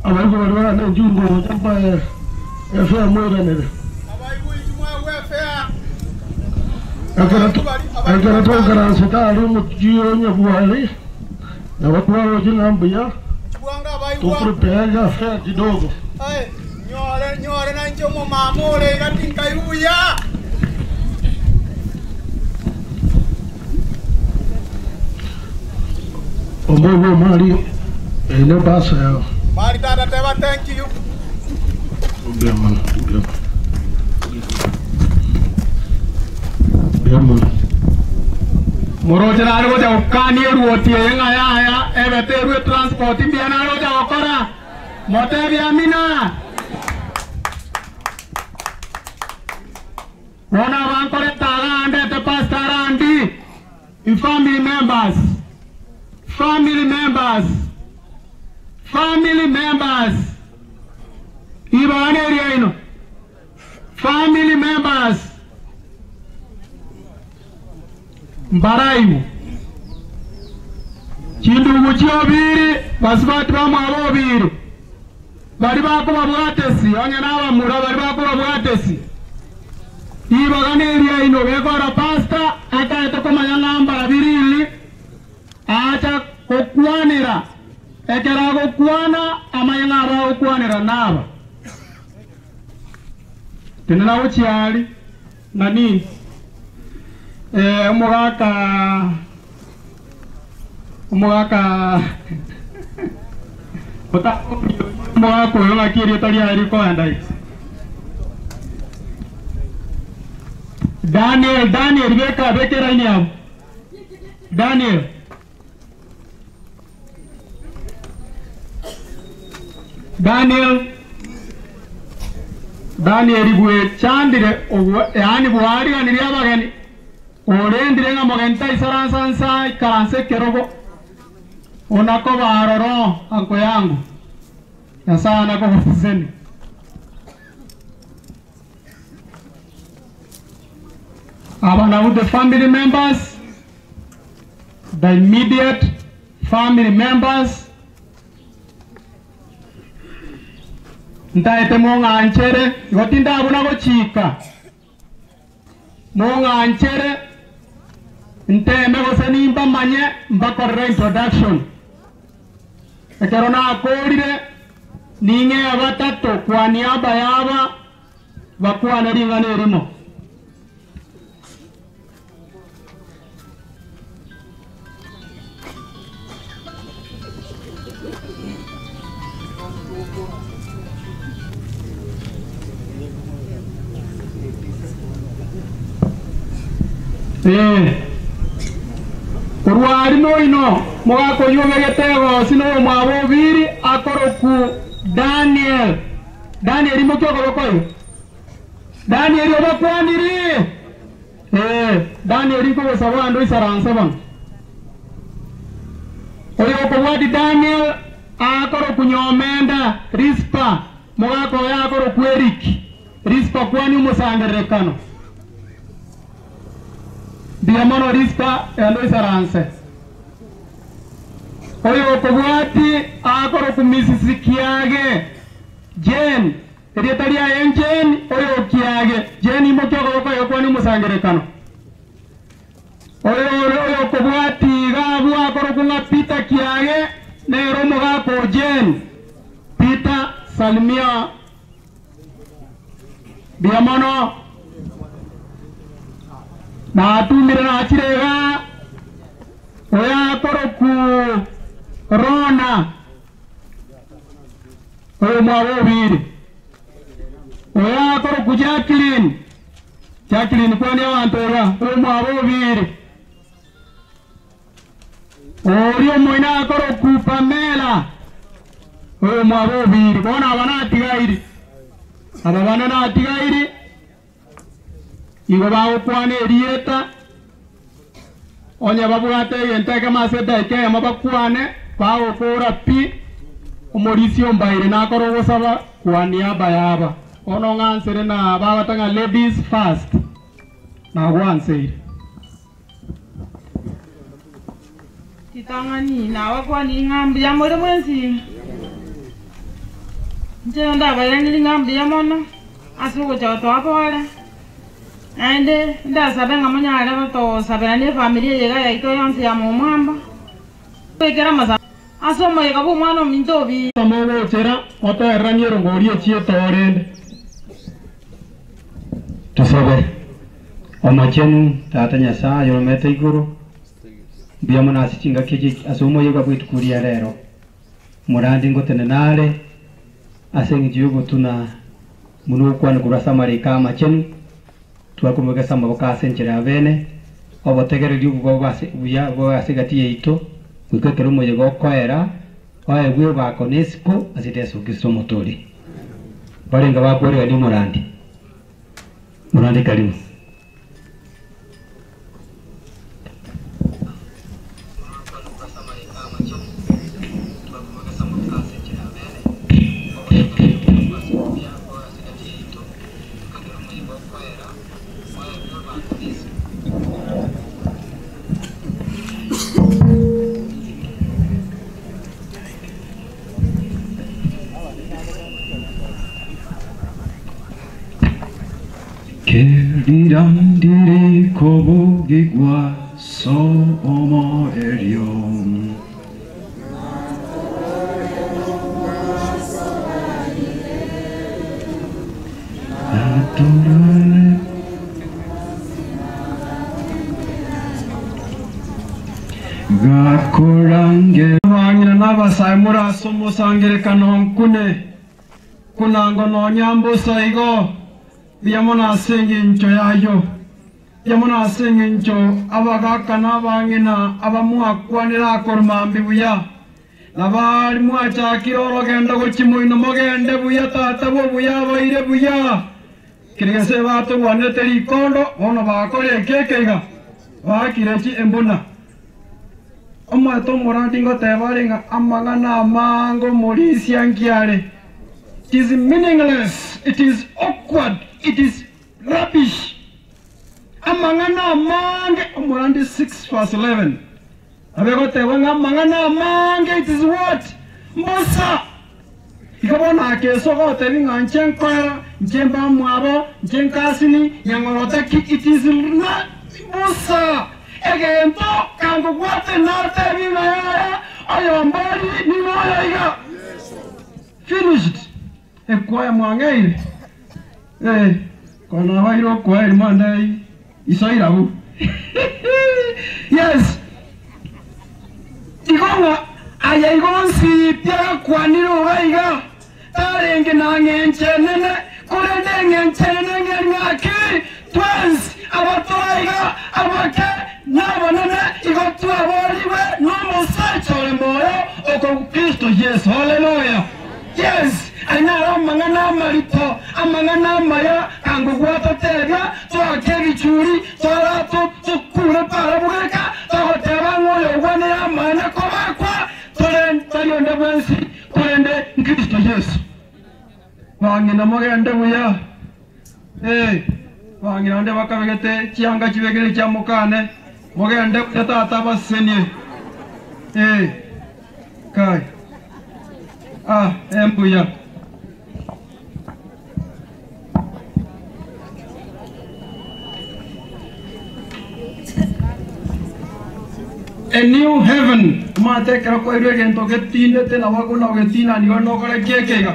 abaigwa bari bana enchungu gocha mbae FM iranere ekero twaikaransete aria omochi o Nyabwari nabo twaroche ng'a mbuya tuprepare afare kidogo Nyore nyore nanche omomama ore iga tinkaibuya. Omoigwa omwari ene basa yao Mari tata teba thank you. mbuya mono mbuya mono mbuya mono moroche nare gocha gokania eruoti eye ng'a yaya ebete erwe transport mbuya nare gocha gokora motebi amina bono abankoreta agandete pastor Randy family members family members family members ibana eria ino family members mbaraibu chindugu chiobiri basubati bamwabo obiri bari bakuba bwatesi onye n'abamura bari bakuba bwatesi ibagana eria ino gekora pasta akaete komanya ng'a birili acha gokwanera ekero agokwana amanye ng'a abagokwanera naba tene nagochiari nani omogaka omogaka omogaka oyo ng'aki erieta riaye rikoenda isi Daniel Daniel beka beka eraini yabo Daniel Daniel Daniel bwechandire yaani bwariganirie abageni orendire ng'a mogeni taisaransa nsa ikaransa ekerogo onako baroro anko yangu Nyasaye anakobaseseni Aba nabwo the family members, the immediate family members, ntaete mong'anchere, igo tindabuna gochika, mong'anchere nteme gose nimbamanye mbakorere introduction. Ekero nakorire ning'ee batato kwa niaba yaba bakwane ring'ana erimo. Ee, korwa aria moino mogakoywa obegete egosi noyomwabo Obiri akoroku Daniel. Daniel imokia okoboko oyo. Daniel obakwaniri. Ee, Daniel nkogosaba ande oisaranse bono. Oyo okobwati Daniel akoroku Nyomenda Rispa, mogaka oye akoroku Eric. Rispa kwani omosangererekano. Mbuya mono Rispa ende oisaranse. Oyo okobwati akoroku Mrs. Kiage Jane, erieta riaye Jane oyo Kiage. Jane imokia okoboko oye okwane omosangererekano. Oyo oyo okobwati iga abwo akoroku ng'a Peter Kiage nere omogaka o Jane. Peter salimia mbuya mono. Natumire nachire iga oyo akoroku Rona oyo omwabo Obiri. Oyo akoroku Jacqueline, Jacqueline kwania abanto iga, oyo omwabo Obiri. Oria omoina akoroku Pamela, oyo omwabo Obiri. Bono aba natigairi, aba bane natigairi, igo bagokwana erieta, onye babwate egento ekemo ase edaika eyemo bakwane, bagokora pi, omorisia ombaire nakore ogosaba kwa niaba yaba. Bono ng'ansere na bagoteba ng'a ladies first, nagwanseire. Ritang'ani nabakwanirie ng'a mbuya more mwensi. Inche ndabairanerie ng'a mbuya mono ase ogocha gotoa pore, naende ndasabe ng'a monyare gotosaberania efamiri eye iga yaito yonsi ya Momwamba, goikera amasabo ase omoyega bw'omwana ominto obi. Mogochera otoereranie erongori echiete orende. Tosabe. Omochenu Tata Nyasae oyoromete igoro, mbuya mono ase chingaki echi ase omoyega bw'rituko ria rero. Morandi ngotenena are ase eng'encho y'ogotuna buna ogokwana korwa ase amariko amachenu, twakomobeka ase amaboko ase enchera ya bene, obotegereri obo bobe ase buya bobe ase egati yaito, goika ekero omoyega okoera, oegwe obako na esiko ase Yeso Kristo Omotoori. Barenge bakweregania omorandi. Morandi karibu. Kerirandire kobugigwa somo erio. Naturale Gakorange Abang'ina na abasae morase omosangererekano nkune, kunango nonya mbosa igo, mbuya mono ase eng'encho y'ayio, mbuya mono ase eng'encho abagaka na abang'ina abamwakwanire akorwa mambia buya, na baria mwachakire orogendo gochia moino mogende buya, tata bw'obuya abaire buya. Keri gese batorwanerete rikondo, bono bakora eke eke iga, baakire chi embuna. Omwete omorandi ngoteba are ng'a amang'ana amange omorisia nkiare. It is meaningless, it is awkward, it is rubbish. Amang'ana amange, Omorandi 6 verse 11, nabo egotebwa ng'a amang'ana amange it is what? Mbosa. Igo bono akeso ogotebi ng'a nche nkoera, nche mbamwabo, nche nkasini, nyang'orota ki, it is not bosa. Egento kangobwate natebi ng'a yaya, oyombori ning'o oyo iga. Finished. Ekwaya mwang'eire? Eh, kono nabaire okwaya erimo ande iso irabu. Yes. Igo ng'a aya igo onsi pi agakwanire iga iga, tarenge na ng'encho enene, korende eng'encho enene ng'eri ng'aki, twensi abatore iga, abake na abanene, igo twaboorigwe nomosacha ore moyo, okwo Kristo Yeso. Haleluya! Yes, ayio naro amang'ana amarito, amang'ana amaya, kangogwatotebia, toake ebichuri, tora tokure barabwo geka, togoteba ng'a oyogwanire amaene kobakwa, tore tari onde bwensi, korende Nkristo Yeso. Bang'ina mogende buya, eh, bang'ina onde bakabegete chianga chibekire chia mokane, mogende buya tata abasesenie, eh, kai. Ah, embuya. A new heaven. Omanyete ekero kwairwe egento getindete nabo okona gogetina nigo nokore ki ekeiga.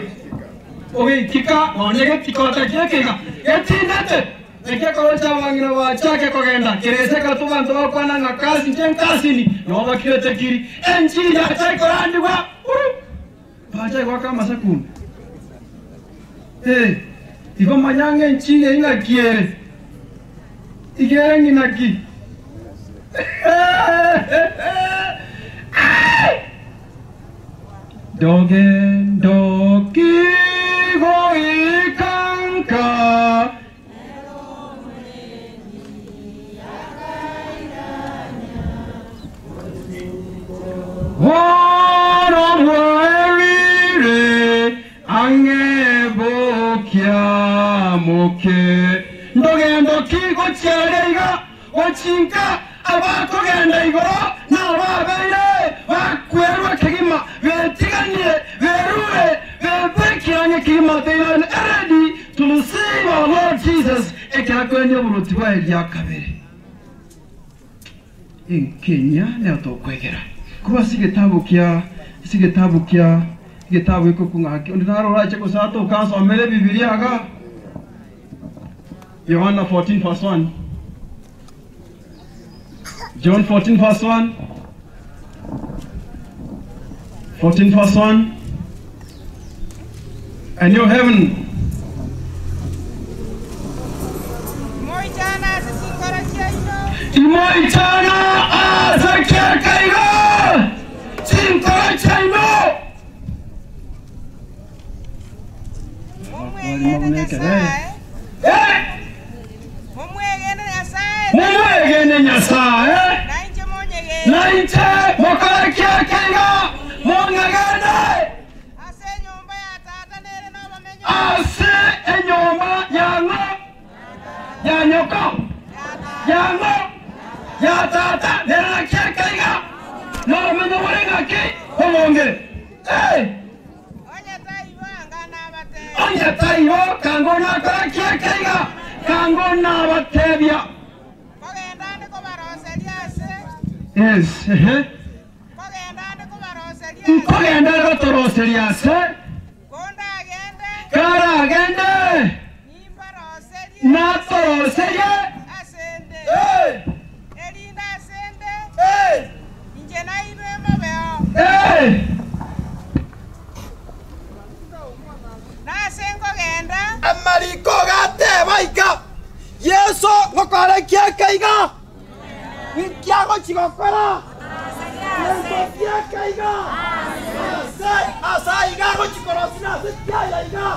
Ogeikika nonye getikota ki ekeiga getindete. Eki ekero chi'abang'ina bachake kogenda, kerese ekero abanto bagokwana ng'a kasi inche nkasini, nabo bakirete kiri. Enchiri yacha ekorandigwa, uru, bachake goaka amasakunde. Ee, igo manya ng'a enchiri eyio ng'aki ere. Iga ere ng'ina ki? Ndogendo ki goika nka? Bono bwaerire ang'e bokia moke. Ndogendo ki gochia aria iga? Gochinka abakogenda igoro nababeire bakwerwa kegima, betiganie, berure, bebekire ang'e kegima, they are ready to receive our Lord Jesus ekero akoendia oboruoti bwaye ria kabere. Enkenya nero tokwegera korwa ase egetabu kia ase egetabu kia egetabu eke okong'aki onde naro orache gose atoke ansomere ebibiria iga. Yohana 14 verse 1. John 14 verse 1. 14 verse 1. A new heaven. Imoichana ase kiakaigo chinkoro chiaino. Momwegene Nyasae, na inche mokore kiake iga, mong'egene ase enyomba yang'o ya nyoko yang'o ya tata nere na kiake iga, nobomenyo bore ng'aki obonge. Ee. Onye taibo, kango nakora ki ekeiga? Kango nabatebia. Yes, ehe. Nkogenda gotoroseria ase. Karagende natoroserie. Ee. Ee. Amariko gateba iga, Yeso ngokora ki eke iga? Ninki agochia gokora? Gento ki eke iga? Ase ase aiga agochia korosia nase ki aya iga?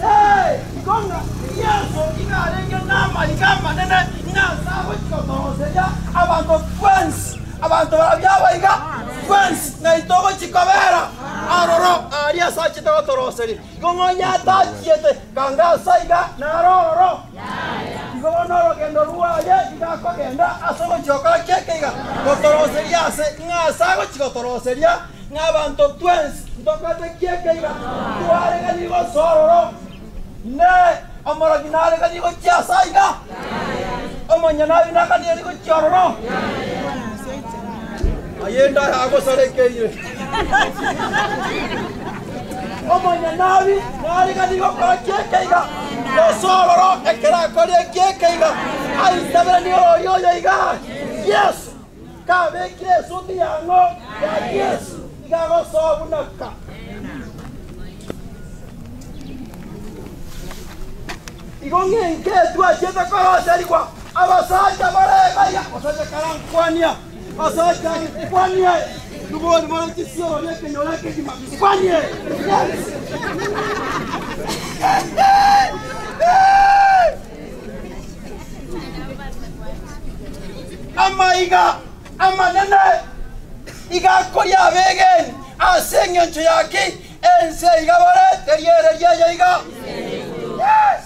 Ee, igo ng'a Yeso iga arenge namariko amanene ng'a ase agochia gotoroseria abanto bwensi, abanto barabwo abaiga bwensi, naintwe ogochia kobera aroro aaria ase achete gotoroseria. Igo ng'a onye atachiete, kanga ase aiga naro ororo. Igo bono orogendo rwaye iga akogenda ase ogochia gokora ki eke iga? Gotoroseria ase, ng'a ase agochia gotoroseria, ng'a abanto twensi ntokorete ki eke iga? Twaregani gose ororo. Inee! Omorogi nareganie gochia ase aiga? Omonyanabi nakanierie gochia ororo? Ayende ayagosarekeire. Omonyanabi nareganie gokora ki eke iga? Gose ororo ekero akorire eki eke iga, aitaberanie ororia oyo iga, Yeso, kabekire esuti yang'o ya Yeso, iga agosoa buna ka. Igo ng'enke twachiete koroserigwa abasacha bare iga, Abasacha karankwania, abasacha nkwanie, nobori more chisioro bi'ekenyoro ekegima, nkwanie. Yes. Amaiga amanene iga akoria abegeni ase engencho ya ki? Ense iga bare teri ereria eye iga. Yes.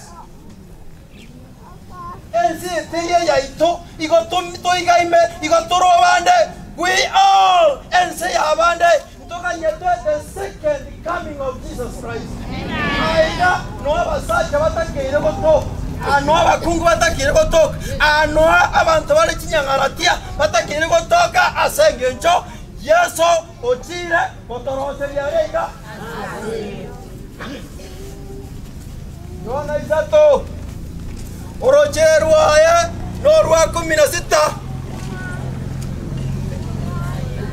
Ense teri eyaito, igo toigaime, igo tore obande. We all ense y'abande ntoganyete the second coming of Jesus Christ. Aiga no abasacha batakeire gotoka, ano abakungu batakeire gotoka, ano abanto bare chinyang'aratia batakeire gotoka ase engencho Yeso Ochire gotoroseria aria iga. Yohana isato, orochere rwaye norwa kumi na sita.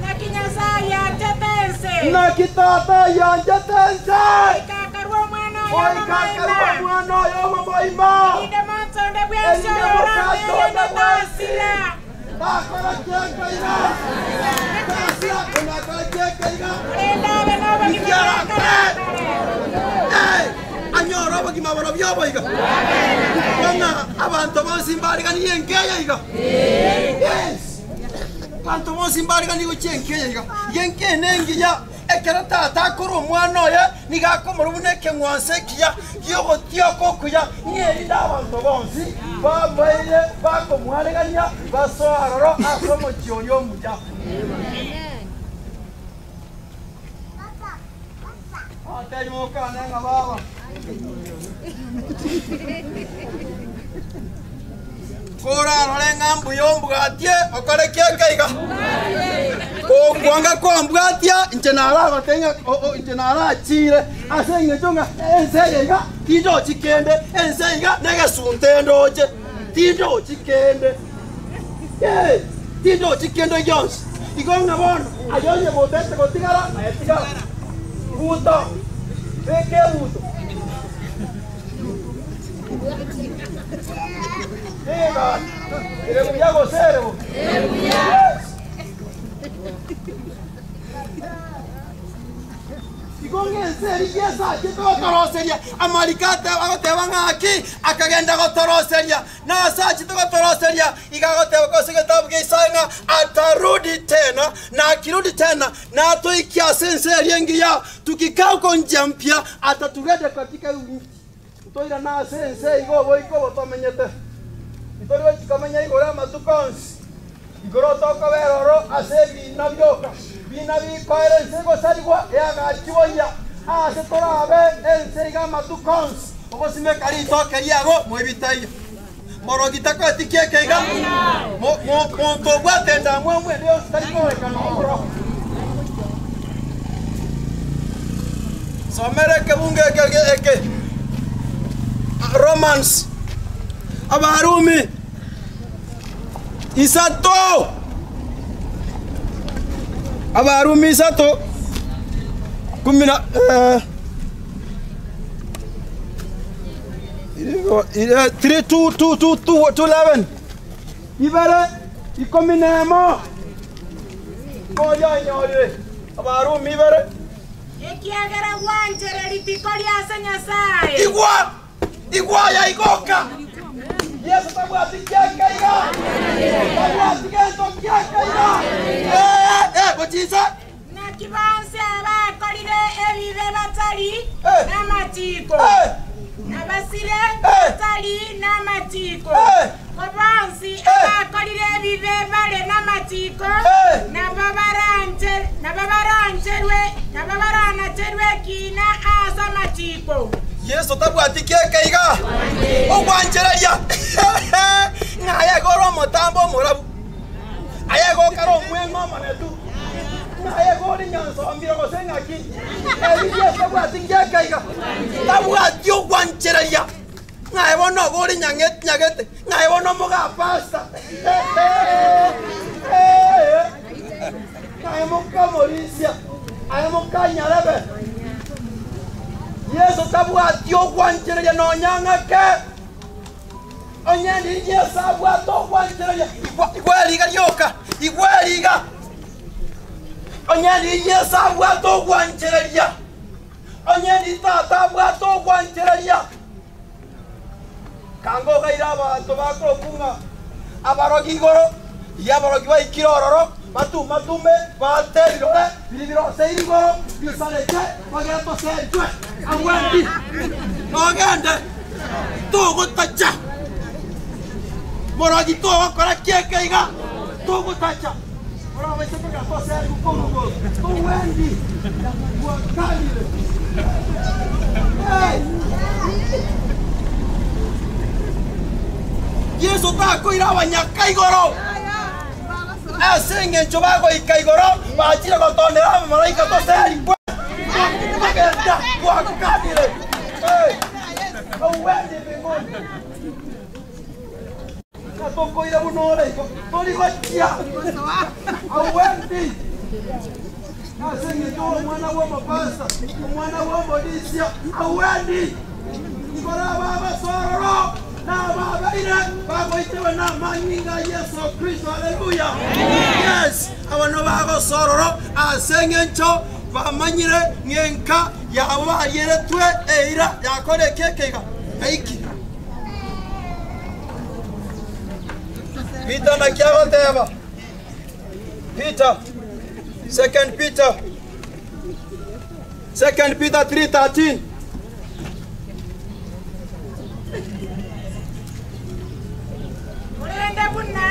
Naki Nyasae anchete ense. Naki Tata ayanchete ense. Goika akarua Omwana oye Goika akarua omomoima. Omwana oye omomoima. Erinde monto onde bwensi Erinde oyore mosacha onde omwegene bwensi. tasira. Takora kieka iga. Tasira konakora kieka iga. Korende abe nobogima bwa kare na kare. Eh, anyore obogima borobio obo iga. Ng'a abanto bonsi mbariganirie enkeya iga. Yes. Abanto bonsi mbariganirie gochia enkeya iga. Iga enkeya nengiya. Ekero tata akorwa omwana oye, nigo akomorua buna ekeng'wanso ekiya gi'ogotioka okuya, ng'a erinde abanto bonsi babaire bakomwaregania basoe aroro ase omochie oria omuya. Abatebie mokane ng'a baba. Korarore ng'a mbuya ombwatie, okore ki eke iga? Kokwanga kombwatia, inche naragotebie ng'a o- o- inche narachire ase eng'encho ng'a ense eye iga tindochi kende, ense eye iga negesunte ndoche, tindochi kende. Ee, tindochi kende gionsi. Igo ng'a bono, aye onye gotete gotigara, aye tigara. Buto, beka ebuto. Ere buya gose ere bobe? Yes. Igo ng'ense eria Yeso achete gotoroseria, amariko agoteba ng'aki? Akagenda gotoroseria, na ase achete gotoroseria, iga agoteba ase egetabu gia Isaya ng'a atarudi tena, na akirudi tena, natoikie ase ense eria engiya, tukikaa uko njia mpya, ataturete katika Ntoirane ase ense igo oboiko obo tomenyete, titori gochia komenya igoro amatuko onsi. Igoro tokobera oro ase ebiina bioka, biina bikoera ense egosarigwa eagachigwa aase torabe ense iga amatuko onsi. Ogosimeka ritoke riago moibitaiyo. Morogi takoeti ki eke iga? Monto obwate endamwamu ende yonsi tari kogorekana omoro. Somera ekebungo eke eke Romans Abarumi isato Abarumi isato kumi na eh, 3 2 2 2 2 11 ibere ikomi nemo oria anyorire Abarumi ibere Ekiagera gwanchire rituko ri'ase Nyasae. Igwa! Igwa aya igoka! Yeso tabwati kiaka iga! Tabwati gento kiaka iga! Eh, eh, gochisa! Naki bonsi abakorire ebibe batari namachiko, Abasire batari namachiko, ko bonsi abakorire ebibe bare namachiko, nabo baranche nabo barancherwe nabo baranacherwe ekina ase amachiko. Yeso tabwati kieke iga ogwanchereria ng'a aye iga ore omotambo omorabu, aye iga okare omweng'e omonetu, ng'a aye iga ore nyansombire gose ng'aki. Ebi Yeso tabwati kieke iga, tabwati ogwanchereria ng'a aye bono iga ore nyang'e- nyagete, ng'a aye bono omoga pastor ng'a aye mokamorisia, aye mokanyarebe. Yeso tabwati ogwanchereria nonya ng'ake. Onye ndiri Yeso abwate ogwanchereria, igwa, igwa eriga rioka, igwa eriga. Onye ndiri Yeso abwate ogwanchereria, onye ndiri Tata abwate ogwanchereria. Kanga ogaire abanto bakorokwa ng'a abarogi igoro, rigia abarogi baikire ororo, batuma-tume, baate ebirore biria biroseire igoro, bisareke, bagere toserigwe. Agwo ndi, nogende, togotacha. Morogi togokora ki eke iga? Togotacha. Orabaise kogera toserigwe korwa igoro, togwendi, gwakanire. Hey! Yeso takoira abanyaka igoro, ase engencho bagoika igoro bachire gotondera abamalaika toserigwe. Togenda, gwakanire. Hey! Togwendi mbinguni. Natokoire buna ore igo, tori gochia agwo-endi. Ase engencho ore omwana bw'omopasta, omwana bw'omorisia, agwo-endi. Igoro abagosororo na ababeire bagoiterwa namanyinga a Yeso Kristo. Haleluya! Yes, abano bagosororo ase engencho bamanyire ng'enka yabo barieretwe eira yakora eke ekeiga yaikire. Peter naki agoteba? Peter, Second Peter, Second Peter 3:13. Korende buna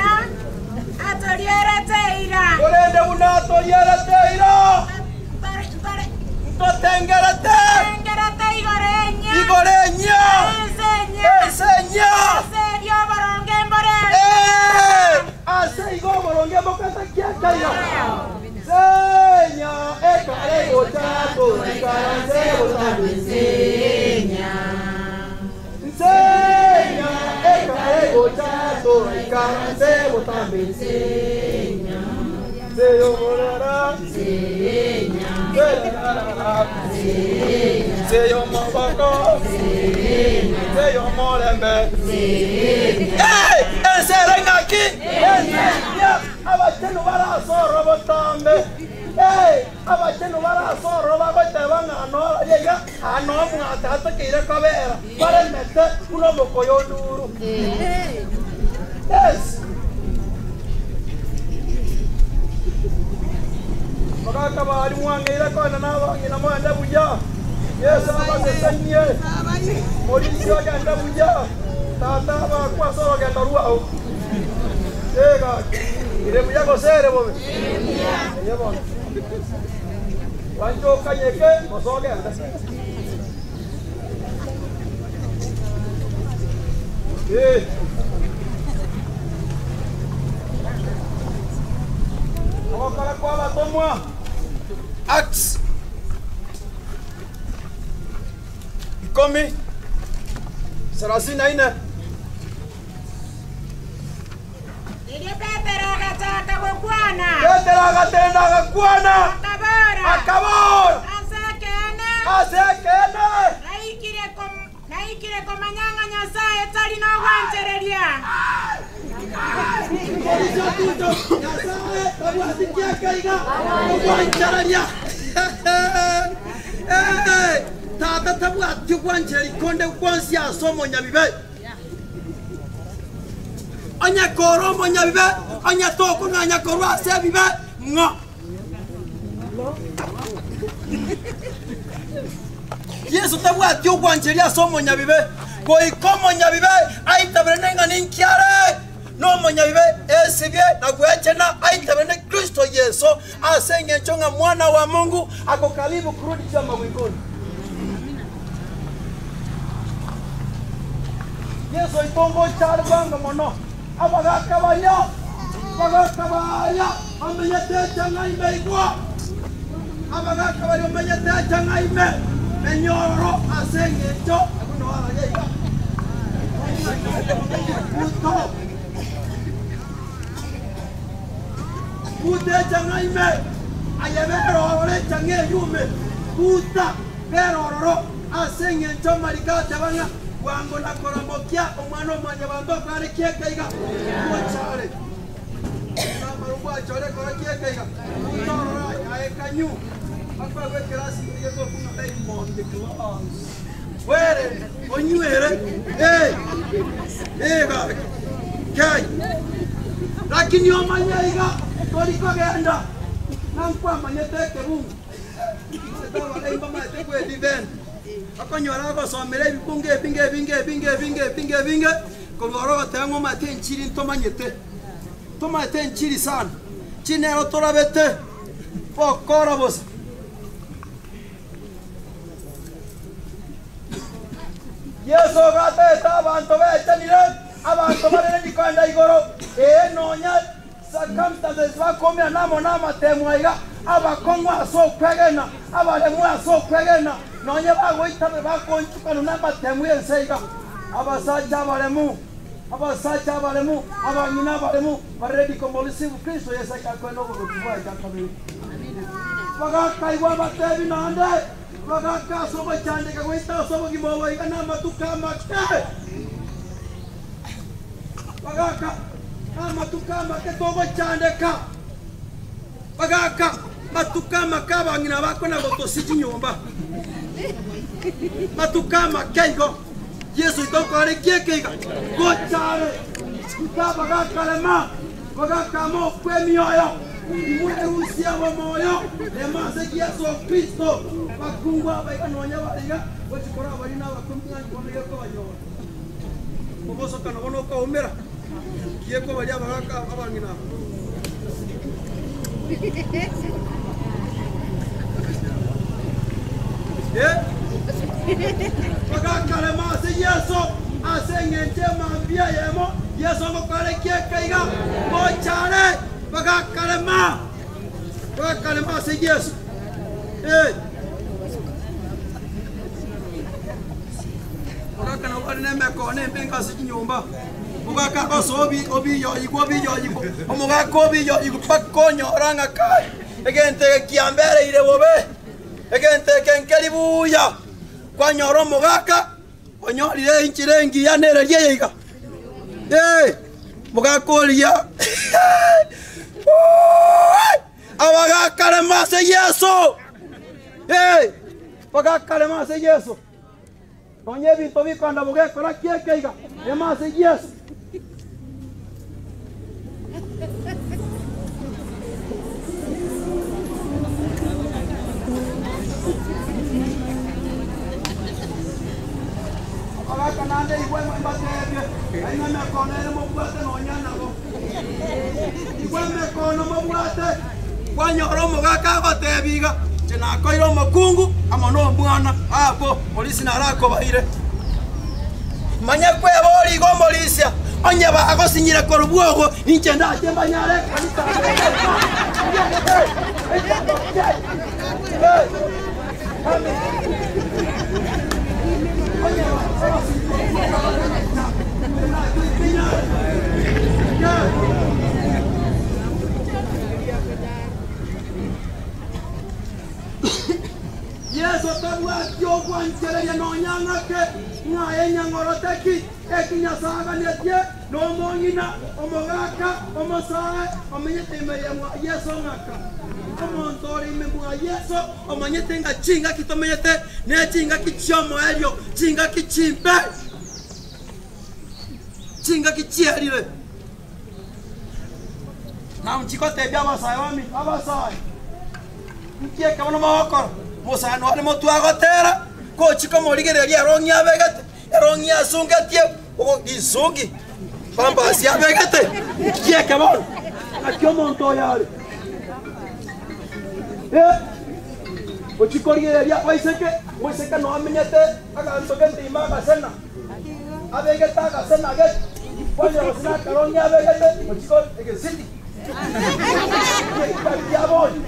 atorierete eira. Korende buna atorierete eira. Ntotengerete. Ntotengerete igoro enyia. Igoro enyia. Ense enyia. Ense enyia. Ase erio oboronge mbore. Eh, ase igo oboronge mbokata kiakaiga. Senya ekare gocha toikaranse botambe. Senya. Nsenya ekare gocha toikaranse botambe. Nsenya. Seyomorara. Seyomoboko. Seyomorembe. Hey! Ense ere ng'aki? Ense eria abachenu barasorora botambe. Hey! Abachenu barasorora bagoteba ng'a noraria iga, aa nomwate atakeire kobera, baremete buna omokoyo onduru. Yes. Mogaka baria mwang'eire koenda nabang'ina moende buya. Yeso abasesenie. Morisia ogende buya. Tata abakwe ase orogendo rwao. Ee gaki, ere buya gose ere bobe? Eye bono. Gwancha okanyeke gose ogende. Ee. Ogokora kw'abatomwa, Acts ikomi, sarasini na ine. Erio Petero agachaka gokwana. Petero agatenda agakwana. Akabora. Akabora. Ase ekeene. Ase ekeene. Naikire kom, naikire komanya ng'a Nyasae tari nogwanchereria. Morisia Tito, Nyasae tabwati kiaka iga ogwanchereria. Eh, Tata tabwati ogwanchereria konde gwonsi ase omonyabibe. Onye kore omonyabibe, onye tokong'anya korwa ase ebibe, ng'o? Yeso tabwati ogwancheria ase omonyabibe. Goika omonyabibe aitabere ng'a ninki are nomonyabibe, esibie na gwechena, aitabere ne Kristo Yeso, ase engencho ng'a Mwana wa Mungu ako karibu kurudi juu ya mawinguni. Yeso oito ngocha are bwango mono. Abagaaka baria, abagaaka baria bamenyete echang'a ime igwa, abagaaka baria bamenyete echang'a ime enyororo ase engencho agwo nao araria iga. Buto, buta echang'a ime, aye bera ororo echang'a eyio ime, buta, bera ororo. Ase engencho amariko ateba ng'a bwango na koramokia Omwana-o-mwanyabanto akare kieka iga, gocha are. Namara gwachore kora kieka iga, gocha ororo aye kanyu, akoegwa ekerasi ime gekorokwa ng'a Diamond Class. Were, onywere, eh, eh gaki, kei. Lakini omanye iga, tori kogenda, ng'a nkwamanyete ekebungo. Abarai mbamaete kwedivenda, okonyora agosomera ebibungo ebinge ebinge ebinge ebinge ebinge ebinge, korwa oro ogoteba ng'a omanyete enchiri ntomanyete. Ntomanyete enchiri sana, enchiri nero torabete gokora bosa. Yeso ogatebete abanto bechanire, abanto barere rikoenda igoro, ee nonya Circumstances bakoumera amo namatemo aiga, abakong'u ase okwegena, abaremu ase okwegena, nonye bagoitabera bakoonchokana namatemo y'ense iga. Abasacha abaremu, abasacha abaremu, abang'ina abaremu, bare ready komoreceive Kristo Yeso ekero akoenda oboruoti bwaye kia kabere. Bagakaigwa abatebi naende, bagaka ase ogochandeka goita ase obogima obo iga namatuko amake. Bagaka, Namatuko amake togochandeka. Bagaka, Matuko amake abang'ina bakona gotosia chinyomba. Matuko amake igo Yeso oito okore ki eke iga? Gocha are. Inka bagakarema, bagakama okwa emioyo, imwerusie obomoyo, rema ase Yeso Kristo. Bakungu aba iga nonya bare iga, gochia korabari nabakungu ng'a bono gekobanyora. Obosokano bono okaumera, kiye kobaria abagaaka abang'ina aba. Eh, bagakarema ase Yeso ase engencho emambia eyemo Yeso ngokora ekieka iga gocha are, bagakarema, bagakarema ase Yeso. Eh. Mogaka nabo bare nemekono emenge ase chinyomba, mogaka agosoa obiyoyigwa obiyoyigwa, omogaka obiyoyigwa mpaka onyora ng'a kai, egento eke kiambereire bobe, egento eke nkeri buya. Kwanyora omogaka onyorire enchera engiya nereria eye iga, eh, mogaka oria abagakarema ase Yeso, eh, bagakarema ase Yeso. Nonya ebinto bikonda bogekora ki eke iga, rema ase Yeso. Abagaka naende igwe mbateebie, Nainwe emekono ere mobwate nonya nabo. Igwe emekono mobwate. Kwanyora omogaka agoteebia iga, Inche nakoire omokungu amo nomwana, abwo morisia narakobaire. Manya kweboria iga omorisia, onye bagosinyire korwa bwogo, inche ndache mbanyare ekanisa. Yeso tabwati ogwanchereria nonya ng'ake, ng'a enyang'orote ki, eki Nyasae aganetie, nomong'ina, omogaka, omosae, omenyete ime ye mwa Yeso ng'aka. Omonto ore ime mwa Yeso omanyete ng'a chingaki tomenyete nechingaki chi'omoerio, chingaki chimbe, chingaki chierire. Nainche ngotebia abasae baminto, abasae, inki eke bono mogokora? Omosani one motwe agotera, gochia komorigereria erong'i abegete. Erong'i asungetie risungi, pampasi abegete, kieke bono. Naki omonto oyo are? Eh, gochia korigereria abaiseke, omoiseke noo amenyete aganto gete ime agasena, abegete agasena gete, kwanyora gose nakarong'i abegete, gochia ko egesiti. Egeita kia bono,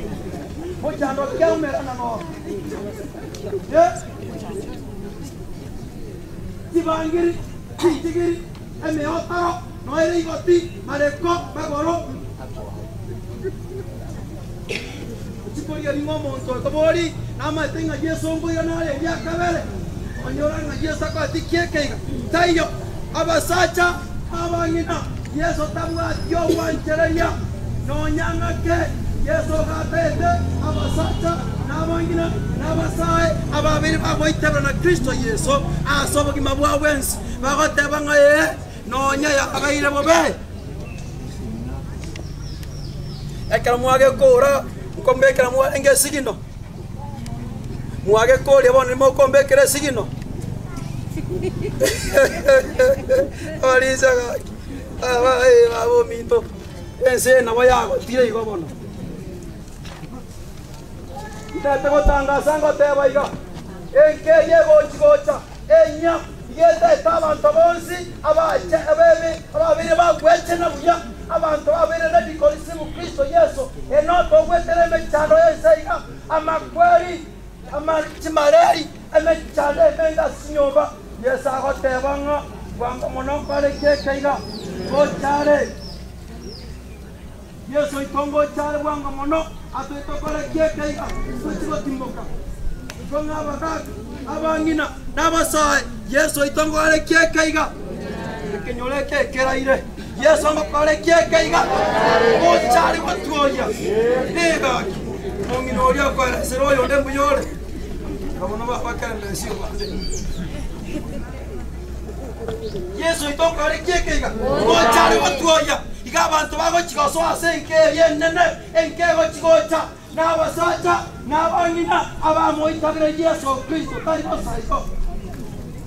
mochando kiaumerana noro. Eh, chibangiri, chinchigiri, emeotoro, noere igoti, mareko, magoro. Chikorigia ning'o omonto otobori, namaete ng'a Yeso nkoirana are eria kabere, onyora ng'a Yeso akoete kiekeiga. Taiyo, abasacha abang'ina, Yeso tabwati ogwanchereria nonya ng'ake. Yeso gataete abasacha na abang'ina na abasae ababeire bagoitebera na Kristo Yeso ase obogima bwao bwensi, bagoteba ng'a ee, nonya yabeire bobe. Ekero mwagekoora, nkombekera mwarenge esigino, mwagekoria bono nimokombekera esigino. Abarinsa gaki, aba eh, baba ominto, ense eye nabo yagotire igo bono. Ntete gotangasa ngoteba iga, enka eye egochi gocha enyia, iga etaete abanto bonsi abache abebe ababeire bagwechena buya, abanto babeire ready korisibu Kristo Yeso, enoto ogwetera emechando y'ense iga, amakweri, ama chimareri, emechando emenge ase chinyomba. Yeso agoteba ng'a bwango mono nkore keke iga, gocha are. Yeso oito ngocha are bwango mono, atoete okore ki ekeiga, tochi gotimboka. Intwe ng'a abagaaka, abang'ina, na abasae, Yeso oito ngokore ki ekeiga? Ekenyoro eke ekeraire, Yeso ngokore ki ekeiga? Ngocha are gotwoyia. Rigaki, omong'ina oria okoeresera oyonde mbuya ore, abwo nabo abakerembesie bande. Yeso oito ngokore ki ekeiga? Ngocha are gotwoyia. Iga abanto bagochia gosoa ase enka eria enene, enka egochia gocha, na abasacha, na abang'ina, abamoitabire Yeso Kristo. Tari bosa igo,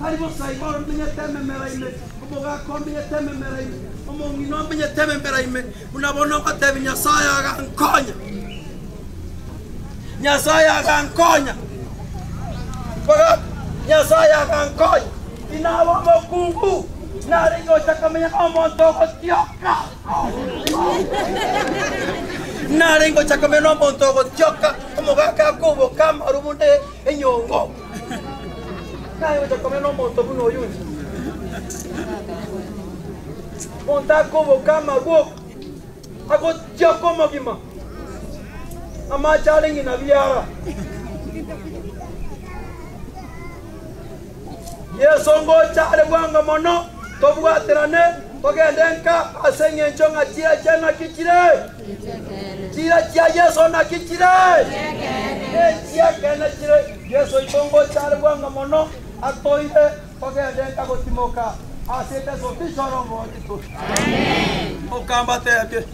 tari bosa igo omenyete ememera ime, omogaka omenyete ememera ime, omong'ina omenyete ememera ime, buna bono ngotebia Nyasae agankonya. Nyasae agankonya. Bagaka, Nyasae agankonya. Inaba omokungu, nare gocha komenya nomonto ogotioka. Nare gocha komenya nomonto ogotioka, omogaka akoboka amaru buna enyongo. Nare gocha komenya nomonto buna oyio inche. Omonto akoboka amaru agotioka omogima, amache are ng'ina biara. Yeso ngocha are bwango mono, tobwaterane, togende nka, ase engencho ng'a chiira chia naki chire? Chiira chia Yeso naki chire? Nechi'ekeene chire. Yeso oito ngocha are bwango mono, atoire, togende nka gotimoka ase eteso tichora omogotu. Mokambatebie,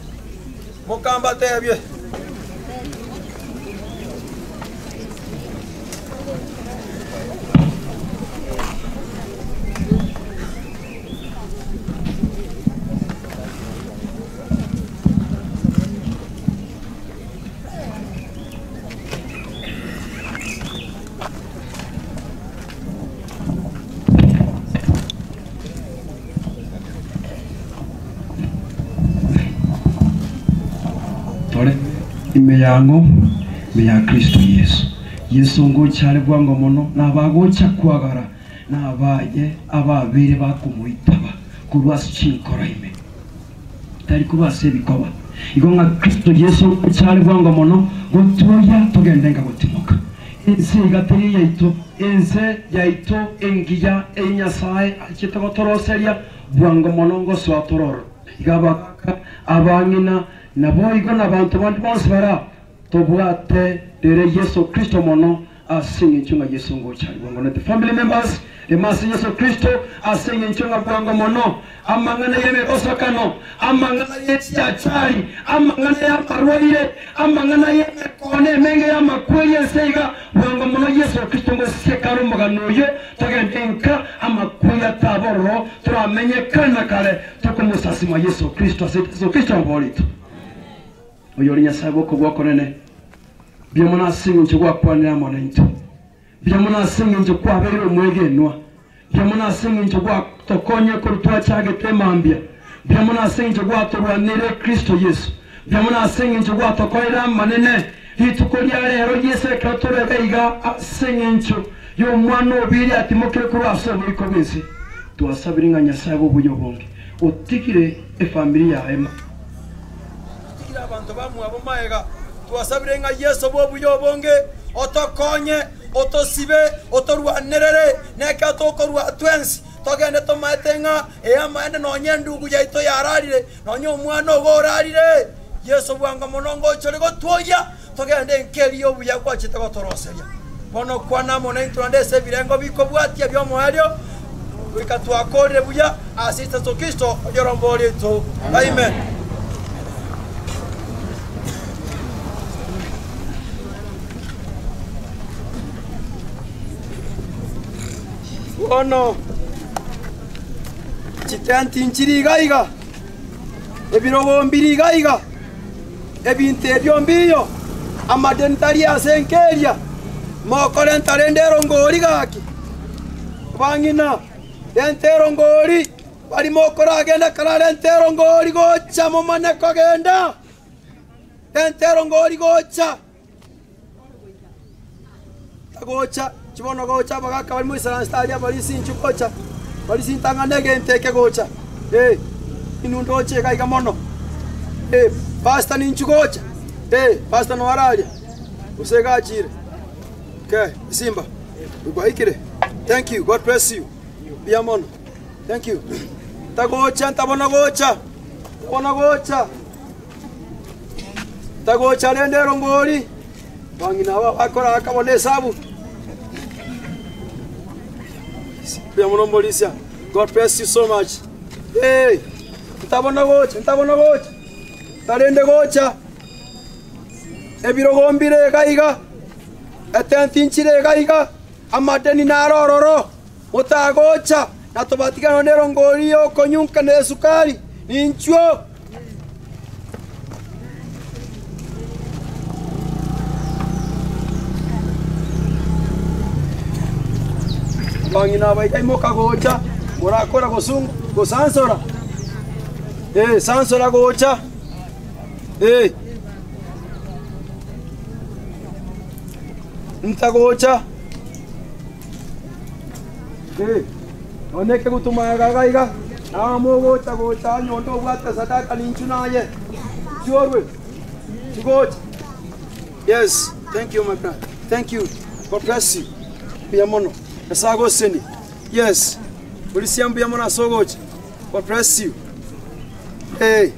mokambatebie. Tore ime yang'o? Ime ya Kristo Yeso. Yeso ngocha are bwango mono, na abagocha kwagara nabaye ababeire bakomoitaba korwa ase chinkoro ime, tari korwa ase ebikoba. Igo ng'a Kristo Yeso ngocha are bwango mono gotwoyia togende nka gotimoka. Ense iga teri eyaito, ense yaito engiya eye Nyasae achete gotoroseria bwango mono ngosoa tororo. Iga abagaka, abang'ina, naboigo nabanto bande bonsi bara tobwate rere Yeso Kristo mono ase engencho ng'a Yeso ngocha are bwango. Let the family members rema ase Yeso Kristo ase engencho ng'a bwango mono amang'ana y'emebosokano, amang'ana ye chiachari, amang'ana y'amarwaire, amang'ana y'emekone emenge y'amakweri ense iga bwango mono Yeso Kristo ngosieka are omogano oyo togende nka amakweri. tomenye kare na kare tokomosasima Yeso Kristo ase Yeso Kristo oboritwe. Oyore Nyasae bw'okobua okonene, mbuya mono ase eng'encho gwakwanire amo naintwe. Mbuya mono ase eng'encho kwabeire omwegenwa. Mbuya mono ase eng'encho gwatokonyire korwa twachagete mambia. Mbuya mono ase eng'encho gwatorwaneire Kristo Yeso. Mbuya mono ase eng'encho gwatokorire amanene rituko ria rero Yeso ekero tore iga iga ase eng'encho y'Omwana obiire atimokire korwa ase oboiko bw'ense. Twasabire ng'a Nyasae bw'obuya obonge otigire efamiri yaye. Totigire abanto bamwabo magega. Twasabire ng'a Yeso bw'obuya obonge otokonye, otosibe, otorwanerere, nekero tokorua twensi togende tomaete ng'a eamaene nonya endugu yaito yararire, nonya omwana ogo orarire. Yeso bwango mono ngochore gotwoyia, togende enka eria y'obuya gwachete gotoroseria. Bono kwana amo naintwe naende ase ebirengo bikobwatia bi'omoerio, goika twakorire buya ase Yeso Kristo oyoromboria oito. Amen. Bono chitenti nchiri iga iga, ebirogo mbiri iga iga, ebinto ebio mbiyo, amadeni tari ase enka eria, mokorenta rende erongori gaki. Abang'ina, renta erongori, baria mokoragenda kararente erongori gocha momanye kogenda, renta erongori gocha. Tagocha, chibono gocha abagaka baria moisaranste aria abarisia inchuo gocha, barisia intang'ani egento eke gocha, eh, inwe ndoche iga iga mono, eh, pastor ninchu gocha, eh, pastor noo araria, gose iga achire, okay, esimba, gwaikire, thank you, God bless you, mbuya mono, thank you. Tagocha ntabona gocha, ntabona gocha. Tagocha rende erongori, bang'ina aba bakoraka bono esabu. Mbuya mono Morisia. God bless you so much. Hey, ntabona gocha, ntabona gocha. Tarende gocha. Ebirogo mbire iga iga. Etenti nchire iga iga. Amadeni naro ororo. Motagocha na tobatigana nerongori y'okonyunka na esukari. Ninchuo. Abang'ina aba iga imoka gocha, morakora gosungu gosansora, eh, sansora gocha, eh. Ntagocha, eh, nonye ekegutuma iga iga iga, naye mogocha gocha onye onde obwate sadaka ninchu naye, chiorwe, chigocha. Yes, thank you my brother, thank you, God bless you, mbuya mono, Nyasae agosesenie, yes, orisia mbuya mono ase ogocha, God bless you, eh,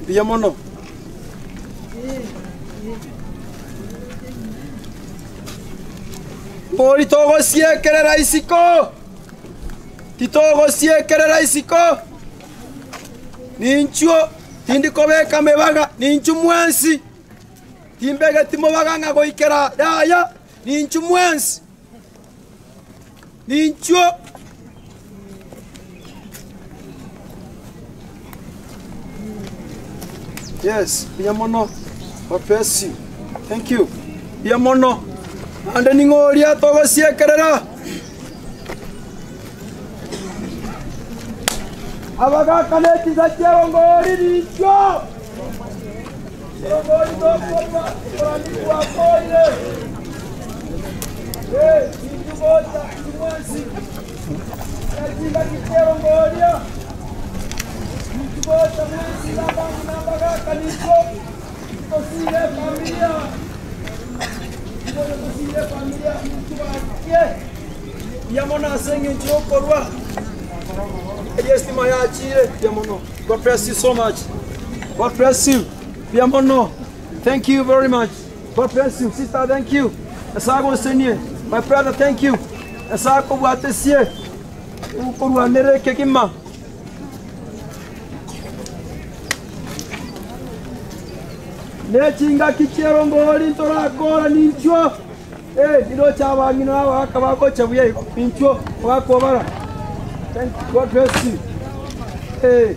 mbuya mono. Mbori togosiekerera isiko, titogosiekerera isiko, ninchuo tindi kobeka mebaga, ninchu mwensi, timbegeti mobaga ng'a goikera yaya, ninchu mwensi, ninchuo. Yes, mbuya mono. God bless you. Thank you. Mbuya mono. Naende ning'o oria togosiekerera? Abagaka ne chinsa chi'erongori ninchwo. Erongori tokorwa, okorandi gwakorire. Eh, ninchu gocha, inchu mwensi. Echingaki chi'erongoria. Ninchu gocha mwensi abang'ina abagaka ninchwo. Tosire efamilia. Tosire efamilia ninchu bakie. Mbuya mono ase eng'encho y'okorwa. Erio estima yachire. Mbuya mono. God bless you so much. God bless you. Mbuya mono. Thank you very much. God bless you. Sister, thank you. Nyasaye agosenie. My brother, thank you. Nyasaye akobwatesie. Okorwanera ekegima. Ne chingaki chi'erongori ntorakora ninchwo. Eh, niroche abang'ina abagaka bagocha buya igo inchuo bagakobara. Thank you. God bless you. Eh.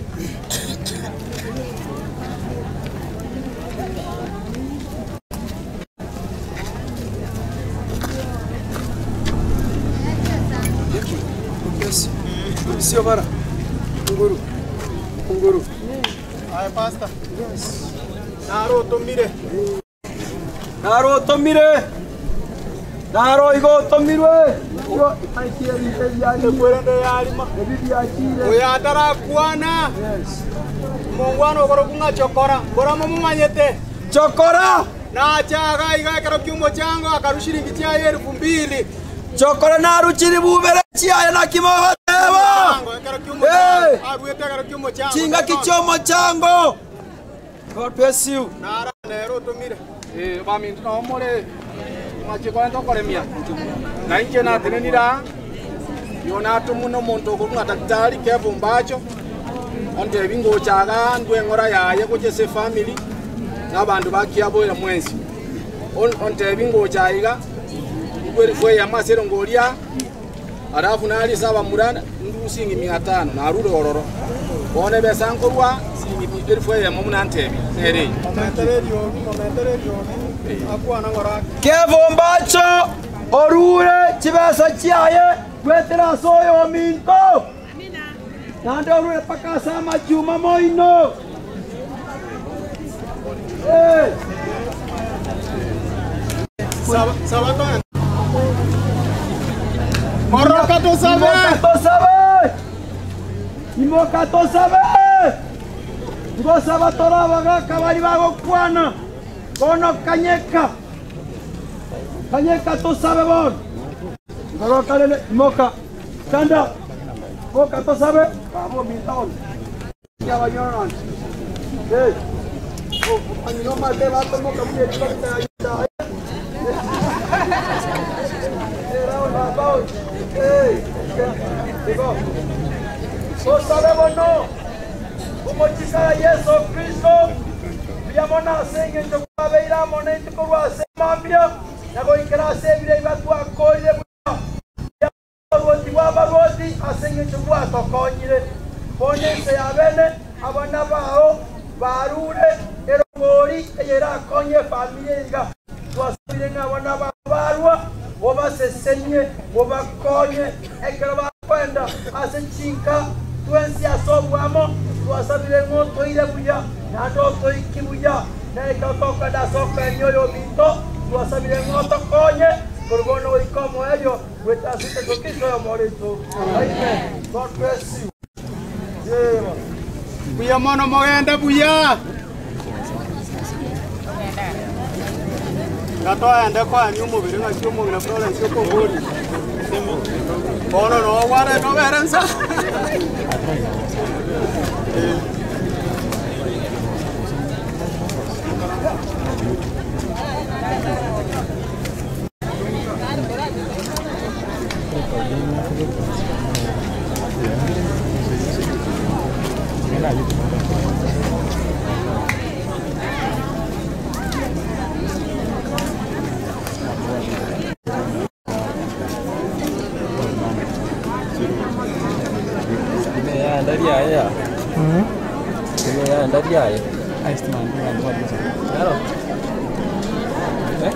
Yes. Sio bara. Nguru. Nguru. Aye, pastor. Yes. Naro otomire. Naro otomire. Naro igo otomirwe. Oyo atarakwana. Mongwana okoro kung'a chokora. Ngora mumumanyete. Chokora. Nachaga iga ekero kia omochango akaru shiringi chiaye elfu mbili. Chokora naruchiri bubere chiaye nakimogoteba. Hey. Aruete ekero kia omochango. Chingaki chi'omochango. God bless you. Nara nero otomire. Eh, baminto nabo more machiko ntokoremia na inche natenenira yo natumuna omonto okorung'a daktari kevumbacho ontebi ngochaga ndwe eng'ora yaye gochesa efamily na abandu bakiaboira mwensi ontebi ngocha iga ngwerifu eyamo ase erongoria alafu narisa abamura ndu silingi mia tano narure ororo bono ebesa nkorwa silingi elfu eyemo muna ntebi nere eyi. Kevumbacho orure chibesa chiaye gwetera ase oyo ominto nande orure paka ase amachuma moino. Eh. Sabato. Moroka tosabe. Imoka tosabe. Imoka tosabe. Ngosaba torabagaka bari bagokwana bono kanyeka kanyeka tosabe bono ngorokalele imoka stand up moka tosabe babo mintaon yabanyoran hey anyoma te bato moka mwe Tosabe bono omochikara Yesu Kristo biyamona ase eng'encho kwabeire amo naintwe korwa ase emambia na goikera ase ebire ebi batwakoire buya oborwoti bwa abarwoti ase eng'encho bwatokonyire bono ense ya bene abana bao barure erongori eye erakonye efamiri iga twasabire ng'a abana bao barwa bobasesenie bobakonye ekero bakwenda ase chinka twensi ase obwamo twasabire ng'a otoire buya naende otoiki buya naekero tokenda ase okenia oyo minto twasabire ng'a otokonye korwa bono goika omoerio gweta ase Yesu Kristo oyo omoreto. Amen. God bless you. Yeah. Buya mono mogende buya. Gatoende kwani omobere ng'aki omong'ina Florence okobori. Bono nogware nobere nsa. Claro. ¿Eh?